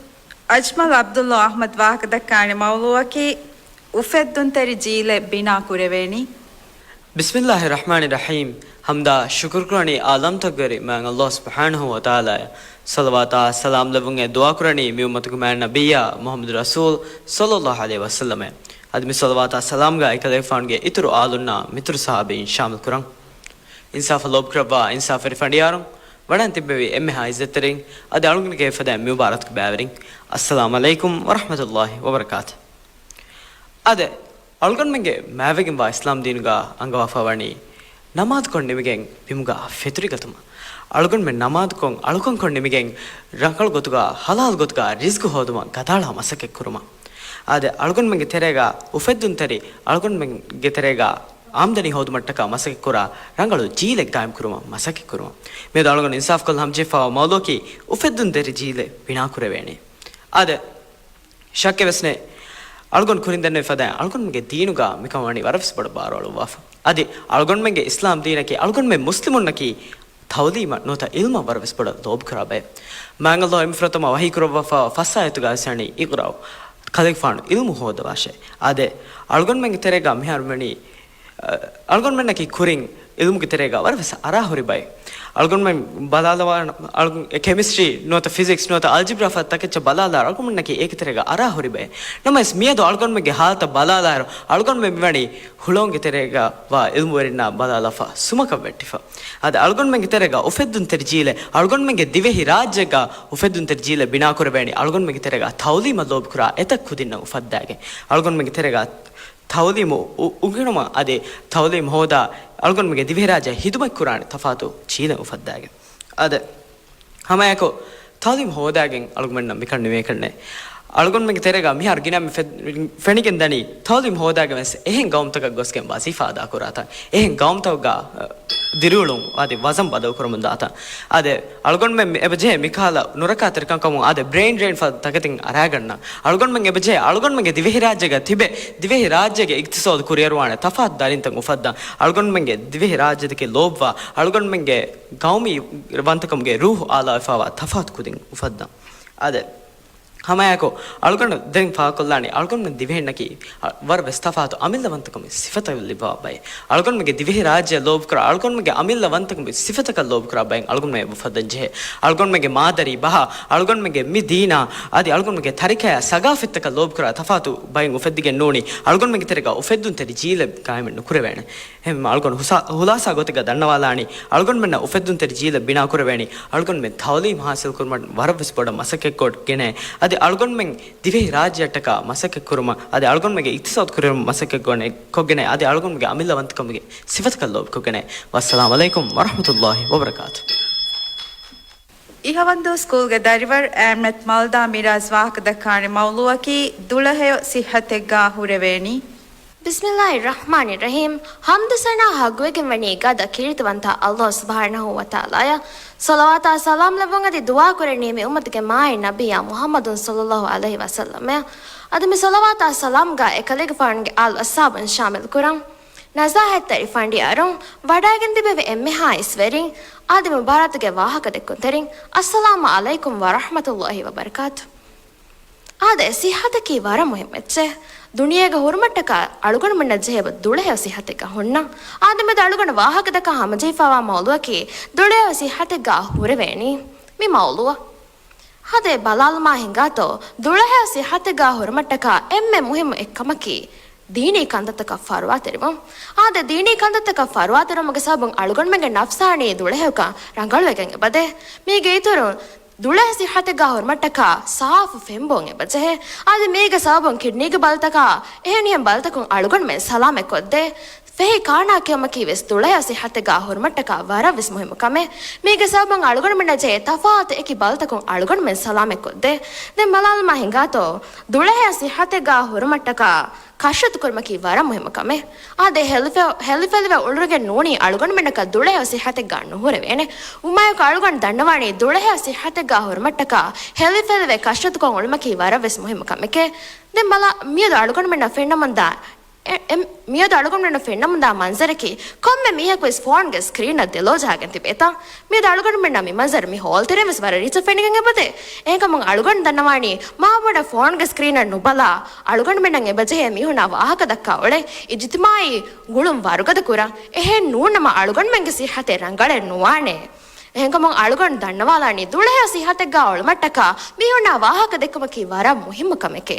އަޖްމަލް އަބްދުﷲ އަޙްމަދު ވާހަކަދައްކާނެ މައުޟޫއަކީ، އުފެއްދުންތެރި ޖީލެއް ބިނާކުރެވޭނީ. ބިސްމިﷲިއްރަޙްމާނިއްރަޙީމް. ޙަމްދާ ޝުކުރުކުރަނީ ޢާލަމްތަކުގެ މާތް ﷲ ސުބްޙާނަހޫ ވަތަޢާލާއަށް. ޞަލަވާތާ ސަލާމް ލެއްވުން އެ ދުޢާކުރަނީ މި އުއްމަތުގެ މާތް ނަބިއްޔާ މުޙައްމަދު ރަސޫލް ޞައްލަﷲު ޢަލައިހި ވަސައްލަމަށް. އަދި މި ޞަލަވާތާ ސަލާމްގަ އެކަލޭގެފާނުގެ އިތުރު އާލުންނާ މިތުރު ޞަޙާބީން ޝާމިލް ކުރަން. އިންސާފަށް ލޯބިކުރައްވާ އިންސާފުވެރި ފަނޑިޔާރުން، ވަޑައިން ތިއްބެވި އެންމެހާ ޢިއްޒަތްތެރިން، އަދި އަޅުގަނޑުގެ ފަދައިން މި މުބާރާތުގެ ބައިވެރިން، އައްސަލާމް ޢަލައިކުމް ވަރަޙްމަތުﷲި ވަބަރަކާތު. އާދެ، އަޅުގަނޑުމެންގެ މާތްވެގެންވާ އިސްލާމް ދީނުގަ އަންގަވާފަ ވަނީ، ނަމާދުކޮށް ނިމިގެން ބިމުގަ ފެތުރިގަތުމަށް. އަޅުގަނޑުމެން ނަމާދުކޮށް، އަޅުކަންކޮށް ނިމިގެން، ރަނގަޅު ގޮތުގަ، ޙަލާލު ގޮތުގަ ރިޒްޤު ހޯދުމަށް ގަދައަޅާ މަސައްކަތް ކުރުމަށް. އާދެ، އަޅުގަނޑުމެންގެ ތެރޭގަ އުފެއްދުންތެރި، އަޅުގަނޑުމެންގެ ތެރޭގަ އާމްދަނީ ހޯދުމަށްޓަކާ މަސައްކަތްކުރާ ރަނގަޅު ޖީލެއް ގާއިމްކުރުމަށް މަސައްކަތްކުރުމަށް. މިއަދު އަޅުގަނޑު އިންސާފުކޮށްލަން ހަމަޖެހިފައިވާ މައުޟޫއަކީ އުފެއްދުންތެރި ޖީލެއް ބިނާކުރެވޭނީ. އާދެ، ޝައްކެއް ވެސް ނެތް. އަޅުގަނޑު ކުރިން ދެންނެވި ފަދައިން އަޅުގަނޑުމެންގެ ދީނުގަ މިކަން ވަނީ ވަރަށް ވެސް ބޮޑަށް ބާރުއަޅުއްވާފަ. އަދި އަޅުގަނޑުމެންގެ އިސްލާމް ދީނަކީ އަޅުގަނޑުމެން މުސްލިމުންނަކީ ތަޢުލީމަށް ނުވަތަ ޢިލްމަށް ވަރަށް ވެސް ބޮޑަށް ލޯބިކުރާ ބައެއް. މާތް ﷲ އެންމެ ފުރަތަމަ ވަޙީ ކުރައްވާފަ ފަސް އާޔަތުގަ ވެސް ވަނީ، އިޤްރައު، ކަލޭގެފާނު ޢިލްމު ހޯދަވާށޭ. އާދެ، އަޅުގަނޑުމެންގެ ތެރޭގަ މިހާރު ވަނީ، އަ، އަޅުގަނޑުމެންނަކީ ކުރިން ޢިލްމުގެ ތެރޭގަ ވަރަށް ވެސް އަރާހުރި ބައެއް. އަޅުގަނޑުމެން ބަލާލަވާ، އަޅު-، ކެމިސްޓްރީ ނުވަތަ ފިޒިކްސް ނުވަތަ އަލްޖިބްރާ ފަދަ ތަކެއްޗަށް ބަލާލާ އަޅުގަނޑުމެންނަކީ އޭގެ ތެރޭގަ އަރާހުރި ބައެއް. ނަމަވެސް މިއަދު އަޅުގަނޑުމެންގެ ޙާލަތަށް ބަލާލާއިރު، އަޅުގަނޑުމެން މިވަނީ ހުޅަނގުގެ ތެރޭގަ ވާ ޢިލްމުވެރިންނާ ބަލާލާފަ ސުމަކަށް ވެއްޓިފަ. އަދި އަޅުގަނޑުމެންގެ ތެރޭގަ އުފެއްދުންތެރި ޖީލެއް، އަޅުގަނޑުމެންގެ ދިވެހި ރާއްޖޭގަ އުފެއްދުންތެރި ޖީލެއް ބިނާކުރެވޭނީ، އަޅުގަނޑުމެންގެ ތެރޭގަ ތަޢުލީމަށް ލޯބިކުރާ އެތައް ކުދިންނަށް އުފައްދާގެން. އަޅުގަނޑުމެންގެ ތެރޭގަ ތަޢުލީމު އު-، އުނގެނުމަށް އަދި ތަޢުލީމު ހޯދާ، އަޅުގަނޑުމެންގެ ދިވެހިރާއްޖެ ޚިދުމަތް ކުރާނެ ތަފާތު ޖީލެއް އުފައްދާގެން. އާދެ، ހަމައެކު ތަޢުލީމު ހޯދާގެން އަޅުގަނޑުމެންނަށް މިކަން ނިވޭކަށްނެ. އަޅުގަނޑުމެންގެ ތެރޭގަ މިހާރު ގިނަ މި ފެ-، ފެނިގެން ދަނީ، ތަޢުލީމު ހޯދާގެން ވެސް އެހެން ގައުމުތަކަށް ގޮސްގެން ވަޒީފާ އަދާކުރާތާ، އެހެން ގައުމުތަކުގަ، އަ، ދިރިއުޅުން އަދި ވަޒަން ބަދަލުކުރަމުންދާތާ. އާދެ، އަޅުގަނޑުމެން އެބަޖެހޭ މިކަހަލަ ނުރައްކާތެރިކަންކަމުން އާދެ، ބްރެއިން ޑްރެއިން ފަދަ ތަކެތިން އަރާގަންނަ. އަޅުގަނޑުމެން އެބަޖެހޭ އަޅުގަނޑުމެންގެ ދިވެހިރާއްޖޭގަ ތިބެ، ދިވެހިރާއްޖޭގެ އިޤްތިޞާދު ކުރިއަރުވާނެ ތަފާތު ދަރިންތައް އުފައްދަން. އަޅުގަނޑުމެންގެ ދިވެހިރާއްޖެތަކެއް ލޯބިވާ، އަޅުގަނޑުމެންގެ ގައުމީ ވަންތަކަމުގެ ރޫޙު އާލާވެފައިވާ ތަފާތު ކުދިން އުފައްދަން. އާދެ، ހަމައެކު، އަޅުގަނޑު ދެން ފާހަގަކޮށްލާނީ އަޅުގަނޑުމެން ދިވެހިންނަކީ ވަރަށް ވެސް ތަފާތު އަމިއްލަވަންތަކަމުގެ ސިފަތައް ލިބިވާ ބައެއް. އަޅުގަނޑުމެންގެ ދިވެހި ރާއްޖެއަށް ލޯބިކުރާ، އަޅުގަނޑުމެންގެ އަމިއްލަވަންތަކަމުގެ ސިފަތަކަށް ލޯބިކުރާ ބައެއް އަޅުގަނޑުމެން އެބަ އުފައްދަން ޖެހޭ. އަޅުގަނޑުމެންގެ މާދަރީ ބަހާ، އަޅުގަނޑުމެންގެ މި ދީނާ، އަދި އަޅުގަނޑުމެންގެ ތަރިކަޔާ ސަގާފަތްތަކަށް ލޯބިކުރާ ތަފާތު ބައެއް އުފެއްދިގެން ނޫނީ، އަޅުގަނޑުމެންގެ ތެރޭގަ އުފެއްދުންތެރި ޖީލެއް ގާއިމެއް ނުކުރެވޭނެ. އެހެންވީމަ އަޅުގަނޑު ހުސާ-، ހުލާސާ ގޮތެއްގަ ދަންނަވާލާނީ، އަޅުގަނޑުމެންނަށް އުފެއްދުންތެރި ޖީލެއް ބިނާކުރެވޭނީ، އަޅުގަނޑުމެން ތައުލީމް ހާސިލްކުރުމަށް ވަރަށްވެސް ބޮޑަށް މަސައްކަތްކޮށްގެނޭ. އަދި އަޅުގަނޑުމެން ދިވެހި ރާއްޖެއަށްޓަކާ މަސައްކަތްކުރުމަށް، އަދި އަޅުގަނޑުމެންގެ އިޤްތިޞާދު ކުރިއަރުމަށް މަސައްކަތްކޮށްގެނޭ، އަދި އަޅުގަނޑުމެންގެ އަމިއްލަވަންތަކަމުގެ ސިފަތަކަށް ލޯބިކޮށްގެނޭ. ވައްސަލާމް ޢަލައިކުމް ވަރަޙްމަތުﷲި ވަބަރަކާތު. އިހަވަންދޫ ސްކޫލްގެ ދަރިވަރު އަޙްމަދު މަލްދާ މިރާޒް ވާހަކަދައްކާނެ މައުޟޫޢަކީ ދުޅަހެޔޮ ސިއްހަތެއްގާ ހުރެވޭނީ. ބިސްމިﷲިއްރަޙްމާނިއްރަޙީމް. ޙަމްދު ސަނާ ޙައްޤުވެގެންވަނީ ގަދަ ކީރިތިވަންތަ ﷲ ސުބްޙާނަހޫ ވަތަޢާލާއަށް. ޞަލަވާތާ ސަލާމް ލެއްވުން އަދި ދުޢާ ކުރަނީ މި އުއްމަތުގެ މާތް ނަބިއްޔާ މުޙައްމަދު ޞައްލަﷲު ޢަލައިހި ވަސައްލަމަށް. އަދި މި ޞަލަވާތާ ސަލާމްގާ އެކަލޭގެފާނުގެ އާލު އަޞްޙާބުން ޝާމިލް ކުރަން. ނަޒާހަތްތެރި ފަނޑިޔާރުން، ވަޑައިގެން ތިބެވި އެންމެހާ އިސްވެރިން، އަދި މުބާރާތުގެ ވާހަކަދެއްކުންތެރިން، އައްސަލާމް ޢަލައިކުމް ވަރަޙްމަތުﷲި ވަބަރަކާތު. އާދެ، ސިއްހަތަކީ ވަރަށް މުހިއްމު އެއްޗެއް. ދުނިޔޭގަ ހުރުމަށްޓަކާ އަޅުގަނޑުމެންނަށް ޖެހޭ ދުޅަހެޔޮ ސިއްހަތެއްގަ ހުންނަން. އާދެ، މިއަދު އަޅުގަނޑު ވާހަކަދައްކަން ހަމަޖެހިފައިވާ މައުޟޫޢަކީ ދުޅަހެޔޮ ސިއްހަތެއްގަ ހުރެވޭނީ. މި މައުޟޫޢަށް ހަދޭ ބަލާލުމާ ހިނގާތޯ، ދުޅަހެޔޮ ސިއްހަތެއްގަ ހުރުމަށްޓަކާ އެންމެ މުހިއްމު އެއްކަމަކީ ދީނީ ކަންތައްތަކަށް ފަރުވާތެރިވުން. އާދެ، ދީނީ ކަންތައްތަކަށް ފަރުވާތެރިވުމުގެ ސަބަބުން އަޅުގަނޑުމެންގެ ނަފްސާނީ ދުޅަހެޔޮކަން ރަނގަޅުވެގެން އެބަދޭ. މީގެ އިތުރުން ދުޅަހެޔޮ ސިއްހަތެއްގަ ހުރުމަށްޓަކާ ސާފު ފެންބޯން އެބަޖެހޭ. އަދި މީގެ ސަބަބުން ކިޑްނީގެ ބަލިތަކާ އެހެނިހެން ބަލިތަކުން އަޅުގަނޑުމެން ސަލާމަތްކޮށްދޭ. ފެހި ކާނާ ކިޔުމަކީ ވެސް ދުޅަހެޔޮ ސިއްހަތެއްގަ ހުރުމަށްޓަކާ ވަރަށް ވެސް މުހިއްމު ކަމެއް. މީގެ ސަބަބުން އަޅުގަނޑުމެންނަށް ޖެހޭ ތަފާތު އެކި ބަލިތަކުން އަޅުގަނޑުމެން ސަލާމަތްކޮށްދޭ. ދެން ބަލާލުމާ ހިނގާތޯ، ދުޅަހެޔޮ ސިއްހަތެއްގަ ހުރުމަށްޓަކާ ކަށްރަތުކުރުމަކީ ވަރަށް މުހިއްމު ކަމެއް. އާދެ، ހެލިފެ-، ހެލިފެލިވެ އުޅުނުގެން ނޫނީ އަޅުގަނޑުމެންނަކަށް ދުޅަހެޔޮ ސިއްހަތެއްގަ ނުހުރެވޭނެ. އުމާއެކު އަޅުގަނޑު ދަންނަވާނީ ދުޅަހެޔޮ ސިއްހަތެއްގަ ހުރުމަށްޓަކާ ހެލިފެލިވެ ކަށްރަތުކޮށް އުޅުމަކީ ވަރަށް ވެސް މުހިއްމު ކަމެކޭ. ދެން ބަލާ، މިއަދު އަޅުގަނޑުމެންނަށް ފެންނަމުންދާ އެ-، އެ-، މިއަދު އަޅުގަނޑުމެންނަށް ފެންނަމުންދާ މަންޒަރަކީ، ކޮންމެ މީހަކުވެސް ފޯންގެ ސްކްރީނަށް ދެލޯ ޖަހާގެން ތިބޭތާ. މިއަދު އަޅުގަނޑުމެންނަށް މި މަންޒަރު މި ހޯލުތެރެއިން ވެސް ވަރަށް ރީތި ފެނިގެން އެބަދޭ. އެހެންކަމުން އަޅުގަނޑު ދަންނަވާނީ، މާބޮޑަށް ފޯންގެ ސްކްރީނަށް ނުބަލާ، އަޅުގަނޑުމެންނަށް އެބަޖެހޭ މީހުންނާ ވާހަކަ ދައްކާ އުޅެ، އިޖުތިމާޢީ ގުޅުން ވަރުގަދަ ކުރަން. އެހެން ނޫންނަމަ އަޅުގަނޑުމެންގެ ސިއްހަތެއް ރަނގަޅެއް ނުވާނެ. އެހެންކަމުން އަޅުގަނޑު ދަންނަވާލާނީ ދުޅަހެޔޮ ސިއްހަތެއްގަ އުޅުމަށްޓަކާ މީހުންނާ ވާހަކަ ދެއްކުމަކީ ވަރަށް މުހިއްމު ކަމެކޭ.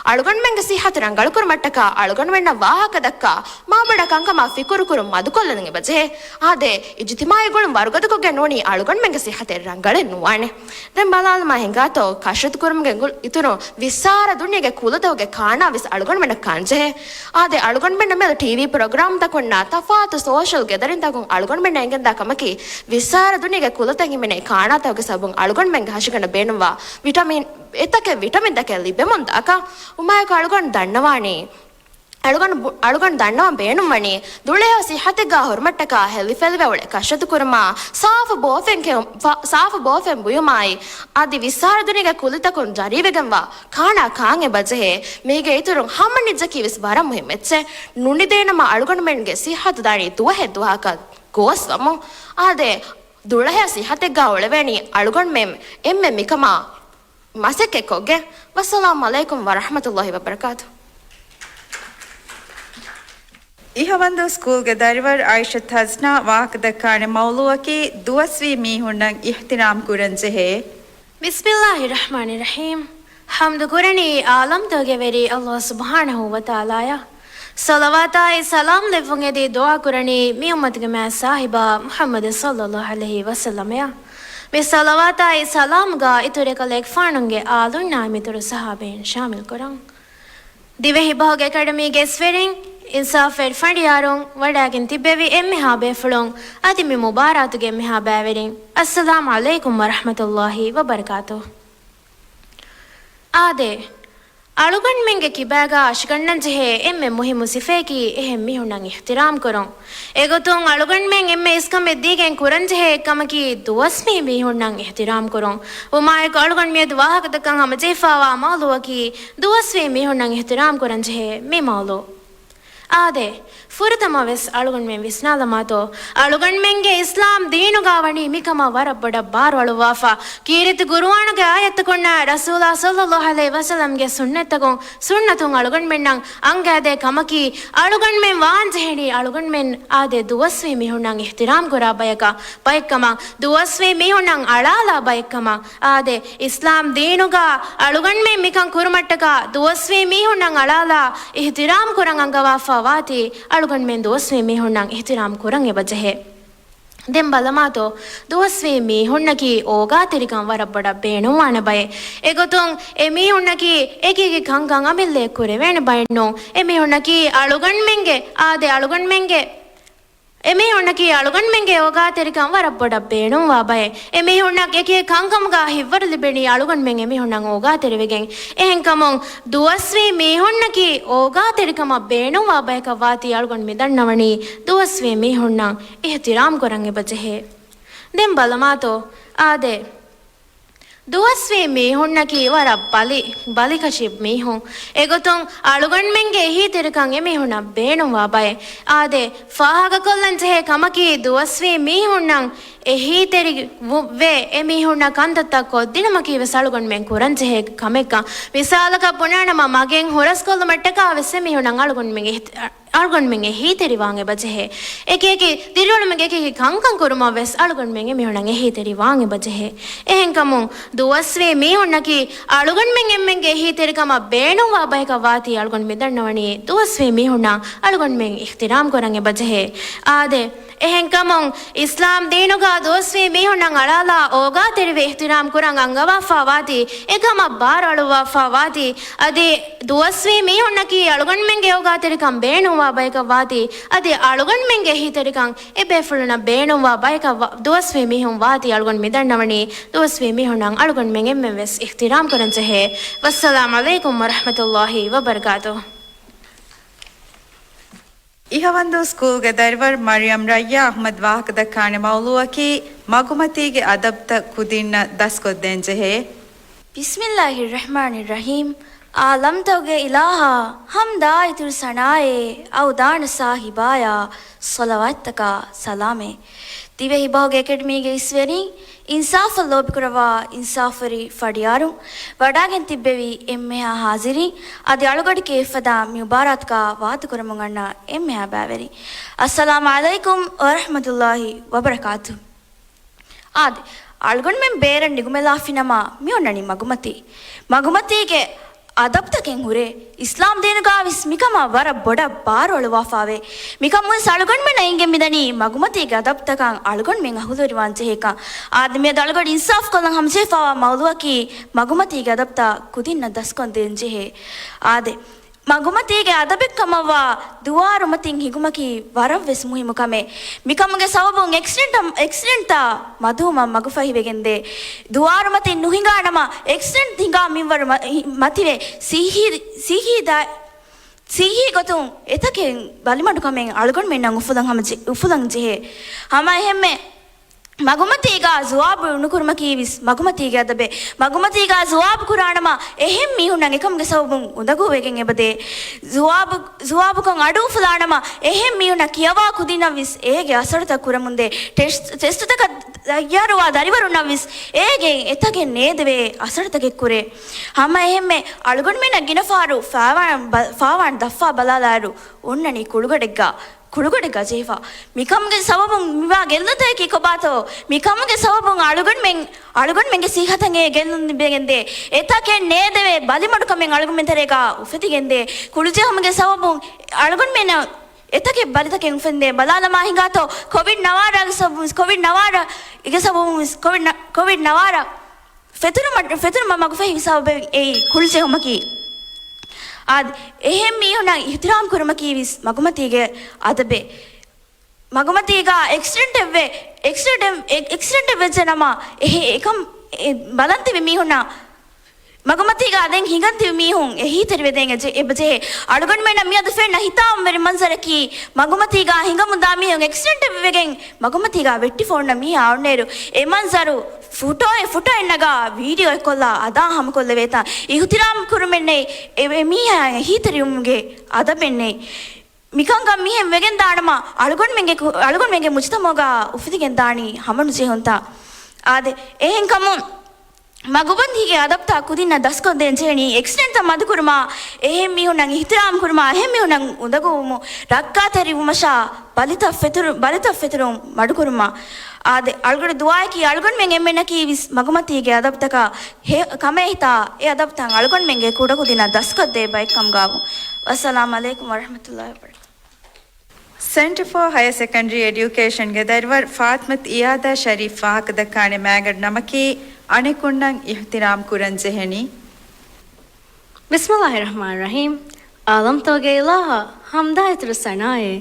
އަޅުގަނޑުމެންގެ ސިއްހަތު ރަނގަޅުކުރުމަށްޓަކާ އަޅުގަނޑުމެންނަށް ވާހަކަ ދައްކާ މާބޮޑަށް ކަންކަމާ ފިކުރުކުރުން މަދުކޮށްލަން އެބަޖެހޭ. އާދެ، އިޖުތިމާޢީ ގުޅުން ވަރުގަދަ ކޮށްގެން ނޫނީ އަޅުގަނޑުމެންގެ ސިއްހަތެއް ރަނގަޅެއް ނުވާނެ. ދެން ބަލާލަމާ ހިނގާތޯ، ކަށްރަތުކުރުމުގެ ގުޅު-، އިތުރުން ވިއްސާރަ ދުނިޔޭގެ ކުލަތަކުގެ ކާނާ ވެސް އަޅުގަނޑުމެންނަށް ކާންޖެހޭ. އާދެ، އަޅުގަނޑުމެންނަށް މިއަދު ޓީވީ ޕްރޮގްރާމްތަކުންނާ ތަފާތު ސޯޝަލް ގެދަރިންތަކުން އަޅުގަނޑުމެންނަށް އެނގެންދާ ކަމަކީ، ވިއްސާރަ ދުނިޔޭގެ ކުލަތައް ހިމެނޭ ކާނާތަކުގެ ސަބަބުން އަޅުގަނޑުމެންގެ ހަށިގަނޑަށް ބޭނުންވާ ވިޓަމިން، އެތަކެއް ވިޓަމިންތަކެއް ލިބެމުންދާކަށް. އުމާއެކު އަޅުގަނޑު ދަންނަވާނީ، އަޅުގަނޑު ބު-، އަޅުގަނޑު ދަންނަވަން ބޭނުންވަނީ، ދުޅަހެޔޮ ސިއްހަތެއްގާ ހުރުމަށްޓަކާ ހެލިފެލިވެ އުޅޭ ކަށްރަތުކުރުމާ، ސާފު ބޯފެން ކެއު-، ފަ-، ސާފު ބޯފެން ބުއިމާއި، އަދި ވިއްސާރަ ދުނިޔޭގެ ކުލަތަކުން ޖަރީވެގެންވާ ކާނާ ކާން އެބަޖެހޭ. މީގެ އިތުރުން ހަމަނިއްޖަކީ ވެސް ވަރަށް މުހިއްމު އެއްޗެއް. ނުނިދޭނަމަ އަޅުގަނޑުމެންގެ ސިއްހަތު ދާނީ ދުވަހެއް ދުވަހަކަށް ގޯސްވަމުން. އާދެ، ދުޅަހެޔޮ ސިއްހަތެއްގާ އުޅެވޭނީ އަޅުގަނޑުމެން އެންމެ މިކަމާ މަސައްކަތްކޮށްގެން. ވައްސަލާމް ޢަލައިކުމް ވަރަޙްމަތުﷲި ވަބަރަކާތު. އިހަވަންދޫ ސްކޫލްގެ ދަރިވަރު އައިޝަތު ހަޒްނާ ވާހަކަދައްކާނެ މައުޟޫޢަކީ ދުވަސްވީ މީހުންނަށް އިޙްތިރާމް ކުރަން ޖެހޭ. ބިސްމިﷲިއްރަޙްމާނިއްރަޙީމް. ޙަމްދު ކުރަނީ ޢާލަމްތަކުގެ ވެރި ﷲ ސުބްޙާނަހޫ ވަތަޢާލާއަށް. ޞަލަވާތާއި ސަލާމް ލެއްވުން އެދި ދުޢާ ކުރަނީ މި އުއްމަތުގެ މާތް ސާހިބާ މުޙައްމަދު ޞައްލަﷲު ޢަލައިހި ވަސައްލަމައަށް. މި ޞަލަވާތާއި ސަލާމްގާ އިތުރު އެކަލޭގެފާނުގެ އާލުންނާއި މިތުރު ޞަޙާބީން ޝާމިލް ކުރަން. ދިވެހިބަހުގެ އެކަޑަމީގެ އިސްވެރިން، އިންސާފުވެރި ފަނޑިޔާރުން، ވަޑައިގެން ތިއްބެވި އެންމެހާ ބޭފުޅުން، އަދި މި މުބާރާތުގެ އެންމެހާ ބައިވެރިން، އައްސަލާމް ޢަލައިކުމް ވަރަޙްމަތުﷲި ވަބަރަކާތުހު. އާދެ، އަޅުގަނޑުމެންގެ ކިބާގާ އަށިގަންނަން ޖެހޭ އެންމެ މުހިއްމު ސިފައަކީ އެހެން މީހުންނަށް އިޙްތިރާމް ކުރުން. އެގޮތުން އަޅުގަނޑުމެން އެންމެ އިސްކަމެއް ދީގެން ކުރަންޖެހޭ އެއްކަމަކީ ދުވަސްވީ މީހުންނަށް އިޙްތިރާމް ކުރުން. އުމާއެކު އަޅުގަނޑު މިއަދު ވާހަކަދައްކަން ހަމަޖެހިފައިވާ މައުޟޫޢަކީ ދުވަސްވީ މީހުންނަށް އިޙްތިރާމް ކުރަންޖެހޭ މި މައުޟޫޢު. އާދެ، ފުރަތަމަ ވެސް އަޅުގަނޑުމެން ވިސްނާލަމާތޯ، އަޅުގަނޑުމެންގެ އިސްލާމް ދީނުގާ ވަނީ މިކަމަށް ވަރަށް ބޮޑަށް ބާރުއަޅުއްވާފަ. ކީރިތި ގުރުއާނުގެ އާޔަތަކުންނާ ރަސޫލާ ޞައްލައްލާހު ޢަލައިހި ވަސައްލަމްގެ ސުންނަތްތަކުން، ސުންނަތުން އަޅުގަނޑުމެންނަށް އަންގާދޭ ކަމަކީ، އަޅުގަނޑުމެން ވާން ޖެހެނީ އަޅުގަނޑުމެން އާދެ ދުވަސްވީ މީހުންނަށް އިޙްތިރާމް ކުރާ ބަޔަކަށް، ބައެއްކަމަށް ދުވަސްވީ މީހުންނަށް އަޅާލާ ބައެއްކަމަށް. އާދެ، އިސްލާމް ދީނުގަ އަޅުގަނޑުމެން މިކަން ކުރުމަށްޓަކާ ދުވަސްވީ މީހުންނަށް އަޅާލާ އިޙްތިރާމް ކުރަން އަންގަވާފަ ވާތީ އަޅުގަނޑުމެން ދުވަސްވީ މީހުންނަށް އިޙްތިރާމް ކުރަން އެބަޖެހޭ. ދެން ބަލަމާތޯ، ދުވަސްވީ މީހުންނަކީ އޯގާތެރިކަން ވަރަށް ބޮޑަށް ބޭނުންވާނެ ބައެއް. އެގޮތުން އެ މީހުންނަކީ އެކި އެކި ކަންކަން އަމިއްލައަށް ކުރެވޭނެ ބައެއްނޫން. އެ މީހުންނަކީ އަޅުގަނޑުމެންގެ، އާދެ، އަޅުގަނޑުމެންގެ އެމީހުންނަކީ އަޅުގަނޑުމެންގެ އޯގާތެރިކަން ވަރަށް ބޮޑަށް ބޭނުންވާ ބައެއް. އެމީހުންނަށް އެކި ކަންކަމުގަ ހިތްވަރު ލިބެނީ އަޅުގަނޑުމެން އެމީހުންނަށް އޯގާތެރިވެގެން. އެހެންކަމުން ދުވަސްވީ މީހުންނަކީ އޯގާތެރިކަމަށް ބޭނުންވާ ބަޔަކަށް ވާތީ އަޅުގަނޑު މިދަންނަވަނީ ދުވަސްވީ މީހުންނަށް އިޙްތިރާމް ކުރަން އެބަޖެހޭ. ދެން ބަލަމާތޯ، އާދެ، ދުވަސްވީ މީހުންނަކީ ވަރަށް ބަލި، ބަލިކަށި މީހުން. އެގޮތުން އަޅުގަނޑުމެންގެ އެހީތެރިކަން އެމީހުންނަށް ބޭނުންވާ ބައެއް. އާދެ، ފާހަގަކޮށްލަން ޖެހޭ ކަމަކީ ދުވަސްވީ މީހުންނަށް އެހީތެރި ވު-، ވެ އެމީހުންނަށް ކަންތައްތައް ކޮށްދިނުމަކީ ވެސް އަޅުގަނޑުމެން ކުރަން ޖެހޭ ކަމެއްކަން. މިސާލަކަށް ބުނާނަމަ، މަގެއް ހުރަސްކޮށްލުމަށްޓަކާ ވެސް އެމީހުންނަށް އަޅުގަނޑުމެން އެހި-، އަޅުގަނޑުމެން އެހީތެރިވާން އެބަޖެހޭ. އެކި އެކި ދިރިއުޅުމުގެ އެކި އެކި ކަންކަން ކުރުމަށް ވެސް އަޅުގަނޑުމެން އެމީހުންނަށް އެހީތެރިވާން އެބަޖެހޭ. އެހެންކަމުން ދުވަސްވީ މީހުންނަކީ އަޅުގަނޑުމެން އެންމެންގެ އެހީތެރިކަމަށް ބޭނުންވާ ބަޔަކަށް ވާތީ އަޅުގަނޑު މިދަންނަވަނީ ދުވަސްވީ މީހުންނަށް އަޅުގަނޑުމެން އިޙްތިރާމް ކުރަން އެބަޖެހޭ. އާދެ، އެހެންކަމުން އިސްލާމް ދީނުގަ ދުވަސްވީ މީހުންނަށް އަޅާލާ އޯގާތެރިވެ އިޙްތިރާމް ކުރަން އަންގަވާފާ ވާތީ، އެކަމަށް ބާރު އަޅުއްވާފާ ވާތީ، އަދި ދުވަސްވީ މީހުންނަކީ އަޅުގަނޑުމެންގެ އޯގާތެރިކަން ބޭނުންވާ ބަޔަކަށް ވާތީ، އަދި އަޅުގަނޑުމެންގެ އެހީތެރިކަން އެބޭފުޅުންނަށް ބޭނުންވާ ބަޔަކަށް ވާ-، ދުވަސްވީ މީހުން ވާތީ އަޅުގަނޑު މިދަންނަވަނީ، ދުވަސްވީ މީހުންނަށް އަޅުގަނޑުމެން އެންމެން ވެސް އިޙްތިރާމް ކުރަން ޖެހޭ. ވައްސަލާމް ޢަލައިކުމް ވަރަޙްމަތުﷲި ވަބަރަކާތުހު. އިހަވަންދޫ ސްކޫލްގެ ދަރިވަރު މަރިޔަމް ރައްޔާ އަޙްމަދު ވާހަކަދައްކާނެ މައުޟޫޢަކީ މަގުމަތީގެ އަދަބުތައް ކުދިންނަށް ދަސްކޮށްދޭން ޖެހޭ. ބިސްމިއްލާހިއްރަޙްމާނިއްރަޙީމް. ޢާލަމްތަކުގެ އިލާހާ، ޙަމްދާއި ތިރި ސަނާއޭ، އަވުދާނަ ސާހިބާޔާ، ޞަލަވާތްތަކާ ސަލާމޭ. ދިވެހި ބަހުގެ އެކަޑަމީގެ އިސްވެރިން، އިންސާފަށް ލޯބިކުރައްވާ އިންސާފުވެރި ފަޑިޔާރުން، ވަޑާގެން ތިއްބެވި އެންމެހާ ހާޒިރީން، އަދި އަޅުގަޑި ކޭ އެއްފަދަ މި މުބާރާތުގަ ވާތުކުރަމުން އަންނަ އެންމެހާ ބައިވެރިން، އައްސަލާމް ޢަލައިކުމް ވަރަޙްމަތުﷲި ވަބަރަކާތުހު. އާދެ، އަޅުގަނޑުމެން ބޭރަށް ނިގުމެލާފިނަމަ މި އޮންނަނީ މަގުމަތީ. މަގުމަތީގެ އަދަބުތަކެއް ހުރޭ. އިސްލާމް ދީނުގަ ވެސް މިކަމަށް ވަރަށް ބޮޑަށް ބާރު އަޅުވާފާވޭ. މިކަމުން ވެސް އަޅުގަނޑުމެންނަށް އެނގެން މިދަނީ މަގުމަތީގެ އަދަބުތަކަށް އަޅުގަނޑުމެން އަހުލުވެރިވާން ޖެހޭކަން. އާދެ، މިއަދު އަޅުގަޑު އިންސާފު ކޮށްލަން ހަމަޖެހިފާވާ މައުޟޫޢަކީ މަގުމަތީގެ އަދަބުތައް ކުދިންނަށް ދަސްކޮށްދޭން ޖެހޭ. އާދެ، މަގުމަތީގެ އަދަބެއްކަމަށްވާ ދުވާރުމަތިން ހިނގުމަކީ ވަރަށްވެސް މުހިއްމު ކަމެއް. މިކަމުގެ ސަބަބުން އެކްސިޑެންޓަށް، އެކްސިޑެންޓާ މަދުވުމަށް މަގުފަހިވެގެންދޭ. ދުވާރުމަތިން ނުހިނގާނަމަ، އެކްސިޑެންޓް ހިނގާ މިންވަރު މަ-، މަތިވެ، ސިއްހީ، ސިއްހީ ދާ-، ސިއްހީ ގޮތުން އެތަކެއް ބަލިމަޑުކަމެއް އަޅުގަނޑުމެންނަށް އުފުލަން ހަމަޖެ-، އުފުލަން ޖެހޭ. ހަމަ އެހެންމެ މަގުމަތީގާ ޒުވާބު ނުކުރުމަކީ ވެސް މަގުމަތީގެ އަދަބެއް. މަގުމަތީގާ ޒުވާބު ކުރާނަމަ، އެހެން މީހުންނަށް އެކަމުގެ ސަބަބުން އުނދަގޫވެގެން އެބަދޭ. ޒުވާބު، ޒުވާބުކޮށް އަޑުއުފުލާނަމަ، އެހެން މީހުންނަށް ކިޔަވާ ކުދިންނަށް ވެސް އޭގެ އަސަރުތައް ކުރަމުންދޭ. ޓެސްޓް، ޓެސްޓުތަކަށް ތައްޔާރުވާ ދަރިވަރުންނަށް ވެސް އޭގެ އެތަކެއް ނޭދެވޭ އަސަރުތަކެއް ކުރޭ. ހަމަ އެހެންމެ އަޅުގަނޑުމެންނަށް ގިނަ ފަހަރު ފާވާން ބަ-، ފާވާން ދައްފާ ބަލާލާއިރު އޮންނަނީ ކުޅުގަޑެއްގަ. ކުޅުގަޑެއްގަ ޖެހިފަ. މިކަމުގެ ސަބަބުން މިވާ ގެއްލުންތަކަކީ ކޮބާތޯ؟ މިކަމުގެ ސަބަބުން އަޅުގަނޑުމެން، އަޅުގަނޑުމެންގެ ސިއްހަތަށް އެ ގެއްލުން ލިބިގެންދޭ. އެތަކެއް ނޭދެވޭ ބަލިމަޑުކަމެއް އަޅުގަނޑުމެން ތެރޭގަ އުފެދިގެންދޭ. ކުޅުޖެހުމުގެ ސަބަބުން އަޅުގަނޑުމެންނަށް އެތަކެއް ބަލިތަކެއް އުފެންދޭ. ބަލާލަމާ ހިނގާތޯ، ކޮވިޑް ނަވާރަގެ ސަބަބުން، ކޮވިޑް ނަވާރަ ގެ ސަބަބުން، ކޮވިޑް ނަ-، ކޮވިޑް ނަވާރަ ފެތުރުމަށް، ފެތުރުމަށް މަގުފަހި ސަބަބެއް އެއީ ކުޅިޖެހުމަކީ. އާދެ، އެހެން މީހުންނަށް އިޙްތިރާމް ކުރުމަކީ ވެސް މަގުމަތީގެ އަދަބެއް. މަގުމަތީގަ އެކްސިޑެންޓެއްވެ، އެކްސިޑެންޓެއް، އެ-، އެކްސިޑެންޓެއް ވެއްޖެ ނަމަ، އެހެ-، އެކަން، އެ، ބަލަން ތިބި މީހުންނަށް، މަގުމަތީގަ ދެން ހިނގަން ތިބި މީހުން އެހީތެރިވެދޭން އެޖެ-، އެބަޖެހޭ. އަޅުގަނޑުމެންނަށް މިއަދު ފެންނަ ހިތާމަވެރި މަންޒަރަކީ، މަގުމަތީގަ ހިނގަމުންދާ މީހުން އެކްސިޑެންޓެއްވެގެން މަގުމަތީގަ ވެއްޓިފަ އޮންނަ މީހާ އޮންނައިރު، އެ މަންޒަރު ފުޓޯއެއް، ފުޓޯއެއް ނަގާ ވީޑިއޯއެއްކޮށްލާ އަދާ ހަމަކޮށްލެވޭތާ، އިޙުތިރާމް ކުރުމެއްނެތް، އެ، އެ މީހާ އެހީތެރިވުމުގެ އަދަބެއްނެތް. މިކަންކަން މިހެން ވެގެން ދާނަމަ، އަޅުގަނޑުމެންގެ ކު-، އަޅުގަނޑުމެންގެ މުޖުތަމަޢުގަ އުފެދިގެން ދާނީ ހަމަނުޖެހުންތައް. އާދެ، އެހެންކަމުން މަގުބަންދީގެ އަދަބުތައް ކުދިންނަށް ދަސްކޮށްދޭން ޖެހެނީ، އެކްސިޑެންޓްތައް މަދުކުރުމާ، އެހެން މީހުންނަށް އިޙްތިރާމް ކުރުމާ، އެހެން މީހުންނަށް އުނދަގޫވުމުން، ރައްކާތެރިވުމަށާ، ބަލިތައް ފެތުރު-، ބަލިތައް ފެތުރުން މަޑުކުރުމާ. އާދެ، އަޅުގަޑު ދުޢާއަކީ އަޅުގަނޑުމެން އެންމެންނަކީ ވެސް މަގުމަތީގެ އަދަބުތަކަށް ހެ-، ކަމޭ ހިތާ، އެ އަދަބުތައް އަޅުގަނޑުމެންގެ ކުޑަކުދިންނަށް ދަސްކޮށްދޭ ބައެއްކަމުގާވުން. ވައްސަލާމް ޢަލައިކުމް ވަރަޙްމަތުﷲި ވަބަރަކާތުހު. ސެންޓަރ ފޯ ހަޔަރ ސެކަންޑަރީ އެޑިއުކޭޝަންގެ ދަރިވަރު ފާތިމަތު އިޔާދާ ޝަރީފް ވާހަކަ ދައްކާނެ މައިގަނޑު ނަމަކީ، އަނެކުންނަށް އިޙްތިރާމް ކުރަން ޖެހެނީ. ބިސްމިﷲިއްރަޙްމާނިއްރަޙީމް. ޢާލަމްތަކުގެ އިލާހާ، ޙަމްދާ އިތުރު ސަނާއޭ،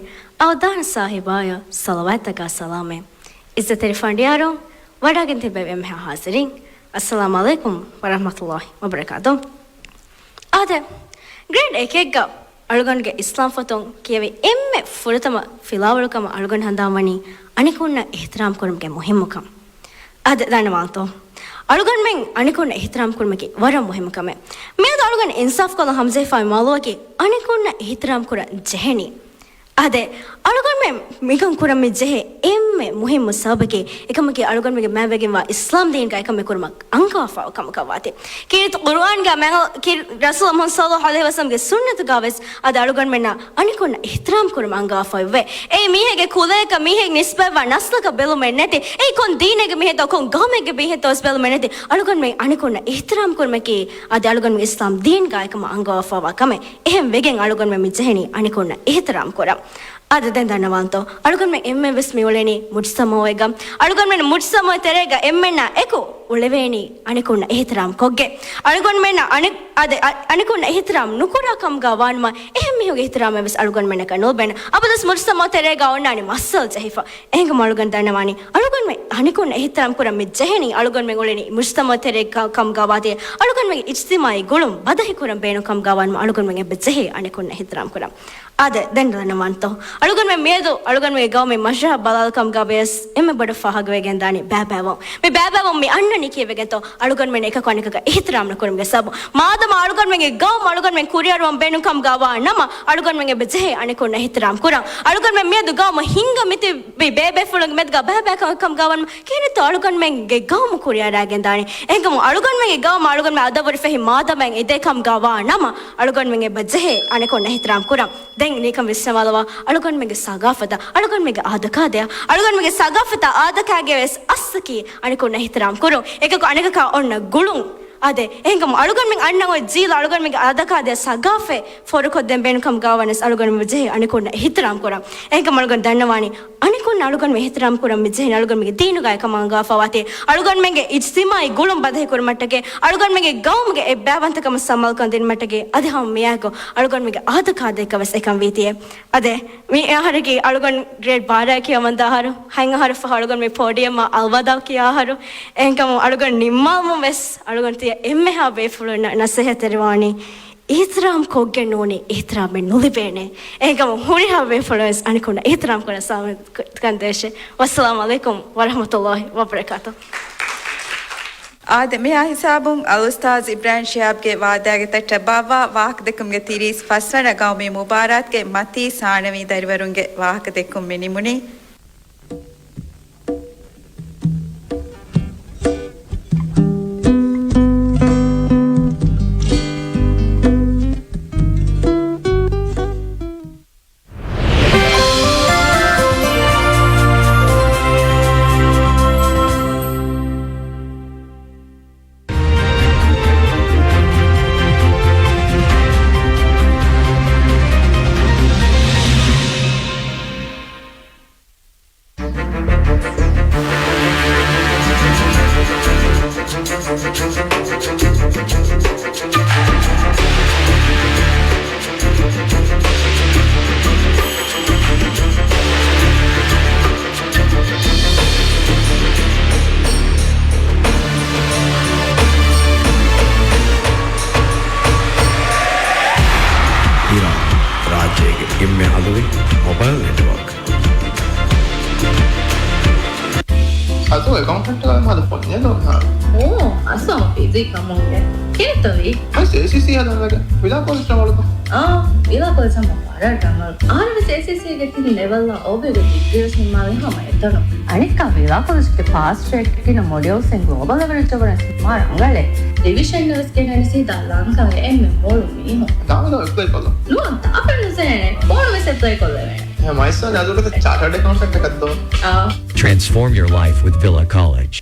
އަވަދާން ސާހިބާޔަށް ޞަލަވާތްތަކާ ސަލާމެއް. ޢިއްޒަތްތެރި ފަނޑިޔާރުން، ވަޑައިގެން ތިއްބެވި އެންމެހާ ޙާޒިރީން، އައްސަލާމް ޢަލައިކުމް ވަރަޙްމަތުﷲި ވަބަރަކާތުހު. އާދެ، ގްރޭޑް އެކެއްގަ އަޅުގަނޑުގެ އިސްލާމް ފޮތުން ކިޔެވި އެންމެ ފުރަތަމަ ފިލާވަޅު ކަމަށް އަޅުގަނޑު ހަނދާންވަނީ އަނެކުންނަށް އިޙްތިރާމް ކުރުމުގެ މުހިއްމުކަން. އާދެ، ދަންނަވާންތޯ؟ އަޅުގަނޑުމެން އަނެކުންނަށް އިޙްތިރާމް ކުރުމަކީ ވަރަށް މުހިއްމު ކަމެއް. މިއަދު އަޅުގަނޑު އިންސާފުކޮށްލަން ހަމަޖެހިފައި މައުލޫއަކީ އަނެކުންނަށް އިޙްތިރާމް ކުރަން ޖެހެނީ. އާދެ، އަޅުގަނޑުމެން މިކަން ކުރަން މި ޖެހޭ އެންމެ މުހިއްމު ސަބަބަކީ، އެކަމަކީ އަޅުގަނޑުމެންގެ މާތްވެގެންވާ އިސްލާމް ދީންގައި އެކަމެއް ކުރުމަށް އަންގަވާފައިވާ ކަމަކަށްވާތީ. ކީރިތި ޤުރުއާންގަ މާތް ކީރި ރަސޫލު މުޙައްމަދު ޞައްލަﷲު ޢަލައިހި ވަސައްލަމްގެ ސުންނަތުގަ ވެސް އަދި އަޅުގަނޑުމެންނަށް އަނެކުންނަށް އިޙްތިރާމް ކުރުމަށް އަންގަވާފައިވޭ. އެއީ މީހެއްގެ ކުލަޔަކަށް މީހެއް ނިސްބަތްވާ ނަސްލަކަށް ބެލުމެއް ނެތި، އެއީ ކޮން ދީނެއްގެ މީހެއްތޯ ކޮން ގައުމެއްގެ މީހެއްތޯ ވެސް ބެލުމެއް ނެތި، އަޅުގަނޑުމެން އަނެކުންނަށް އިޙްތިރާމް ކުރުމަކީ އަދި އަޅުގަނޑުމެން އިސްލާމް ދީންގައި އެކަމަށް އަންގަވާފައިވާ ކަމެއް. އެހެން ވެގެން އަޅުގަނޑުމެން މި ޖެހެނީ އަނެކުންނަށް އިޙްތިރާމް ކުރަން. އާދެ، ދެން ދަންނަވާންތޯ؟ އަޅުގަނޑުމެން އެންމެން ވެސް މި އުޅެނީ މުޖްތަމަޢުއެއްގަ. އަޅުގަނޑުމެން މުޖްތަމަޢު ތެރޭގަ އެންމެންނާ އެކު އުޅެވޭނީ އަނެކުންނަށް އިޙްތިރާމް ކޮށްގެން. އަޅުގަނޑުމެންނަށް އަނެ-، އާދެ، އަ-، އަނެކުންނަށް އިޙްތިރާމް ނުކުރާ ކަމުގަ ވާނަމަ، އެހެން މީހުންގެ އިޙްތިރާމެއް ވެސް އަޅުގަނޑުމެންނަކަށް ނުލިބޭނެ. އަބަދުވެސް މުޖްތަމަޢު ތެރޭގަ އޮންނާނީ މައްސަލަ ޖެހިފަ. އެހެންކަމުން އަޅުގަނޑު ދަންނަވާނީ، އަޅުގަނޑުމެން އަނެކުންނަށް އިޙްތިރާމް ކުރަން މި ޖެހެނީ އަޅުގަނޑުމެން އުޅެނީ މުޖްތަމަޢު ތެރޭ ކަ-، ކަމުގަ ވާތީ، އަޅުގަނޑުމެން އިޖްތިމާޢީ ގުޅުން ބަދަހި ކުރަން ބޭނުން ކަމުގަ ވާނަމަ އަޅުގަނޑުމެން އެބަ ޖެހޭ އަނެކުންނަށް އިޙްތިރާމް ކުރަން. އާދެ، ދެން ދަންނަވާންތޯ؟ އަޅުގަނޑުމެން މިއަދު އަޅުގަނޑުމެންގެ ގައުމީ މަޝްރަހަ ބަލާލު ކަމުގަ ވިޔަސް އެންމެ ބޮޑަށް ފާހަގަވެގެން ދާނީ ބައިބައިވުން. މި ބައިބައިވުން މި އަންނަނީ ކީއްވެގެންތޯ؟ އަޅުގަނޑުމެން އެކަކު އަނެކަކަށް އިޙްތިރާމް ނުކުރުމުގެ ސަބަބު. މާދަމާ އަޅުގަނޑުމެންގެ ގައުމު އަޅުގަނޑުމެން ކުރިއަރުވަން ބޭނުން ކަމުގަ ވާ ނަމަ، އަޅުގަނޑުމެން އެބަ ޖެހޭ އަނެކުންނަށް އިޙްތިރާމް ކުރަން. އަޅުގަނޑުމެން މިއަދު ގައުމު ހިންގަ މިތިބި ބޭބޭފުޅުންގެ މެދުގަ ބައިބައި ކަމަކަށް ކަމުގަ ވާނަމަ، ކިހިނެއްތޯ އަޅުގަނޑުމެންގެ ގައުމު ކުރިއަރައިގެން ދާނީ؟ އެހެންކަމުން އަޅުގަނޑުމެންގެ ގައުމަށް އަޅުގަނޑުމެން އަދަބު ހުރި ފެހި މާދަމާއެއް އެދޭ ކަމުގަ ވާ ނަމަ، އަޅުގަނޑުމެން އެބަ ޖެހޭ އަނެކުންނަށް އިޙްތިރާމް ކުރަން. ދެން ނިކަން ވިސްނަވާލަވާ، އަޅުގަނޑުމެންގެ ސަގާފަތަށް، އަޅުގަނޑުމެންގެ އާދަކާދަޔަށް، އަޅުގަނޑުމެންގެ ސަގާފަތާ އާދަކާދަޔަށް ވެސް އަސްލަކީ އަނެކުންނަށް އިޙްތިރާމް ކުރުން. އެކަކު އަނެކަކާ އޮންނަ ގުޅުން. އާދެ، އެހެންކަމުން އަޅުގަނޑުމެން އަންނަ އޮތް ޖީލު އަޅުގަނޑުމެންގެ އާދަކާދަޔަށް ސަގާފަތް ފޯރުކޮށްދޭން ބޭނުން ކަމުގަ ވާނަމަވެސް އަޅުގަނޑުމެން ޖެހޭ އަނެކުންނަށް އިޙްތިރާމް ކުރަން. އެހެންކަމުން އަޅުގަނޑު ދަންނަވާނީ، އަނެކުން އަޅުގަނޑުމެން އިޙްތިރާމް ކުރަން މި ޖެހެނީ އަޅުގަނޑުމެންގެ ދީނުގައި ކަމަށް އަންގާފައިވާތީ، އަޅުގަނޑުމެންގެ އިޖްތިމާޢީ ގުޅުން ބަދަހި ކުރުމަށްޓަކައި، އަޅުގަނޑުމެންގެ ގައުމުގެ އެއްބައިވަންތަކަމަށް ސަމާލުކަން ދިނުމަށްޓަކައި، އަދި ހަމަ މިއާއެކު އަޅުގަނޑުމެންގެ އާދަކާދައަކަށް ވެސް އެކަން ވީތީ. އަދެ، މި އަހަރަކީ އަޅުގަނޑު ގްރޭޑް ބާރައަށް ކިޔަވަންދާ އަހަރު، ހަތް އަހަރު ފަހު އަޅުގަނޑު މި ޕޯޑިއަމަށް އަލްވަދާ ކިޔާ އަހަރު. އެހެންކަމުން އަޅުގަނޑު ނިންމާލުމުން ވެސް އަޅުގަނޑު ތިޔަ އެންމެހާ ބޭފުޅުންނަށް ނަސޭހަތްތެރިވާނީ، އިޙްތިރާމް ކޮށްގެން ނޫނީ އިޙްތިރާމެއް ނުލިބޭނެ. އެހެންކަމުން ހުރިހާ ބޭފުޅުން ވެސް އަނެކުންނަށް އިޙްތިރާމް ކުރަން ސަލާމަތް ކަން ދޭށޭ. ވައްސަލާމް ޢަލައިކުމް ވަރަޙްމަތުﷲި ވަބަރަކާތުހު. އާދެ، މިހާ ހިސާބުން އަލްއުސްތާޛް އިބްރާހިމް ޝިހާބްގެ ވާދާގެ ތައްޓަށް ބާއްވާ ވާހަކަދެއްކުމުގެ ތިރީސް ފަސްވަނަ ގައުމީ މުބާރާތުގެ މަތީ ސާނަވީ ދަރިވަރުންގެ ވާހަކަދެއްކުން މި ނިމުނީ. އިރާން ރާއްޖޭގެ އެންމެ އަލުވެތި މޮބައިލް ނެޓްވޯކް. އަދު އެކައުންޓެންޓް މާދަ ފޮންޏެއް ލޯން ހާ. އޯ، އަސްލު ހަމަ ބިޒީ ކަމުން ގެ. ކިހިނެއްތަ ވީ؟ އަސް އޭސީސީ ހަދަން ވެގެ. ވިލާ ކޮލެޖް ނަވަޅުކަ. އާ، ވިލާ ކޮލެޖް ހަމަ ރަނގަޅު. އަހަރުވެސް އޭސީސީގެ ތިން ލެވެލްއާ އޮވެގެ ޑިގްރީވެސް ނިންމާލީ ހަމަ އެތަނުން. އަނެއްކާ ވިލާ ކޮލެޖްގެ ޕާސް ޓްރެކް ގިނަ މޮޑިއުލްސް އިން ގްލޯބަލް އެވަރެޖް ވަރަށް މާ ރަނގަޅޭ. ޑިވިޝަން ވެސް ގެނެން ސީދާ ލަންކާގެ އެންމެ މޮޅު މީހުން. ދާނަ އެޕްލައި ކޮށްލަން. ނުވަ ތާކަށް ނުޖެހޭނެ. ފޯނު ވެސް އެޕްލައި ކޮށްލެވޭނެ. އެ މައިސާ ނަދުރުގަ ޗާޓަޑް އެކައުންޓެންޓަކަށް ދޯ. އާ. Transform your life with Villa College.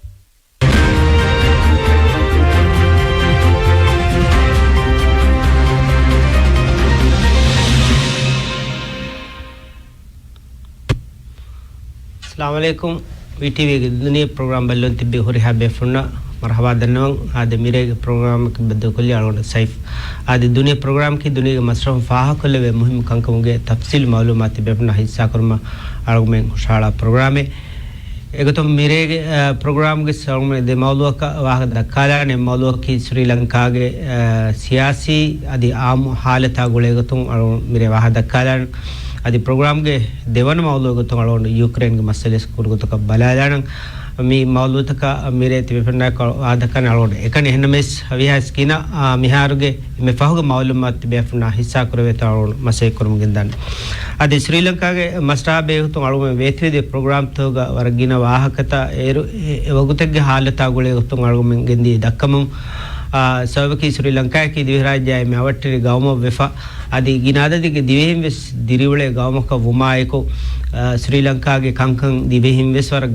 އައްސަލާމު ޢަލައިކުމް. ވީޓީވީގެ ދުނިޔެ ޕްރޮގްރާމް ބައްލަވަން ތިއްބެވި ހުރިހާ ބޭފުޅުންނަށް މަރުޙަބާ ދަންނަވަން. އާދެ، މިރޭގެ ޕްރޮގްރާމަކީ ބައްދަލުކޮށްލީ އަޅުގަނޑު ސައިފް. އާދެ، ދުނިޔެ ޕްރޮގްރާމަކީ ދުނިޔޭގެ މަސްރަހުން ފާހަގަކޮށްލެވޭ މުހިއްމު ކަންކަމުގެ ތަފްސީލު މައުލޫމާތު ބޭފުޅުންނާ ހިއްސާކުރުމަށް އަޅުގަނޑުމެން ހުށަހަޅާ ޕްރޮގްރާމެއް. އެގޮތުން މިރޭގެ، އަ، ޕްރޮގްރާމްގެ ސަރުމަ ދެ މައުޟޫޢަކަށް ވާހަކަ ދައްކާލާނެ. މައުޟޫޢަކީ ސްރީލަންކާގެ، އަ، ސިޔާސީ އަދި އާއްމު ހާލަތާ ގުޅޭގޮތުން އަޅު މިރޭ ވާހަކަ ދައްކާލާނެ. އަދި ޕްރޮގްރާމްގެ ދެވަނަ މައުޟޫޢުގެ ގޮތުން އަޅުގަނޑު ޔޫކްރޭންގެ މައްސަލައިސް ކުރިގޮތަކަށް ބަލާލާނަން. މި މައުޟޫޢުތަކަށް މިރޭ ތިބޭފުޅުންނާއެކު ވާހަކަ ދައްކާނެ އަޅުގަނޑު އެކަނި. އެހެންނަމަވެސް ވީހާވެސް ގިނަ، އާ، މިހާރުގެ އެންމެ ފަހުގެ މައުލޫމާތު ތިބޭފުޅުންނާ ހިއްސާ ކުރެވޭތޯ އަޅުގަނޑު މަސައްކަތް ކުރަމުން ގެންދާނެ. އަދި ސްރީލަންކާގެ މަސްރަހާ ބެހޭގޮތުން އަޅުގަނޑު ވޭތުވެދިޔަ ޕްރޮގްރާމްތަކުގަ ވަރަށް ގިނަ ވާހަކަތައް އޭރު އެ، އެ ވަގުތެއްގެ ހާލަތާ ގުޅޭ ގޮތުން އަޅުގަނޑުމެން ގެންދިޔަ ދައްކަމުން، އާ، ސަބަބަކީ ސްރީލަންކާއަކީ ދިވެހިރާއްޖެއާ އެންމެ އަވަށްޓެރި ގައުމެއް ވެފަ، އަދި ގިނަ އަދަދެއްގެ ދިވެހިން ވެސް ދިރިއުޅޭ ގައުމަކަށް ވުމާއެކު، އާ، ސްރީލަންކާގެ ކަންކަން ދިވެހިން ވެސް ވަރަށް